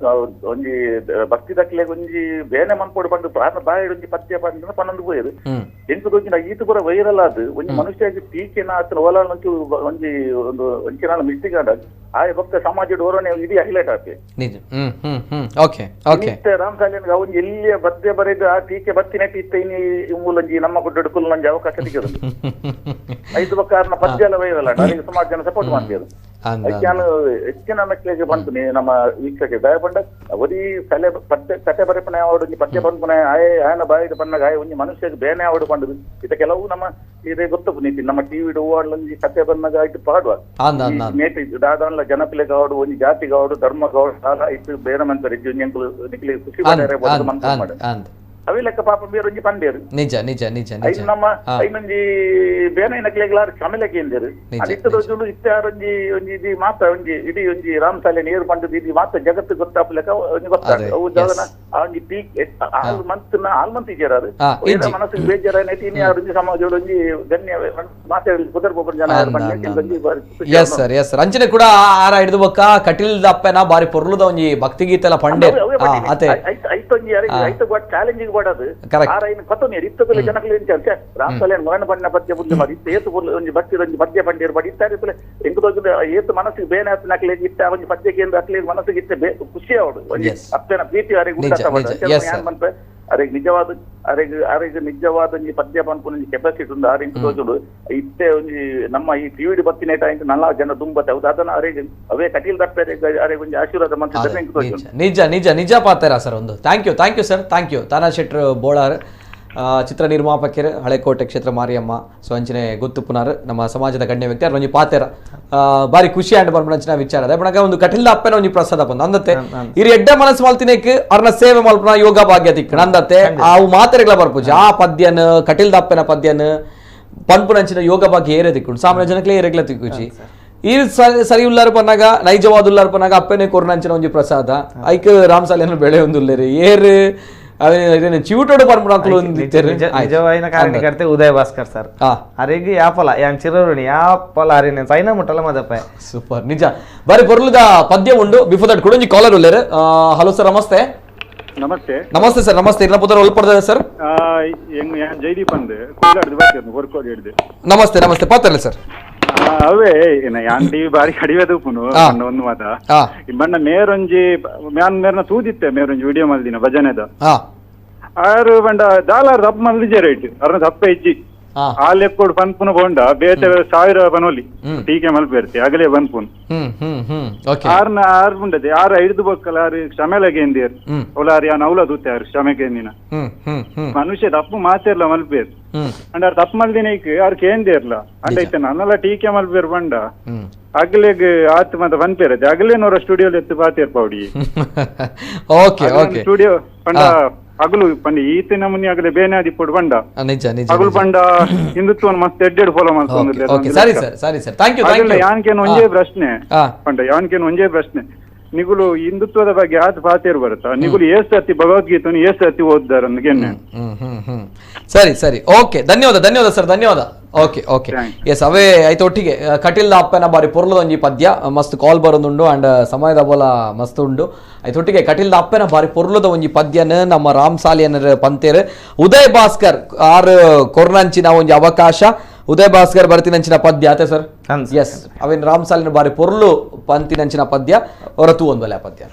ಒಂಜಿ ಭಕ್ತಿ ದಕ್ಲೆಗ್ ಒಂಜಿ ಬೇನೆ ಮನ್ಪೋಡು ಪಂಡು ಪ್ರಾಣ ಬಾಯಿ ಒಂಜಿ ಪದ್ಯ ಪಂಡ ಪನ್ನೊಂದು ಪೋಯರು ಎಂಟು ಒಂಜಿ ಈತ ಪೂರ ವೈರಲ್ ಆದ್ ಒಂಜಿ ಮನುಷ್ಯ ಟೀಕೆನ ಆತನ ಓಲಾಳ ಒಂಜಿ ಒಂದು ಒಂಚಿನಾಳ ಮಿಸ್ಟೇಕ್ ಆದ ಆ ಭಕ್ತ ಸಮಾಜದ ಓರೋನೆ ಇಡೀ ಹೈಲೈಟ್ ಆಪೆ ರಾಮ್ ಸಾಲಿಯನ್ ಒಂಜಿ ಎಲ್ಲಿಯ ಪದ್ಯ ಬರೆದು ಆ ಟೀಕೆ ಬತ್ತಿನ ಇತ್ತ ಇನಿ ಮೂಲಂಜಿ ನಮ್ಮ ಗುಡ್ಡಡು ಕುಲ್ಲೊಂಜಿ ಅವಕಾಶ ಸಿಕ್ಕದು ಐದು ಬಕ್ಕ ಪದ್ಯ ಎಲ್ಲ ವೈರಲ್ ಆಟ ಅದಕ್ಕೆ ಸುಮಾರು ಜನ ಸಪೋರ್ಟ್ ಮಾಡ್ತಿದ್ರು ಅದಕ್ಕೆ ನಾನು ಹೆಚ್ಚಿನ ಮಕ್ಕಳಿಗೆ ಬಂತು ನಮ್ಮ ವೀಕ್ಷಕ ದಯಪಂಡ ಒರಿ ಕಲೆ ಪದ್ಯ ಕತೆ ಬರೆಪನೆ ಆವಡು ಒಂಜಿ ಪದ್ಯ ಪನ್ಪುನೆ ಆಯೆ ಆಯನ ಬಾಯಿಡ್ ಪನ್ನಗ ಆಯೆ ಒಂಜಿ ಮನುಷ್ಯಗ್ ಬೇನೆ ಆವಡು ಪಂಡುದು ಇತ್ತ ಕೆಲವು ನಮ್ಮ ಇದೇ ಗೊತ್ತಪ್ಪು ನೀತಿ ನಮ್ಮ ಟಿವಿ ಹೂವಾಡ್ಲೊಂಜಿ ಕತೆ ಬನ್ನಗ ಆಯ್ತು ಪಾಡುವ ನೇಟಿ ದಾದಾನ್ಲ ಜನಪಿಲೆಗ್ ಆವಡು ಒಂಜಿ ಜಾತಿಗ್ ಆವಡು ಧರ್ಮಗ್ ಆವಡು ಸಾಲ ಇತ್ತು ಬೇರೆ ಮಂತರ್ ಇಜ್ಜಿ ಒಂಜಿ ಎಂಕುಲು ನಿಕ್ಲೆ ಖುಷಿ ಪಡೆಯರೆ ಮನ್ಸು ಮಾಡ ಅವಿ ಲೆಕ್ಕ ಪಾಪ ಬೇರೆ ಒಂಜಿ ಪಂಡೇರು ನಿಜ ನಿಜ ನಿಜ ನಿಜ ನಮ್ಮ ಐನೊಂಜಿ ಬೇನೆ ನಕ್ಲೆಗ್ಲಾರ್ ಕ್ಷಮೆಲೆಕ್ಕೆ ಎಂದೇರು ಅದಿತ್ತದೊಂದು ಇತ್ತಾರೊಂಜಿ ಒಂಜಿ ಇಡೀ ಮಾತ ಒಂಜಿ ಇಡೀ ಒಂಜಿ ರಾಮ್ ಸಾಲೆ ನೀರು ಪಂಡದು ಇಡೀ ಮಾತ ಜಗತ್ತು ಗೊತ್ತಾಪಲೆಕ್ಕ ಒಂಜಿ ಗೊತ್ತಾಗ ಅವು ಜಾಗನ ಆ ಒಂಜಿ ಪೀಕ್ ಆಲ್ ಮಂತ್ ಆಲ್ ಮಂತ್ ಇಜ್ಜಾರು ಮನಸ್ಸಿಗೆ ಬೇಜಾರಾಯ್ತು ಇನಿ ಒಂಜಿ ಸಮಾಜ ಒಂಜಿ ಗಣ್ಯ ಮಾತಾಡಿ ಕುದರ್ ಗೊಬ್ಬರ ಜನ yes sir yes sir ಅಂಚನೆ ಕೂಡ ಆರ ಹಿಡಿದು ಬೊಕ್ಕ ಕಟೀಲ್ದ ಅಪ್ಪನ ಬಾರಿ ಪೊರ್ಲುದ ಒಂಜಿ ಭಕ್ತಿ ಗೀತೆ ಎಲ್ಲ ಪಂಡೆ ಅತೆ ಐತೊಂಜಿ ಐತ ಚಾಲೆಂಜಿಂಗ್ ಅರೆಗ್ ನಿಜವಾದ ಅರೆಗ್ ಅರೆಗ್ ನಿಜವಾದ ಒಂಜಿ ಪದ್ಯ ಪನ್ಪುನ ಒಂಜಿ ಕೆಪಾಸಿಟಿ ಉಂಡು ಆರ್ ಇಂಕ್ ತೋಜುಂಡು ಇತ್ತೆ ಒಂಜಿ ನಮ್ಮ ಈ ಟಿವಿ ಬತ್ತಿನ ಟೈಮ್ ನಲ್ಲ ಜನ ದುಂಬತ್ತೆ ಅವು ದಾದನ ಅರೆಗ್ ಅವೇ ಕಟೀಲ್ ದಪ್ಪೆರೆ ಅರೆಗ್ ಒಂಜಿ ಆಶೀರ್ವಾದ ಮಲ್ತಿದ್ದಾರೆ ಇಂಕ್ ತೋಜುಂಡು ನಿಜ ನಿಜ ನಿಜ ಪಾತ್ರ ಸರ್ ಒಂದು thank you thank you sir thank you Tana Shettar Bolar ಚಿತ್ರ ನಿರ್ಮಾಪಕರು ಹಳೆಕೋಟೆ ಕ್ಷೇತ್ರ ಮಾರಿಯಮ್ಮ ಸೊ ಅಂಚನೆ ಗೊತ್ತುಪುನಾರ್ ನಮ್ಮ ಸಮಾಜದ ಗಣ್ಯ ವ್ಯಕ್ತಿ ಒಂಜಿ ಪಾತೆರ ಬಾರಿ ಖುಷಿ ಆಂಡ್ ಬರ್ಪುನಂಚಿನ ವಿಚಾರ ಅದೇ ಬಣಗ ಒಂದು ಕಟಿಲ್ದ ಅಪ್ಪನ ಒಂಜಿ ಪ್ರಸಾದ ಬಂದು ಅಂದತ್ತೆ ಇರು ಎಡ್ಡ ಮನಸ್ಸು ಮಲ್ತಿನೇಕ್ ಅರ್ನ ಸೇವೆ ಮಲ್ಪುನ ಯೋಗ ಭಾಗ್ಯ ತಿಕ್ಕಣ ಅಂದತ್ತೆ ಅವು ಮಾತೆರೆಗಳ ಬರ್ಪುಜಿ ಆ ಪದ್ಯನ ಕಟಿಲ್ದ ಅಪ್ಪನ ಪದ್ಯನ ಪನ್ಪುನಂಚಿನ ಯೋಗ ಭಾಗ್ಯ ಏರೆ ತಿಕ್ಕುಂಡು ಸಾಮಾನ್ಯ ಜನಕ್ಲೆ ಏರೆಗ್ಲ ತಿಕ್ಕುಜಿ ಈ ಸರಿ ಉಲ್ಲಾರು ಪನ್ನಾಗ ನೈಜವಾದ ಉಲ್ಲಾರು ಪನ್ನಾಗ ಅಪ್ಪನೇ ಕೊರ್ನಂಚಿನ ಒಂಜಿ ಪ್ರಸಾದ ಐಕ್ ರಾಮಸಾಲಿಯನ್ನು ಬೆಳೆ ಒಂದುಲ್ಲೇರಿ ಏರು ಚಿವುಟೋಡು ನಿಜವಾಯಿನ ಕಾರಣಕರ್ತೆ ಉದಯ ಭಾಸ್ಕರ್ ಸರ್ ಅರೆಗ್ ಯಾಪಲ ಯಾನ್ ಚಿರರುಣಿ ಯಾಪಲ ಅರೆ నేను ಸೈನ ಮುಟ್ಟಲ ಮದಪ್ಪ ಸೂಪರ್ ನಿಜ ಬಾರಿ ಪೊರ್ಲುದ ಪದ್ಯ ಉಂಡು ಬಿಫೋರ್ that ಕುಡೊಂಜಿ collar ಉಲ್ಲೇರು hello sir ನಮಸ್ತೆ ನಮಸ್ತೆ ನಮಸ್ತೆ ಸರ್ ನಮಸ್ತೆ ಇರ್ನ ಪುತ್ರ ಒಲ್ಪಡ್ದ ಸರ್ ಜೈದೀಪ್ ಅಂದ್ ಕೂಲಾಡ್ದು ಬರ್ತಿರ್ನು ವರ್ಕೋಡ್ ಹಿಡ್ದು ನಮಸ್ತೆ ನಮಸ್ತೆ ಪಾತ್ರಲ್ಲ ಸರ್ ಅವೇ ಯಾನ್ ಟಿವಿ ಬಾರಿ ಕಡಿಮೆ ತೂಪುನು ಒಂದು ಮಾತ ಬಣ್ಣ ಮೇರೊಂಜಿ ಮ್ಯಾನ್ ಮೇರ್ನ ತೂದಿತ್ತೆ ಮೇರೊಂಜಿ ವಿಡಿಯೋ ಮಲ್ದಿನ ಭಜನೆದ ಆರು ಬಂಡ ದಾಲಾರ್ ತಪ್ಪು ಮಲ್ದಿಜೆ ರೇಟ್ ಅರ್ನ ತಪ್ಪ ಇಜ್ಜಿ ಆ ಲೆಕ್ಕೋಡು ಪನ್ಪುನ ಬೋಂಡ ಬೇತೆ 1000 ಬನೋಲಿ ಟೀಕೆ ಮಲ್ಪೇರ್ತಿ ಅಗಲೇ ಬನ್ಪುನ್ ಆರ್ನ ಆರ್ ಉಂಡದೆ ಆರು ಐದು ಬೊಕ್ಕಲ ಆರು ಕ್ಷಮೆಲಗೆ ಎಂದಿರ್ ಅವಲಾರು ಯಾನ್ ಅವಲ ತೂತೆ ಆರು ಕ್ಷಮೆಗೆ ಎಂದಿನ ಮನುಷ್ಯ ತಪ್ಪು ಮಾತಿರ್ಲ ಮಲ್ಪೇರ್ ಅಂಡ್ ಆರ್ ತಪ್ಪು ಮಲ್ದಿನೈಕ್ ಆರ್ ಕೇಂದಿರ್ಲ ಅಂಡ ಇತ್ತೆ ನನ್ನಲ್ಲ ಟೀಕೆ ಮಲ್ಪೇರ್ ಬಂಡ ಅಗಲೆಗ್ ಆತ್ ಮತ ಪನ್ಪೇರದೆ ಅಗಲೇನೋರ ಸ್ಟುಡಿಯೋ ಎತ್ತು ಪಾತೇರ್ ಪೌಡಿ okay okay studio ಪಂಡ ಅಗಲು ಪಂಡ ಈತ ನಮೂನಿ ಅಗಲೆ ಬೇನಾದಿ ಪೊಡು ಬಂಡ ನಿಜ ನಿಜ ಅಗಲು ಪಂಡ ಹಿಂದುತ್ವನ ಮಸ್ತ್ ಎಡ್ಡೆಡ್ ಫಾಲೋ ಮಾಡ್ಕೊಂಡ್ರೆ ಓಕೆ ಸರಿ ಸರ್ ಸರಿ sir thank you thank you ಯಾನ್ಕೇನು ಒಂಜೇ ಪ್ರಶ್ನೆ ಪಂಡ ಯಾನ್ಕೇನು ಒಂಜೇ ಪ್ರಶ್ನೆ ನಿಗುಲು ಹಿಂದುತ್ವದ ಬಗ್ಗೆ ಆತ ಪಾತೇರು ಬರುತ್ತಾ ನಿಗುಲು ಏಸ್ ಸರ್ತಿ ಭಗವದ್ಗೀತೆಯನ್ನು ಏಸ್ ಸರ್ತಿ ಓದ್ದಾರ ಅಂದ್ಗೆನ್ನೆ ಸರಿ ಸರಿ ಓಕೆ ಧನ್ಯವಾದ ಧನ್ಯವಾದ ಸರ್ ಧನ್ಯವಾದ okay okay yes ಅವೇ ಆಯ್ತು ಒಟ್ಟಿಗೆ ಕಟಿಲ್ದ ಅಪ್ಪನ ಬಾರಿ ಪೊರ್ಲದೊಂಜಿ ಪದ್ಯ ಮಸ್ತ್ ಕಾಲ್ ಬರೋದುಂಡು ಅಂಡ್ ಸಮಯದ ಬೋಲ ಮಸ್ತ್ ಉಂಡು ಆಯ್ತು ಒಟ್ಟಿಗೆ ಕಟಿಲ್ದ ಅಪ್ಪನ ಬಾರಿ ಪೊರ್ಲದ ಒಂಜಿ ಪದ್ಯನ ನಮ್ಮ ರಾಮ್ ಸಾಲಿಯನರ ಪಂತೇರು ಉದಯ್ ಭಾಸ್ಕರ್ ಆರು ಕೊರ್ನಂಚಿನ ಒಂಜಿ ಅವಕಾಶ ಉದಯ್ ಭಾಸ್ಕರ್ ಬರ್ತಿನಂಚಿನ ಪದ್ಯ ಆತೆ ಸರ್ ಎಸ್ ಅವೇನು ರಾಮ್ ಸಾಲಿನ ಬಾರಿ ಪೊರ್ಲು ಪಂತಿನಂಚಿನ ಪದ್ಯ ಅವರ ತೂ ಒಂದು ಆ ಪದ್ಯ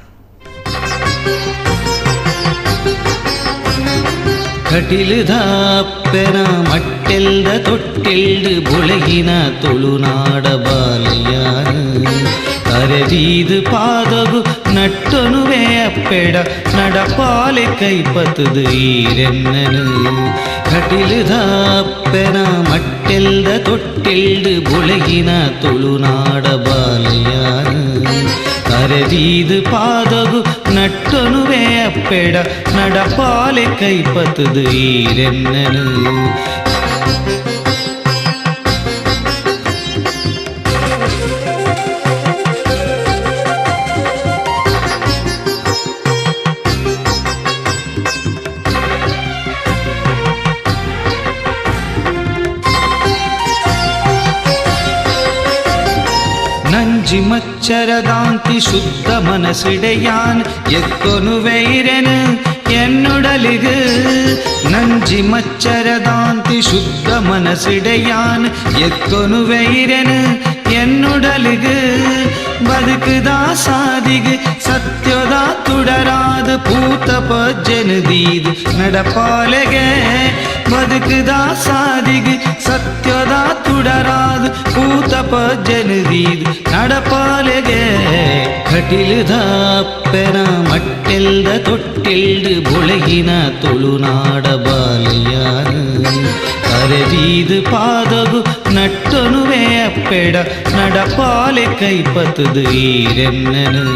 ಕಟಿಲುದಾಪ್ಪೆನ ಮಟ್ಟೆಲ್ದ ತೊಟ್ಟೆಲ್ದು ಬೊಳಗಿನ ತುಳುನಾಡ ಬಾಲಯ್ಯಾನು ಕರದೀದು ಪಾದಗು ನಟ್ಟೊನುವೆ ಅಪ್ಪೆಡ ನಡಪಾಲೆ ಕೈಪತದು ಈರೆನ್ನನು ಕಟಿಲುದಾಪ್ಪೆನ ಮಟ್ಟೆಲ್ದ ತೊಟ್ಟೆಲ್ದು ಬೊಳಗಿನ ತುಳುನಾಡ ಬಾಲಯ್ಯಾನು ಕರದೀದು ಪಾದಗು ನಟ್ಟೊನುವೆ ಅಪ್ಪೆಡ ನಡಪಾಲೆ ಕೈಪತದು ಈರೆನ್ನನು ನಂಜಿ ಮಚ್ಚರದಾಂತಿ ಶುದ್ಧ ಮನಸಿಡೆಯಾನ್ ಎಕ್ಕೊನುವೈರೆನು என்னுடலிகு நஞ்சி மச்சரதாந்தி சுத்த மனசிடையான் எக்கொனுவெயிரனு என்னுடலிகு ಬದುಕುದಾ ಸಾದಿಗು ಸತ್ಯದ ತುಡರಾದ ಪೂತ ಪಜ್ಜನುದೀದು ನಡಪಾಲೆಗೆ ಬದುಕುದಾ ಸಾದಿಗು ಸತ್ಯದ ತುಡರಾದ ಪೂತ ಪಜ್ಜನುದೀದು ನಡಪಾಲೆಗೆ ಕಟಿಲುದಾಪ್ಪೆನ ಮಟ್ಟೆಲ್ದ ತೊಟ್ಟಿಲ್ದು ಬೊಳಗಿನ ತುಳುನಾಡ ಬಾಲಯ್ಯಾನು ಕರದೀದು ಪಾದಗು ನಟ್ಟೊನುವೆ ಅಪ್ಪೆಡ ನಡಪಾಲೆ ಕೈಪತದು ಈರೆನ್ನನು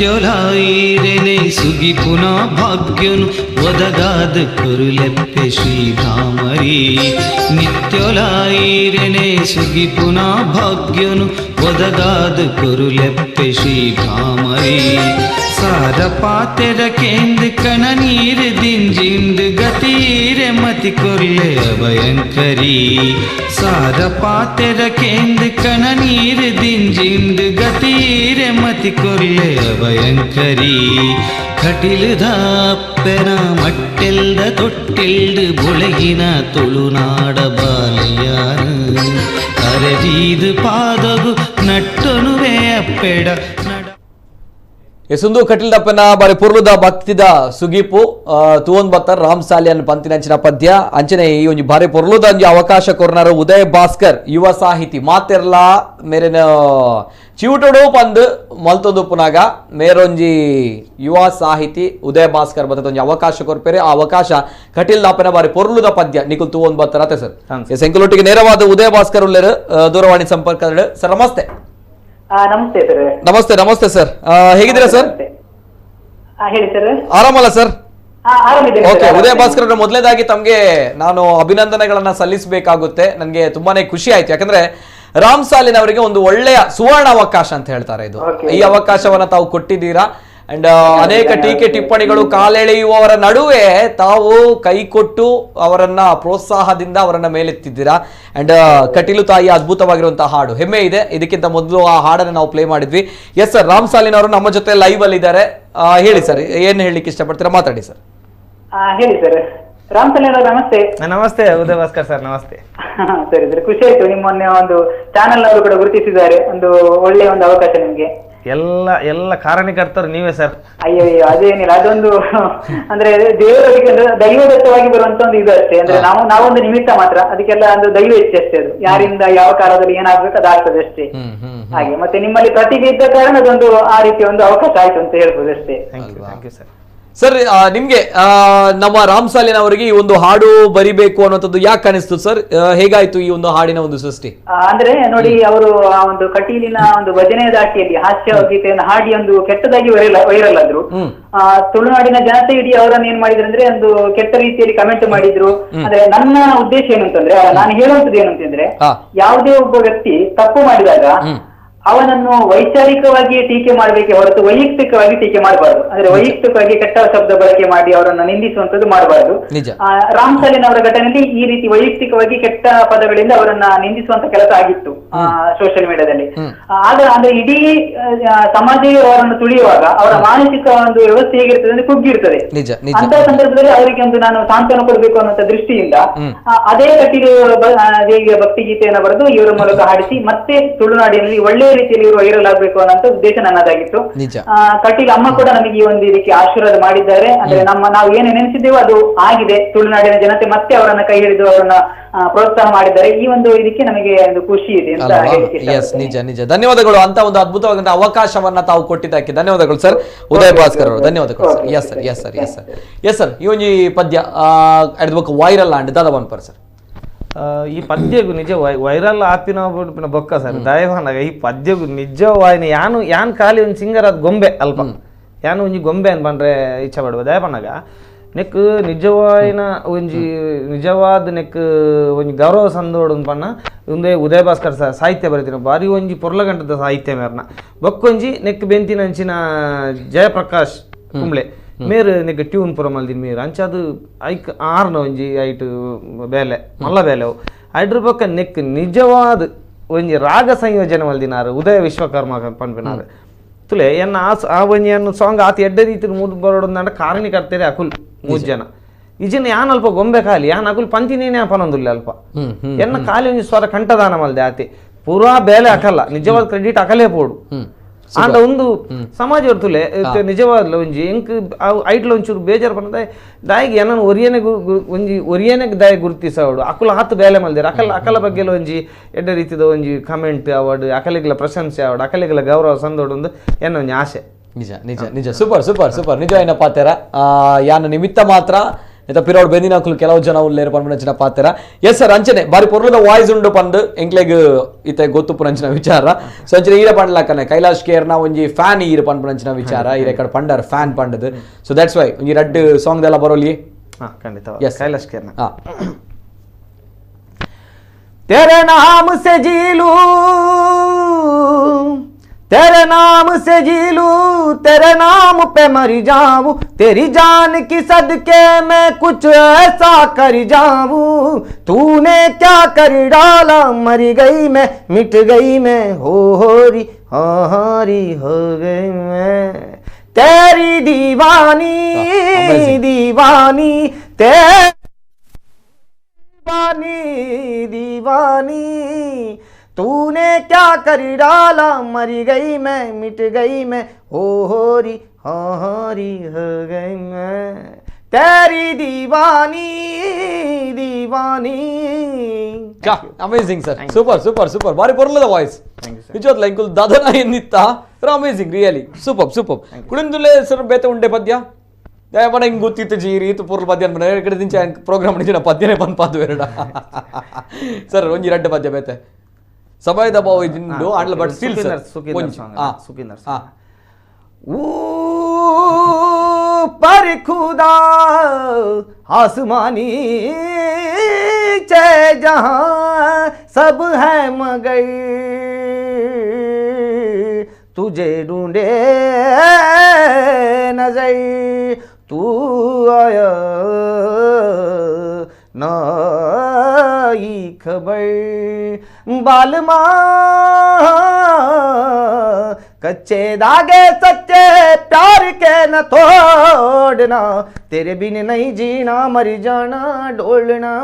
ನಿತ್ಯೊಲಾಯಿರೆನೆ ಸುಗಿಪುನ ಭಾಗ್ಯನು ಒದಗಾದ ಕುರುಲೆಪ್ಪೆ ಶ್ರೀರಾಮರಿ ನಿತ್ಯೊಲಾಯಿರೆನೆ ಸುಗಿಪುನ ಭಾಗ್ಯನು ಒದಗಾದ ಕುರುಲೆಪ್ಪೆ ಶ್ರೀರಾಮರಿ ಸಾರ ಪಾತೆರ ಕೇಂದ್ರ ಕಣ ನೀರು ದಿಂಜಿಂದು ಗತಿ ಮತಿ ಕೊರ್ಲೆ ಅಭಯಂಕರಿ ಸಾರ ಪಾತೆರ ಕೇಂದ್ರ ಕಣ ನೀರು ದಿಂಜಿಂದು ಗತೀರೆ ಮತಿ ಕೊರ್ಲೆ ಅಭಯಂಕರಿ ಕಟಿಲುದಾಪ್ಪೆನ ಮಟ್ಟೆಲ್ದ ತೊಟ್ಟಿಲ್ದು ಬೊಳಗಿನ ತುಳುನಾಡ ಬಾಲೆಯಾನು ಅರಜೀದು ಪಾದಗು ನಟ್ಟೊನುವೆ ಅಪ್ಪೆಡ ನಡ. ಎಸುಂದು ಕಟಿಲ್ದಪ್ಪನ ಬಾರಿ ಪುರ್ಲುದ ಭಕ್ತಿದ ಸುಗೀಪು ತೂವೊಂದು ಬತ್ತಾರ್ ರಾಮ್ ಸಾಲಿಯನ್ ಪಂತಿನಂಚಿನ ಪದ್ಯ ಅಂಚನೆ ಈ ಒಂಜಿ ಬಾರಿ ಪೊರ್ಲುದ ಒಂಜಿ ಅವಕಾಶ ಕೊರ್ನಾರು ಉದಯ ಭಾಸ್ಕರ್ ಯುವ ಸಾಹಿತಿ ಮಾತೆರ್ಲಾ ಮೇರೆನ ಚಿವುಟೊಡು ಪಂದ್ ಮಲ್ತೊಂದು ಪುನಾಗ ಮೇರೊಂಜಿ ಯುವ ಸಾಹಿತಿ ಉದಯ ಭಾಸ್ಕರ್ ಬತ್ತದ ಒಂಜಿ ಅವಕಾಶ ಕೊರ್ಪೇರೆ ಆ ಅವಕಾಶ ಕಟಿಲ್ದಪ್ಪನ ಬಾರಿ ಪೊರ್ಲುದ ಪದ್ಯ ನಿಕುಲ್ ತೂವೊಂದು ಬತ್ತಾರ ಅತ್ತೆ ಸರ್. ಎಸ್ ಎಂಕಲೊಟ್ಟಿಗೆ ನೇರವಾದ ಉದಯ ಭಾಸ್ಕರ್ ಉಲ್ಲೇರು ದೂರವಾಣಿ ಸಂಪರ್ಕ. ಸರ್ ನಮಸ್ತೆ. ನಮಸ್ತೆ ಸರ್. ನಮಸ್ತೆ ನಮಸ್ತೆ ಸರ್, ಹೇಗಿದ್ದೀರಾ ಸರ್? ಹೇಳಿ ಸರ್. ಆರಾಮಲ್ಲ ಸರ್? ಓಕೆ ಉದಯ ಭಾಸ್ಕರ್ ಅವರ, ಮೊದಲನೇದಾಗಿ ತಮಗೆ ನಾನು ಅಭಿನಂದನೆಗಳನ್ನ ಸಲ್ಲಿಸಬೇಕಾಗುತ್ತೆ. ನನಗೆ ತುಂಬಾನೇ ಖುಷಿ ಆಯ್ತು, ಯಾಕಂದ್ರೆ ರಾಮ್ ಸಾಲಿನ್ ಅವರಿಗೆ ಒಂದು ಒಳ್ಳೆಯ ಸುವರ್ಣ ಅವಕಾಶ ಅಂತ ಹೇಳ್ತಾರೆ ಇದು. ಈ ಅವಕಾಶವನ್ನ ತಾವು ಕೊಟ್ಟಿದ್ದೀರಾ. ಅಂಡ್ ಅನೇಕ ಟೀಕೆ ಟಿಪ್ಪಣಿಗಳು ಕಾಲೆಳೆಯುವವರ ನಡುವೆ ತಾವು ಕೈ ಕೊಟ್ಟು ಅವರನ್ನ ಪ್ರೋತ್ಸಾಹದಿಂದ ಅವರನ್ನ ಮೇಲೆತ್ತಿದ್ದೀರಾ. ಅಂಡ್ ಕಟೀಲು ತಾಯಿಯ ಅದ್ಭುತವಾಗಿರುವಂತಹ ಹಾಡು, ಹೆಮ್ಮೆ ಇದೆ. ಇದಕ್ಕಿಂತ ಮೊದಲು ಆ ಹಾಡನ್ನು ನಾವು ಪ್ಲೇ ಮಾಡಿದ್ವಿ. ಎಸ್ ಸರ್, ರಾಮ್ ಸಾಲಿನ್ ಅವರು ನಮ್ಮ ಜೊತೆ ಲೈವ್ ಅಲ್ಲಿ ಇದ್ದಾರೆ. ಹೇಳಿ ಸರ್, ಏನ್ ಹೇಳಲಿಕ್ಕೆ ಇಷ್ಟಪಡ್ತೀರಾ, ಮಾತಾಡಿ ಸರ್. ಹೇಳಿ ಸರ್. ರಾಮ್ ಸಾಲಿನ್ ಅವರು ನಮಸ್ತೆ. ನಮಸ್ತೆ ಉದಯ ಭಾಸ್ಕರ್ ಸರ್, ನಮಸ್ತೆ. ಸರಿ ಸರ್, ಖುಷಿ ಆಯ್ತು. ನಿಮ್ಮನ್ನೇ ಒಂದು ಚಾನೆಲ್ ನವರು ಕೂಡ ಗುರುತಿಸಿದ್ದಾರೆ, ಒಂದು ಒಳ್ಳೆಯ ಒಂದು ಅವಕಾಶ ನಿಮ್ಗೆ. ಎಲ್ಲ ಎಲ್ಲ ಕಾರಣಕರ್ತರು ನೀವೇ ಸರ್. ಅಯ್ಯೋ ಅಯ್ಯೋ, ಅದೇನಿಲ್ಲ, ಅದೊಂದು ಅಂದ್ರೆ ದೇವರಿಗೆ ಅಂದ್ರೆ ದೈವದತ್ತವಾಗಿ ಬರುವಂತ ಒಂದು ಇದು ಅಷ್ಟೇ. ಅಂದ್ರೆ ನಾವೊಂದು ನಿಮಿತ್ತ ಮಾತ್ರ, ಅದಕ್ಕೆಲ್ಲ ಒಂದು ದೈವ ಇಚ್ಛೆ ಅಷ್ಟೇ. ಅದು ಯಾರಿಂದ ಯಾವ ಕಾಲದಲ್ಲಿ ಏನಾಗ್ಬೇಕು ಅದಾಗ್ತದೆ ಅಷ್ಟೇ. ಹಾಗೆ ಮತ್ತೆ ನಿಮ್ಮಲ್ಲಿ ಪ್ರತಿಭೆ ಇದ್ದ ಕಾರಣ ಅದೊಂದು ಆ ರೀತಿಯ ಒಂದು ಅವಕಾಶ ಆಯ್ತು ಅಂತ ಹೇಳ್ಬೋದು ಅಷ್ಟೇ. Thank you sir. Sir, ನಿಮ್ಗೆ ನಮ್ಮ ರಾಮ್ ಸಾಲಿನ್ ಅವರಿಗೆ ಈ ಒಂದು ಹಾಡು ಬರಿಬೇಕು ಅನ್ನೋಂಥದ್ದು ಯಾಕೆ ಅನಿಸ್ತು ಸರ್? ಹೇಗಾಯ್ತು ಈ ಒಂದು ಹಾಡಿನ ಒಂದು ಸೃಷ್ಟಿ? ಅಂದ್ರೆ ನೋಡಿ, ಅವರು ಆ ಒಂದು ಕಟೀಲಿನ ಒಂದು ಭಜನೆ ದಾಟಿಯಲ್ಲಿ ಹಾಸ್ಯ ಗೀತೆಯನ್ನು ಹಾಡಿ ಒಂದು ಕೆಟ್ಟದಾಗಿ ವೈರಲ್ ಆದ್ರು. ತುಳುನಾಡಿನ ಜನತೆ ಇಡೀ ಅವರನ್ನು ಏನ್ ಮಾಡಿದ್ರು ಅಂದ್ರೆ ಒಂದು ಕೆಟ್ಟ ರೀತಿಯಲ್ಲಿ ಕಮೆಂಟ್ ಮಾಡಿದ್ರು. ಅಂದ್ರೆ ನನ್ನ ಉದ್ದೇಶ ಏನು ಅಂತಂದ್ರೆ, ನಾನು ಹೇಳುವಂತದ್ದು ಏನಂತಂದ್ರೆ, ಯಾವುದೇ ಒಬ್ಬ ವ್ಯಕ್ತಿ ತಪ್ಪು ಮಾಡಿದಾಗ ಅವನನ್ನು ವೈಚಾರಿಕವಾಗಿ ಟೀಕೆ ಮಾಡಬೇಕೆ ಹೊರತು ವೈಯಕ್ತಿಕವಾಗಿ ಟೀಕೆ ಮಾಡಬಾರ್ದು. ಅಂದ್ರೆ ವೈಯಕ್ತಿಕವಾಗಿ ಕೆಟ್ಟ ಶಬ್ದ ಬಳಕೆ ಮಾಡಿ ಅವರನ್ನು ನಿಂದಿಸುವಂತದ್ದು ಮಾಡಬಾರ್ದು. ರಾಮ್ ಸಾಲಿನ್ ಅವರ ಘಟನೆಯಲ್ಲಿ ಈ ರೀತಿ ವೈಯಕ್ತಿಕವಾಗಿ ಕೆಟ್ಟ ಪದಗಳಿಂದ ಅವರನ್ನ ನಿಂದಿಸುವಂತ ಕೆಲಸ ಆಗಿತ್ತು ಸೋಷಿಯಲ್ ಮೀಡಿಯಾದಲ್ಲಿ. ಆಗ ಅಂದ್ರೆ ಇಡೀ ಸಮಾಜವೇ ಅವರನ್ನು ತುಳಿಯುವಾಗ ಅವರ ಮಾನಸಿಕ ಒಂದು ವ್ಯವಸ್ಥೆ ಹೇಗಿರ್ತದೆ ಅಂದ್ರೆ ಕುಗ್ಗಿರ್ತದೆ. ಅಂತ ಸಂದರ್ಭದಲ್ಲಿ ಅವರಿಗೆ ಒಂದು ನಾನು ಸಾಂತ್ವನ ಕೊಡಬೇಕು ಅನ್ನುವಂತ ದೃಷ್ಟಿಯಿಂದ ಅದೇ ಕಟೀಲು ದೇವಿಯ ಭಕ್ತಿ ಗೀತೆಯನ್ನು ಬರೆದು ಇವರ ಮೂಲಕ ಹಾಡಿಸಿ ಮತ್ತೆ ತುಳುನಾಡಿನಲ್ಲಿ ಒಳ್ಳೆಯ ರೀತಿಯಲ್ಲಿ ಇವರು ವೈರಲ್ ಆಗ್ಬೇಕು ಅನ್ನೋ ಉದ್ದೇಶ ನನ್ನದಾಗಿತ್ತು. ಕಟೀಲ್ ಅಮ್ಮ ಕೂಡ ನಮಗೆ ಈ ಒಂದು ಇದಕ್ಕೆ ಆಶೀರ್ವಾದ ಮಾಡಿದ್ದಾರೆ. ಅಂದ್ರೆ ನಾವು ಏನು ನೆನೆಸಿದ್ದೇವೋ ಅದು ಆಗಿದೆ. ತುಳುನಾಡಿನ ಜನತೆ ಮತ್ತೆ ಅವರನ್ನ ಕೈ ಹಿಡಿದು ಅವರನ್ನ ಪ್ರೋತ್ಸಾಹ ಮಾಡಿದ್ದಾರೆ. ಈ ಒಂದು ಇದಕ್ಕೆ ನಮಗೆ ಒಂದು ಖುಷಿ ಇದೆ ಅಂತ. ನಿಜ ನಿಜ, ಧನ್ಯವಾದಗಳು. ಅಂತ ಒಂದು ಅದ್ಭುತವಾದಂತಹ ಅವಕಾಶವನ್ನ ತಾವು ಕೊಟ್ಟಿದ್ದಕ್ಕೆ ಧನ್ಯವಾದಗಳು ಸರ್ ಉದಯ ಭಾಸ್ಕರ್ ಅವರು. ಧನ್ಯವಾದಗಳು sir. Yes sir, yes sir, yes sir, yes sir. ಈ ಒಂಜಿ ಪದ್ಯ ವೈರಲ್ ಆಂಡ್ ದಾದ one per sir. ಈ ಪದ್ಯಗೂ ನಿಜ ವೈರಲ್ ಆಪಿನ ಬೊಕ್ಕ ಸರ್ ದಯವಾನಾಗ ಈ ಪದ್ಯಗೂ ನಿಜವಾಯಿನ ಯಾನು ಯಾನ್ ಖಾಲಿ ಒಂದು ಸಿಂಗರ್ ಅದು ಗೊಂಬೆ ಅಲ್ಪ ಯಾನು ಒಂಜಿ ಗೊಂಬೆ ಅನ್ ಬಂದ್ರೆ ಇಚ್ಛೆ ಪಡುವ ದಯಪನಾಗ ನೆಕ್ ನಿಜವಾಯಿನ ಒಂಜಿ ನಿಜವಾದ ನೆಕ್ ಒಂಜಿ ಗೌರವ ಸಂದೋಡು ಪಣ್ಣ ಒಂದೇ ಉದಯ ಭಾಸ್ಕರ್ ಸಾಹಿತ್ಯ ಬರೀತೀನಿ ಬಾರಿ ಒಂಜಿ ಪೊರ್ಲಗಂಟದ ಸಾಹಿತ್ಯ ಮೇರ್ನ ಬೊಕ್ಕೊಂಜಿ ನೆಕ್ ಬೆಂತಿನಂಚಿನ ಜಯಪ್ರಕಾಶ್ ಕುಂಬ್ಳೆ ಮೇರು ನೆಕ್ ಟ್ಯೂನ್ ಪೂರ ಮಲ್ದಿನ ಮೇರು ಅಂಚ ಅದು ಐಕ್ ಆರ್ನ ಒಂಜಿ ಐಟ್ ಬೇಲೆ ಮಲ್ಲ ಬೇಲೆ ಐಡ್ರ ಪಕ್ಕ ನೆಕ್ ನಿಜವಾದ ಒಂಜಿ ರಾಗ ಸಂಯೋಜನೆ ಮಲ್ದಿನಾರು ಉದಯ ವಿಶ್ವಕರ್ಮ ಪನ್ಪಿನಾರು ತುಲೆ ಎನ್ನ ಆ ಒಂಜಿ ಅನ್ನ ಸಾಂಗ್ ಆತ ಎಡ್ಡೆ ರೀತಿ ಮೂದು ಬರೋಡಂದ ಕಾರಣಕರ್ತೇರೆ ಅಕುಲ್ ಮೂರು ಜನ ಇಜಿನ ಯಾನ್ ಅಲ್ಪ ಗೊಂಬೆ ಖಾಲಿ ಯಾನ್ ಅಕುಲ್ ಪಂತಿನೇನೆ ಪನೊಂದುಲ್ಲ ಅಲ್ಪ ಎನ್ನ ಖಾಲಿ ಒಂಜಿ ಸ್ವರ ಕಂಠದಾನ ಮಲ್ದೆ ಆತಿ ಪೂರಾ ಬೇಲೆ ಅಕಲ್ಲ ನಿಜವಾದ ಕ್ರೆಡಿಟ್ ಅಕಲೇ ಪೋಡು ಆಂಡ ಒಂದು ಸಮಾಜ ತುಲೆ ನಿಜವಾದ್ಲ ಒಂಜಿ ಎಂಕ್ ಐಟ್ಲ ಒಂಚೂರು ಬೇಜಾರು ಪಂಡ ದಾಯಿಗೆ ಏನನ್ನು ಒರಿಯನೆ ಒಂಜಿ ಒರಿಯನೆ ದಾಯಿ ಗುರುತಿಸವಡು ಅಕುಲ ಹತ್ತು ಬೇಲೆ ಮಲ್ದಿರ ಅಕಲ ಅಕಲ ಬಗ್ಗೆ ಒಂಜಿ ಎಡ್ಡೆ ರೀತಿದ ಒಂಜಿ ಕಮೆಂಟ್ ಅವಾರ್ಡ್ ಅಕಲಿಗಳ ಪ್ರಶಂಸೆ ಅವಾರ್ಡ್ ಅಕಲಿಗಳ ಗೌರವ ಸಂದೋಡು ಒಂದು ಎನ್ನ ಒಂಜಿ ಆಸೆ. ನಿಜ ನಿಜ ನಿಜ, super super super. ನಿಜ ಏನ ಪಾತೆರ ಯಾನ ನಿಮಿತ್ತ ಮಾತ್ರ ಇತ್ತ ಪಿರೋಡ್ ಬೆಂದಿನಕುಲು ಕೆಲವು ಜನ ಉಲ್ಲೇರು ಪನ್ಪುನಂಚಿನ ಪಾತೆರ. ಎಸ್ ಸರ್, ಅಂಚನೆ ಬಾರಿ ಪೊರ್ಲುದ ವಾಯ್ಸ್ ಉಂಡು ಪಂದ್ ಎಂಕ್ಲೆಗ್ ಇತ್ತೆ ಗೊತ್ತುಪುನಂಚಿನ ವಿಚಾರ. ಸೊ ಅಂಚನೆ ಈರ ಪಂಡ್ಲಕ್ಕನೆ ಕೈಲಾಶ್ ಕೇರ್ನ ಒಂಜಿ ಫ್ಯಾನ್ ಈರು ಪನ್ಪುನಂಚಿನ ವಿಚಾರ ಈರೆ ಕಡೆ ಪಂಡರ್ ಫ್ಯಾನ್ ಪಂಡದು. So that's why ಒಂಜಿ ರಡ್ಡ್ ಸಾಂಗ್ ದೆಲ್ಲ ಬರೋಲಿ. ಖಂಡಿತ ಕೈಲಾಶ್ ಕೇರ್ನ. तेरे नाम से जी लूं, तेरे नाम से जी लूं, तेरे नाम पे मर जाऊं, तेरी जान की सदके मैं कुछ ऐसा कर जाऊं, तूने क्या कर डाला, मर गई मैं मिट गई मैं, हो होरी हारी हो गई मैं, तेरी दीवानी दीवानी तेरी दीवानी दीवानी, तूने क्या कर डाला, मर गई मैं मिट गई मैं, हो होरी हारी हो गई मैं, तेरी दीवानी दीवानी. Amazing sir, super super super, ಬಾರಿ ಪೊರ್ಲದ ವಾಯ್ಸ್ ನಿಜವಾದ್ಲ ಇಂಕುಲ್ ದಾದನ ಎನ್ನಿತ್ತ amazing, really super super. ಕುಳಿಂದುಲೇ sir ಬೇತೆ ಉಂಡೆ ಪದ್ಯ ದಯಪಣ ಹಿಂಗೆ ಗೊತ್ತಿತ್ತು ಜಿ ರೀತು ಪೊರ್ಲು ಪದ್ಯ ಅನ್ಬನ ಕಡೆ ದಿಂಚ ಪ್ರೋಗ್ರಾಮ್ ನಿಜ ಪದ್ಯನೇ ಬಂದ್ಪಾದು ಎರಡ ಸರ್ ಒಂಜಿ ರಡ್ಡ ಪದ್ಯ ಬೇತೆ ಸಮಯದ ಭಾವ ಇದಿಂಡು ಆಂಡ್ಲ but still sir ಸುಖಿಂದರ್ ऊपर खुदा आसमानी चे जहां सब है मगर तुझे ढूंढे नजर, तू आया ना आई खबर, बालमा कच्चे धागे सच्चे प्यार के न तोड़ना, तेरे बिन नहीं जीना मर जाना डोलना,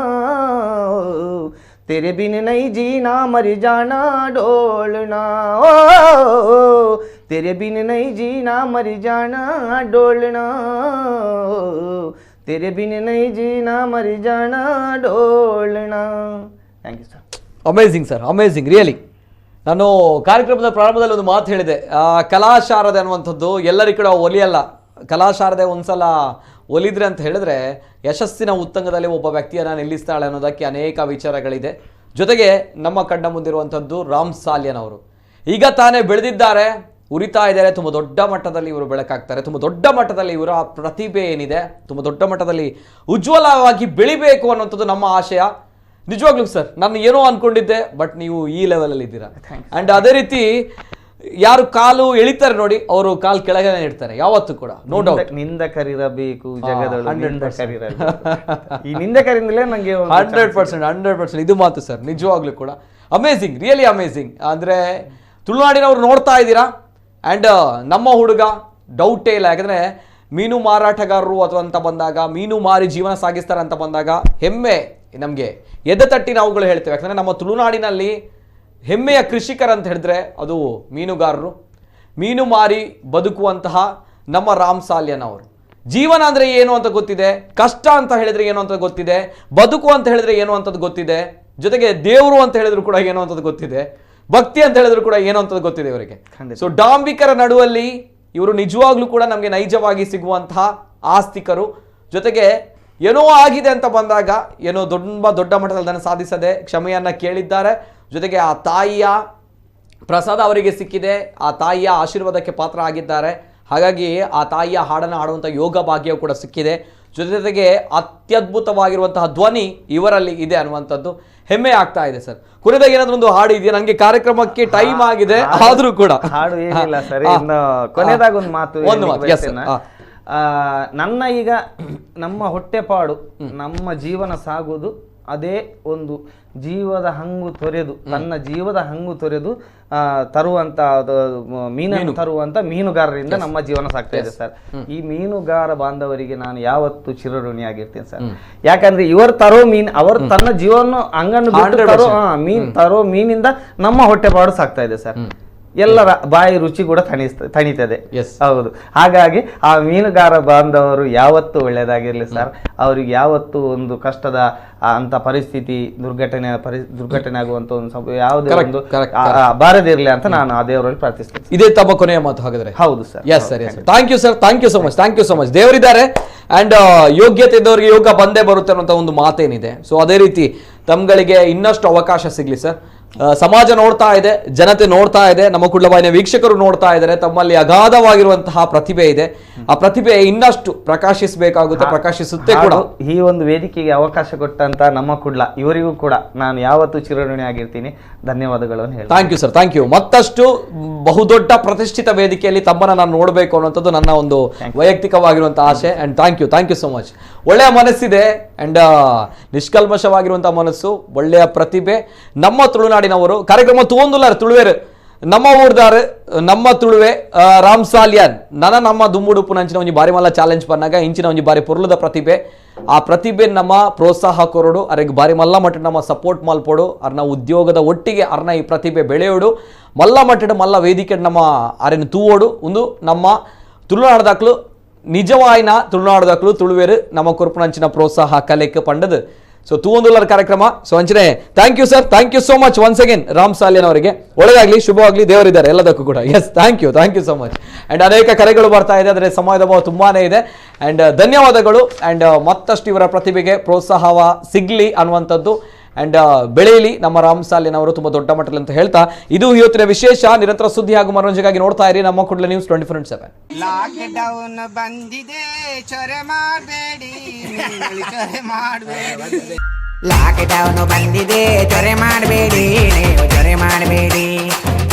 तेरे बिन नहीं जीना मर जाना डोलना, ओ तेरे बिन नहीं जीना मर जाना डोलना, तेरे बिन नहीं जीना मर जाना डोलना. Thank you sir. Amazing sir, amazing really. ನಾನು ಕಾರ್ಯಕ್ರಮದ ಪ್ರಾರಂಭದಲ್ಲಿ ಒಂದು ಮಾತು ಹೇಳಿದೆ, ಕಲಾಶಾರದೆ ಅನ್ನುವಂಥದ್ದು ಎಲ್ಲರಿಗೂ ಕೂಡ ಒಲಿಯಲ್ಲ. ಕಲಾಶಾರದೆ ಒಂದ್ಸಲ ಒಲಿದ್ರೆ ಅಂತ ಹೇಳಿದ್ರೆ ಯಶಸ್ಸಿನ ಉತ್ತಂಗದಲ್ಲಿ ಒಬ್ಬ ವ್ಯಕ್ತಿಯನ್ನು ನಿಲ್ಲಿಸ್ತಾಳೆ ಅನ್ನೋದಕ್ಕೆ ಅನೇಕ ವಿಚಾರಗಳಿದೆ. ಜೊತೆಗೆ ನಮ್ಮ ಕಣ್ಣ ಮುಂದಿರುವಂಥದ್ದು ರಾಮ್ ಸಾಲ್ಯನ್ ಅವರು ಈಗ ತಾನೇ ಬೆಳೆದಿದ್ದಾರೆ, ಉರಿತಾ ಇದ್ದಾರೆ, ತುಂಬ ದೊಡ್ಡ ಮಟ್ಟದಲ್ಲಿ ಇವರು ಬೆಳಕಾಗ್ತಾರೆ, ತುಂಬ ದೊಡ್ಡ ಮಟ್ಟದಲ್ಲಿ ಇವರ ಪ್ರತಿಭೆ ಏನಿದೆ ತುಂಬ ದೊಡ್ಡ ಮಟ್ಟದಲ್ಲಿ ಉಜ್ವಲವಾಗಿ ಬೆಳಿಬೇಕು ಅನ್ನುವಂಥದ್ದು ನಮ್ಮ ಆಶಯ. ನಿಜವಾಗ್ಲೂ ಸರ್ ನಾನು ಏನೋ ಅನ್ಕೊಂಡಿದ್ದೆ, ಬಟ್ ನೀವು ಈ ಲೆವೆಲಲ್ಲಿ ಇದ್ದೀರಾ. ಆ್ಯಂಡ್ ಅದೇ ರೀತಿ ಯಾರು ಕಾಲು ಎಳಿತಾರೆ ನೋಡಿ, ಅವರು ಕಾಲು ಕೆಳಗೆ ಇಡ್ತಾರೆ ಯಾವತ್ತೂ ಕೂಡ, ನೋ ಡೌಟ್. ನಿಂದಕರಿರಬೇಕು ಜಗದೊಳು, ನಿಂದಕರಿರಬೇಕು. ಈ ನಿಂದಕರಿಂದಲೇ ನನಗೆ 100% 100% ಇದು ಮಾತು ಸರ್, ನಿಜವಾಗ್ಲೂ ಕೂಡ amazing, really amazing. ಅಂದರೆ ತುಳುನಾಡಿನವ್ರು ನೋಡ್ತಾ ಇದ್ದೀರಾ. ಆ್ಯಂಡ್ ನಮ್ಮ ಹುಡುಗ ಡೌಟೇ ಇಲ್ಲ, ಯಾಕಂದರೆ ಮೀನು ಮಾರಾಟಗಾರರು ಅಥವಾ ಅಂತ ಬಂದಾಗ, ಮೀನು ಮಾರಿ ಜೀವನ ಸಾಗಿಸ್ತಾರೆ ಅಂತ ಬಂದಾಗ ಹೆಮ್ಮೆ ನಮಗೆ, ಎದೆ ತಟ್ಟಿ ನಾವುಗಳು ಹೇಳ್ತೇವೆ. ಯಾಕಂದರೆ ನಮ್ಮ ತುಳುನಾಡಿನಲ್ಲಿ ಹೆಮ್ಮೆಯ ಕೃಷಿಕರಂತ ಹೇಳಿದ್ರೆ ಅದು ಮೀನುಗಾರರು, ಮೀನು ಮಾರಿ ಬದುಕುವಂತಹ ನಮ್ಮ ರಾಮ್ ಸಾಲ್ಯನ್ ಅವರು. ಜೀವನ ಅಂದರೆ ಏನು ಅಂತ ಗೊತ್ತಿದೆ, ಕಷ್ಟ ಅಂತ ಹೇಳಿದ್ರೆ ಏನು ಅಂತ ಗೊತ್ತಿದೆ, ಬದುಕು ಅಂತ ಹೇಳಿದ್ರೆ ಏನು ಅಂತದ್ದು ಗೊತ್ತಿದೆ, ಜೊತೆಗೆ ದೇವರು ಅಂತ ಹೇಳಿದ್ರು ಕೂಡ ಏನು ಅಂತದ್ದು ಗೊತ್ತಿದೆ, ಭಕ್ತಿ ಅಂತ ಹೇಳಿದ್ರು ಕೂಡ ಏನು ಅಂತದ್ದು ಗೊತ್ತಿದೆ ಇವರಿಗೆ. ಸೊ ಡಾಂಬಿಕರ ನಡುವಲ್ಲಿ ಇವರು ನಿಜವಾಗ್ಲೂ ಕೂಡ ನಮಗೆ ನೈಜವಾಗಿ ಸಿಗುವಂತಹ ಆಸ್ತಿಕರು. ಜೊತೆಗೆ ಏನೋ ಆಗಿದೆ ಅಂತ ಬಂದಾಗ ಏನೋ ತುಂಬ ದೊಡ್ಡ ಮಟ್ಟದಲ್ಲಿ ಅದನ್ನು ಸಾಧಿಸದೆ ಕ್ಷಮೆಯನ್ನು ಕೇಳಿದ್ದಾರೆ. ಜೊತೆಗೆ ಆ ತಾಯಿಯ ಪ್ರಸಾದ ಅವರಿಗೆ ಸಿಕ್ಕಿದೆ, ಆ ತಾಯಿಯ ಆಶೀರ್ವಾದಕ್ಕೆ ಪಾತ್ರ ಆಗಿದ್ದಾರೆ. ಹಾಗಾಗಿ ಆ ತಾಯಿಯ ಹಾಡನ್ನು ಹಾಡುವಂಥ ಯೋಗ ಭಾಗ್ಯವು ಕೂಡ ಸಿಕ್ಕಿದೆ. ಜೊತೆಗೆ ಅತ್ಯದ್ಭುತವಾಗಿರುವಂತಹ ಧ್ವನಿ ಇವರಲ್ಲಿ ಇದೆ ಅನ್ನುವಂಥದ್ದು ಹೆಮ್ಮೆ ಆಗ್ತಾ ಇದೆ ಸರ್. ಕೊನೆಯದಾಗಿ ಏನಾದರೂ ಒಂದು ಹಾಡು ಇದೆಯಾ? ನನಗೆ ಕಾರ್ಯಕ್ರಮಕ್ಕೆ ಟೈಮ್ ಆಗಿದೆ, ಆದರೂ ಕೂಡ ಹಾಡು ಏನಿಲ್ಲ ಸರ್. ಇನ್ನು ಕೊನೆಯದಾಗ ಒಂದು ಮಾತು, ಒಂದು ಮಾತು. ನನ್ನ ಈಗ ನಮ್ಮ ಹೊಟ್ಟೆಪಾಡು, ನಮ್ಮ ಜೀವನ ಸಾಗುವುದು ಅದೇ ಒಂದು ಜೀವದ ಹಂಗು ತೊರೆದು, ತನ್ನ ಜೀವದ ಹಂಗು ತೊರೆದು ತರುವಂತ ಮೀನನ್ನು ತರುವಂತ ಮೀನುಗಾರರಿಂದ ನಮ್ಮ ಜೀವನ ಸಾಗ್ತಾ ಇದೆ ಸರ್. ಈ ಮೀನುಗಾರ ಬಾಂಧವರಿಗೆ ನಾನು ಯಾವತ್ತು ಚಿರಋಣಿಯಾಗಿರ್ತೀನಿ ಸರ್. ಯಾಕಂದ್ರೆ ಇವರು ತರೋ ಮೀನು, ಅವರು ತನ್ನ ಜೀವನ ಹಂಗನ್ನು ಬಿಟ್ಟು ತರೋ ಮೀನ್ ತರೋ ಮೀನಿಂದ ನಮ್ಮ ಹೊಟ್ಟೆಪಾಡು ಸಾಗ್ತಾ ಇದೆ ಸರ್. ಎಲ್ಲರ ಬಾಯಿ ರುಚಿ ಕೂಡ ತಣಿತದೆ. ಹೌದು, ಹಾಗಾಗಿ ಆ ಮೀನುಗಾರ ಬಾಂಧವರು ಯಾವತ್ತೂ ಒಳ್ಳೆಯದಾಗಿರಲಿ ಸರ್. ಅವ್ರಿಗೆ ಯಾವತ್ತೂ ಒಂದು ಕಷ್ಟದ ಅಂತ ಪರಿಸ್ಥಿತಿ, ದುರ್ಘಟನೆ ಆಗುವಂತ ಒಂದು ಯಾವುದೇ ಒಂದು ಬಾರದಿರಲಿ ಅಂತ ನಾನು ಆ ದೇವರಲ್ಲಿ ಪ್ರಾರ್ಥಿಸ್ತೇನೆ. ಇದೇ ತಮ್ಮ ಕೊನೆಯ ಮಾತು ಹಾಗಾದ್ರೆ? ಹೌದು sir. Yes sir, yes. Thank you sir, thank you so much, thank you so much. ದೇವರಿದ್ದಾರೆ and ಯೋಗ್ಯತೆ ಇದ್ದವರಿಗೆ ಯೋಗ ಬಂದೇ ಬರುತ್ತೆ ಅನ್ನೋಂಥ ಒಂದು ಮಾತೇನಿದೆ. ಸೊ ಅದೇ ರೀತಿ ತಮ್ಗಳಿಗೆ ಇನ್ನಷ್ಟು ಅವಕಾಶ ಸಿಗಲಿ ಸರ್. ಸಮಾಜ ನೋಡ್ತಾ ಇದೆ, ಜನತೆ ನೋಡ್ತಾ ಇದೆ, ನಮ್ಮ ಕುಡ್ಲವಾಹಿನಿಯ ವೀಕ್ಷಕರು ನೋಡ್ತಾ ಇದ್ದಾರೆ. ತಮ್ಮಲ್ಲಿ ಅಗಾಧವಾಗಿರುವಂತಹ ಪ್ರತಿಭೆ ಇದೆ. ಆ ಪ್ರತಿಭೆ ಇನ್ನಷ್ಟು ಪ್ರಕಾಶಿಸಬೇಕಾಗುತ್ತೆ, ಪ್ರಕಾಶಿಸುತ್ತೆ ಕೂಡ. ಈ ಒಂದು ವೇದಿಕೆಗೆ ಅವಕಾಶ ಕೊಟ್ಟಂತ ನಮ್ಮ ಕುಡ್ಲ ಇವರಿಗೂ ಕೂಡ ನಾನು ಯಾವತ್ತೂ ಚಿರಋಣಿ ಆಗಿರ್ತೀನಿ. ಧನ್ಯವಾದಗಳನ್ನು ಹೇಳ್ತೀನಿ. Thank you sir, thank you. ಮತ್ತಷ್ಟು ಬಹುದೊಡ್ಡ ಪ್ರತಿಷ್ಠಿತ ವೇದಿಕೆಯಲ್ಲಿ ತಮ್ಮನ್ನ ನಾನು ನೋಡಬೇಕು ಅನ್ನುವಂಥದ್ದು ನನ್ನ ಒಂದು ವೈಯಕ್ತಿಕವಾಗಿರುವಂತಹ ಆಸೆ. And thank you, thank you so much. ಒಳ್ಳೆಯ ಮನಸ್ಸಿದೆ ಅಂಡ್ ನಿಷ್ಕಲ್ಮಶವಾಗಿರುವಂತಹ ಮನಸ್ಸು, ಒಳ್ಳೆಯ ಪ್ರತಿಭೆ. ನಮ್ಮ ತುಳುನಾಡಿನವರು ಕಾರ್ಯಕ್ರಮ ತೂಂದುಲಾರ ತುಳುವೇರು, ನಮ್ಮ ಊರ್ದಾರು, ನಮ್ಮ ತುಳುವೆ ರಾಮ್ ಸಾಲಿಯಾನ್ ನನ್ನ ನಮ್ಮ ದುಂಬುಡುಪು ನಂಚಿನ ಒಂಜಿ ಬಾರಿ ಮಲ್ಲ ಚಾಲೆಂಜ್ ಪನ್ನಾಗ ಇಂಚಿನ ಒಂಜಿ ಬಾರಿ ಪೊರ್ಲದ ಪ್ರತಿಭೆ. ಆ ಪ್ರತಿಭೆ ನಮ್ಮ ಪ್ರೋತ್ಸಾಹ ಕೊರಡು, ಅರೆಗ್ ಬಾರಿ ಮಲ್ಲ ಮಟ್ಟ ನಮ್ಮ ಸಪೋರ್ಟ್ ಮಲ್ಪೊಡು, ಅರ್ನ ಉದ್ಯೋಗದ ಒಟ್ಟಿಗೆ ಅರ್ನ ಈ ಪ್ರತಿಭೆ ಬೆಳೆಯೋಡು, ಮಲ್ಲ ಮಟ್ಟದ ಮಲ್ಲ ವೇದಿಕೆ ನಮ್ಮ ಅರೆನ ತೂವೋಡು. ಒಂದು ನಮ್ಮ ತುಳುನಾಡದಾಕ್ಲು ನಿಜವಾಯಿನ ತುಳುನಾಡದಾಕ್ಲು ತುಳುವೇರು ನಮ್ಮ ಕೊರ್ಪುನಂಚಿನ ಪ್ರೋತ್ಸಾಹ ಕಲೆಕ್ ಪಂಡದು. ಸೊ ತೂವೊಂದುಲ್ಲರ ಕಾರ್ಯಕ್ರಮ. ಸೊ ಅಂಚನೆ thank you sir, thank you so much once again Ram Salian ಅವರಿಗೆ. ಒಳ್ಳೆದಾಗಲಿ, ಶುಭವಾಗಲಿ, ದೇವರಿದ್ದಾರೆ ಎಲ್ಲದಕ್ಕೂ ಕೂಡ. Yes, thank you, thank you so much. And ಅನೇಕ ಕರೆಗಳು ಬರ್ತಾ ಇದೆ, ಆದರೆ ಸಮಯದ ಅಭಾವ ತುಂಬಾನೇ ಇದೆ. ಆ್ಯಂಡ್ ಧನ್ಯವಾದಗಳು. ಆ್ಯಂಡ್ ಮತ್ತಷ್ಟು ಇವರ ಪ್ರತಿಭೆಗೆ ಪ್ರೋತ್ಸಾಹವ ಸಿಗಲಿ ಅನ್ನುವಂಥದ್ದು, ಆ್ಯಂಡ್ ಬೆಳೆಯಲಿ ನಮ್ಮ ರಾಮ್ ಸಾಲಿಯನ್ ಅವರು ತುಂಬ ದೊಡ್ಡ ಮಟ್ಟದಲ್ಲಿ ಅಂತ ಹೇಳ್ತಾ ಇದು ಇವತ್ತಿನ ವಿಶೇಷ. ನಿರಂತರ ಸುದ್ದಿ ಹಾಗೂ ಮನೋರಂಜನೆಗಾಗಿ ನೋಡ್ತಾ ಇರಿ ನಮ್ಮ ಕುಡ್ಲ ನ್ಯೂಸ್ 24/7. ಲಾಕ್ ಡೌನ್ ಬಂದಿದೆ, ಚೊರೆ ಮಾಡಬೇಡಿ, ಚೊರೆ ಮಾಡಬೇಡಿ. ಲಾಕ್ ಡೌನ್ ಬಂದಿದೆ, ಚೊರೆ ಮಾಡಬೇಡಿ, ನೀವು ಚೊರೆ ಮಾಡಬೇಡಿ,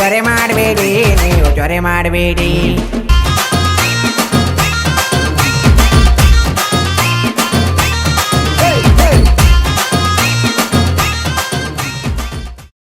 ಚೊರೆ ಮಾಡಬೇಡಿ, ನೀವು ಚೊರೆ ಮಾಡಬೇಡಿ.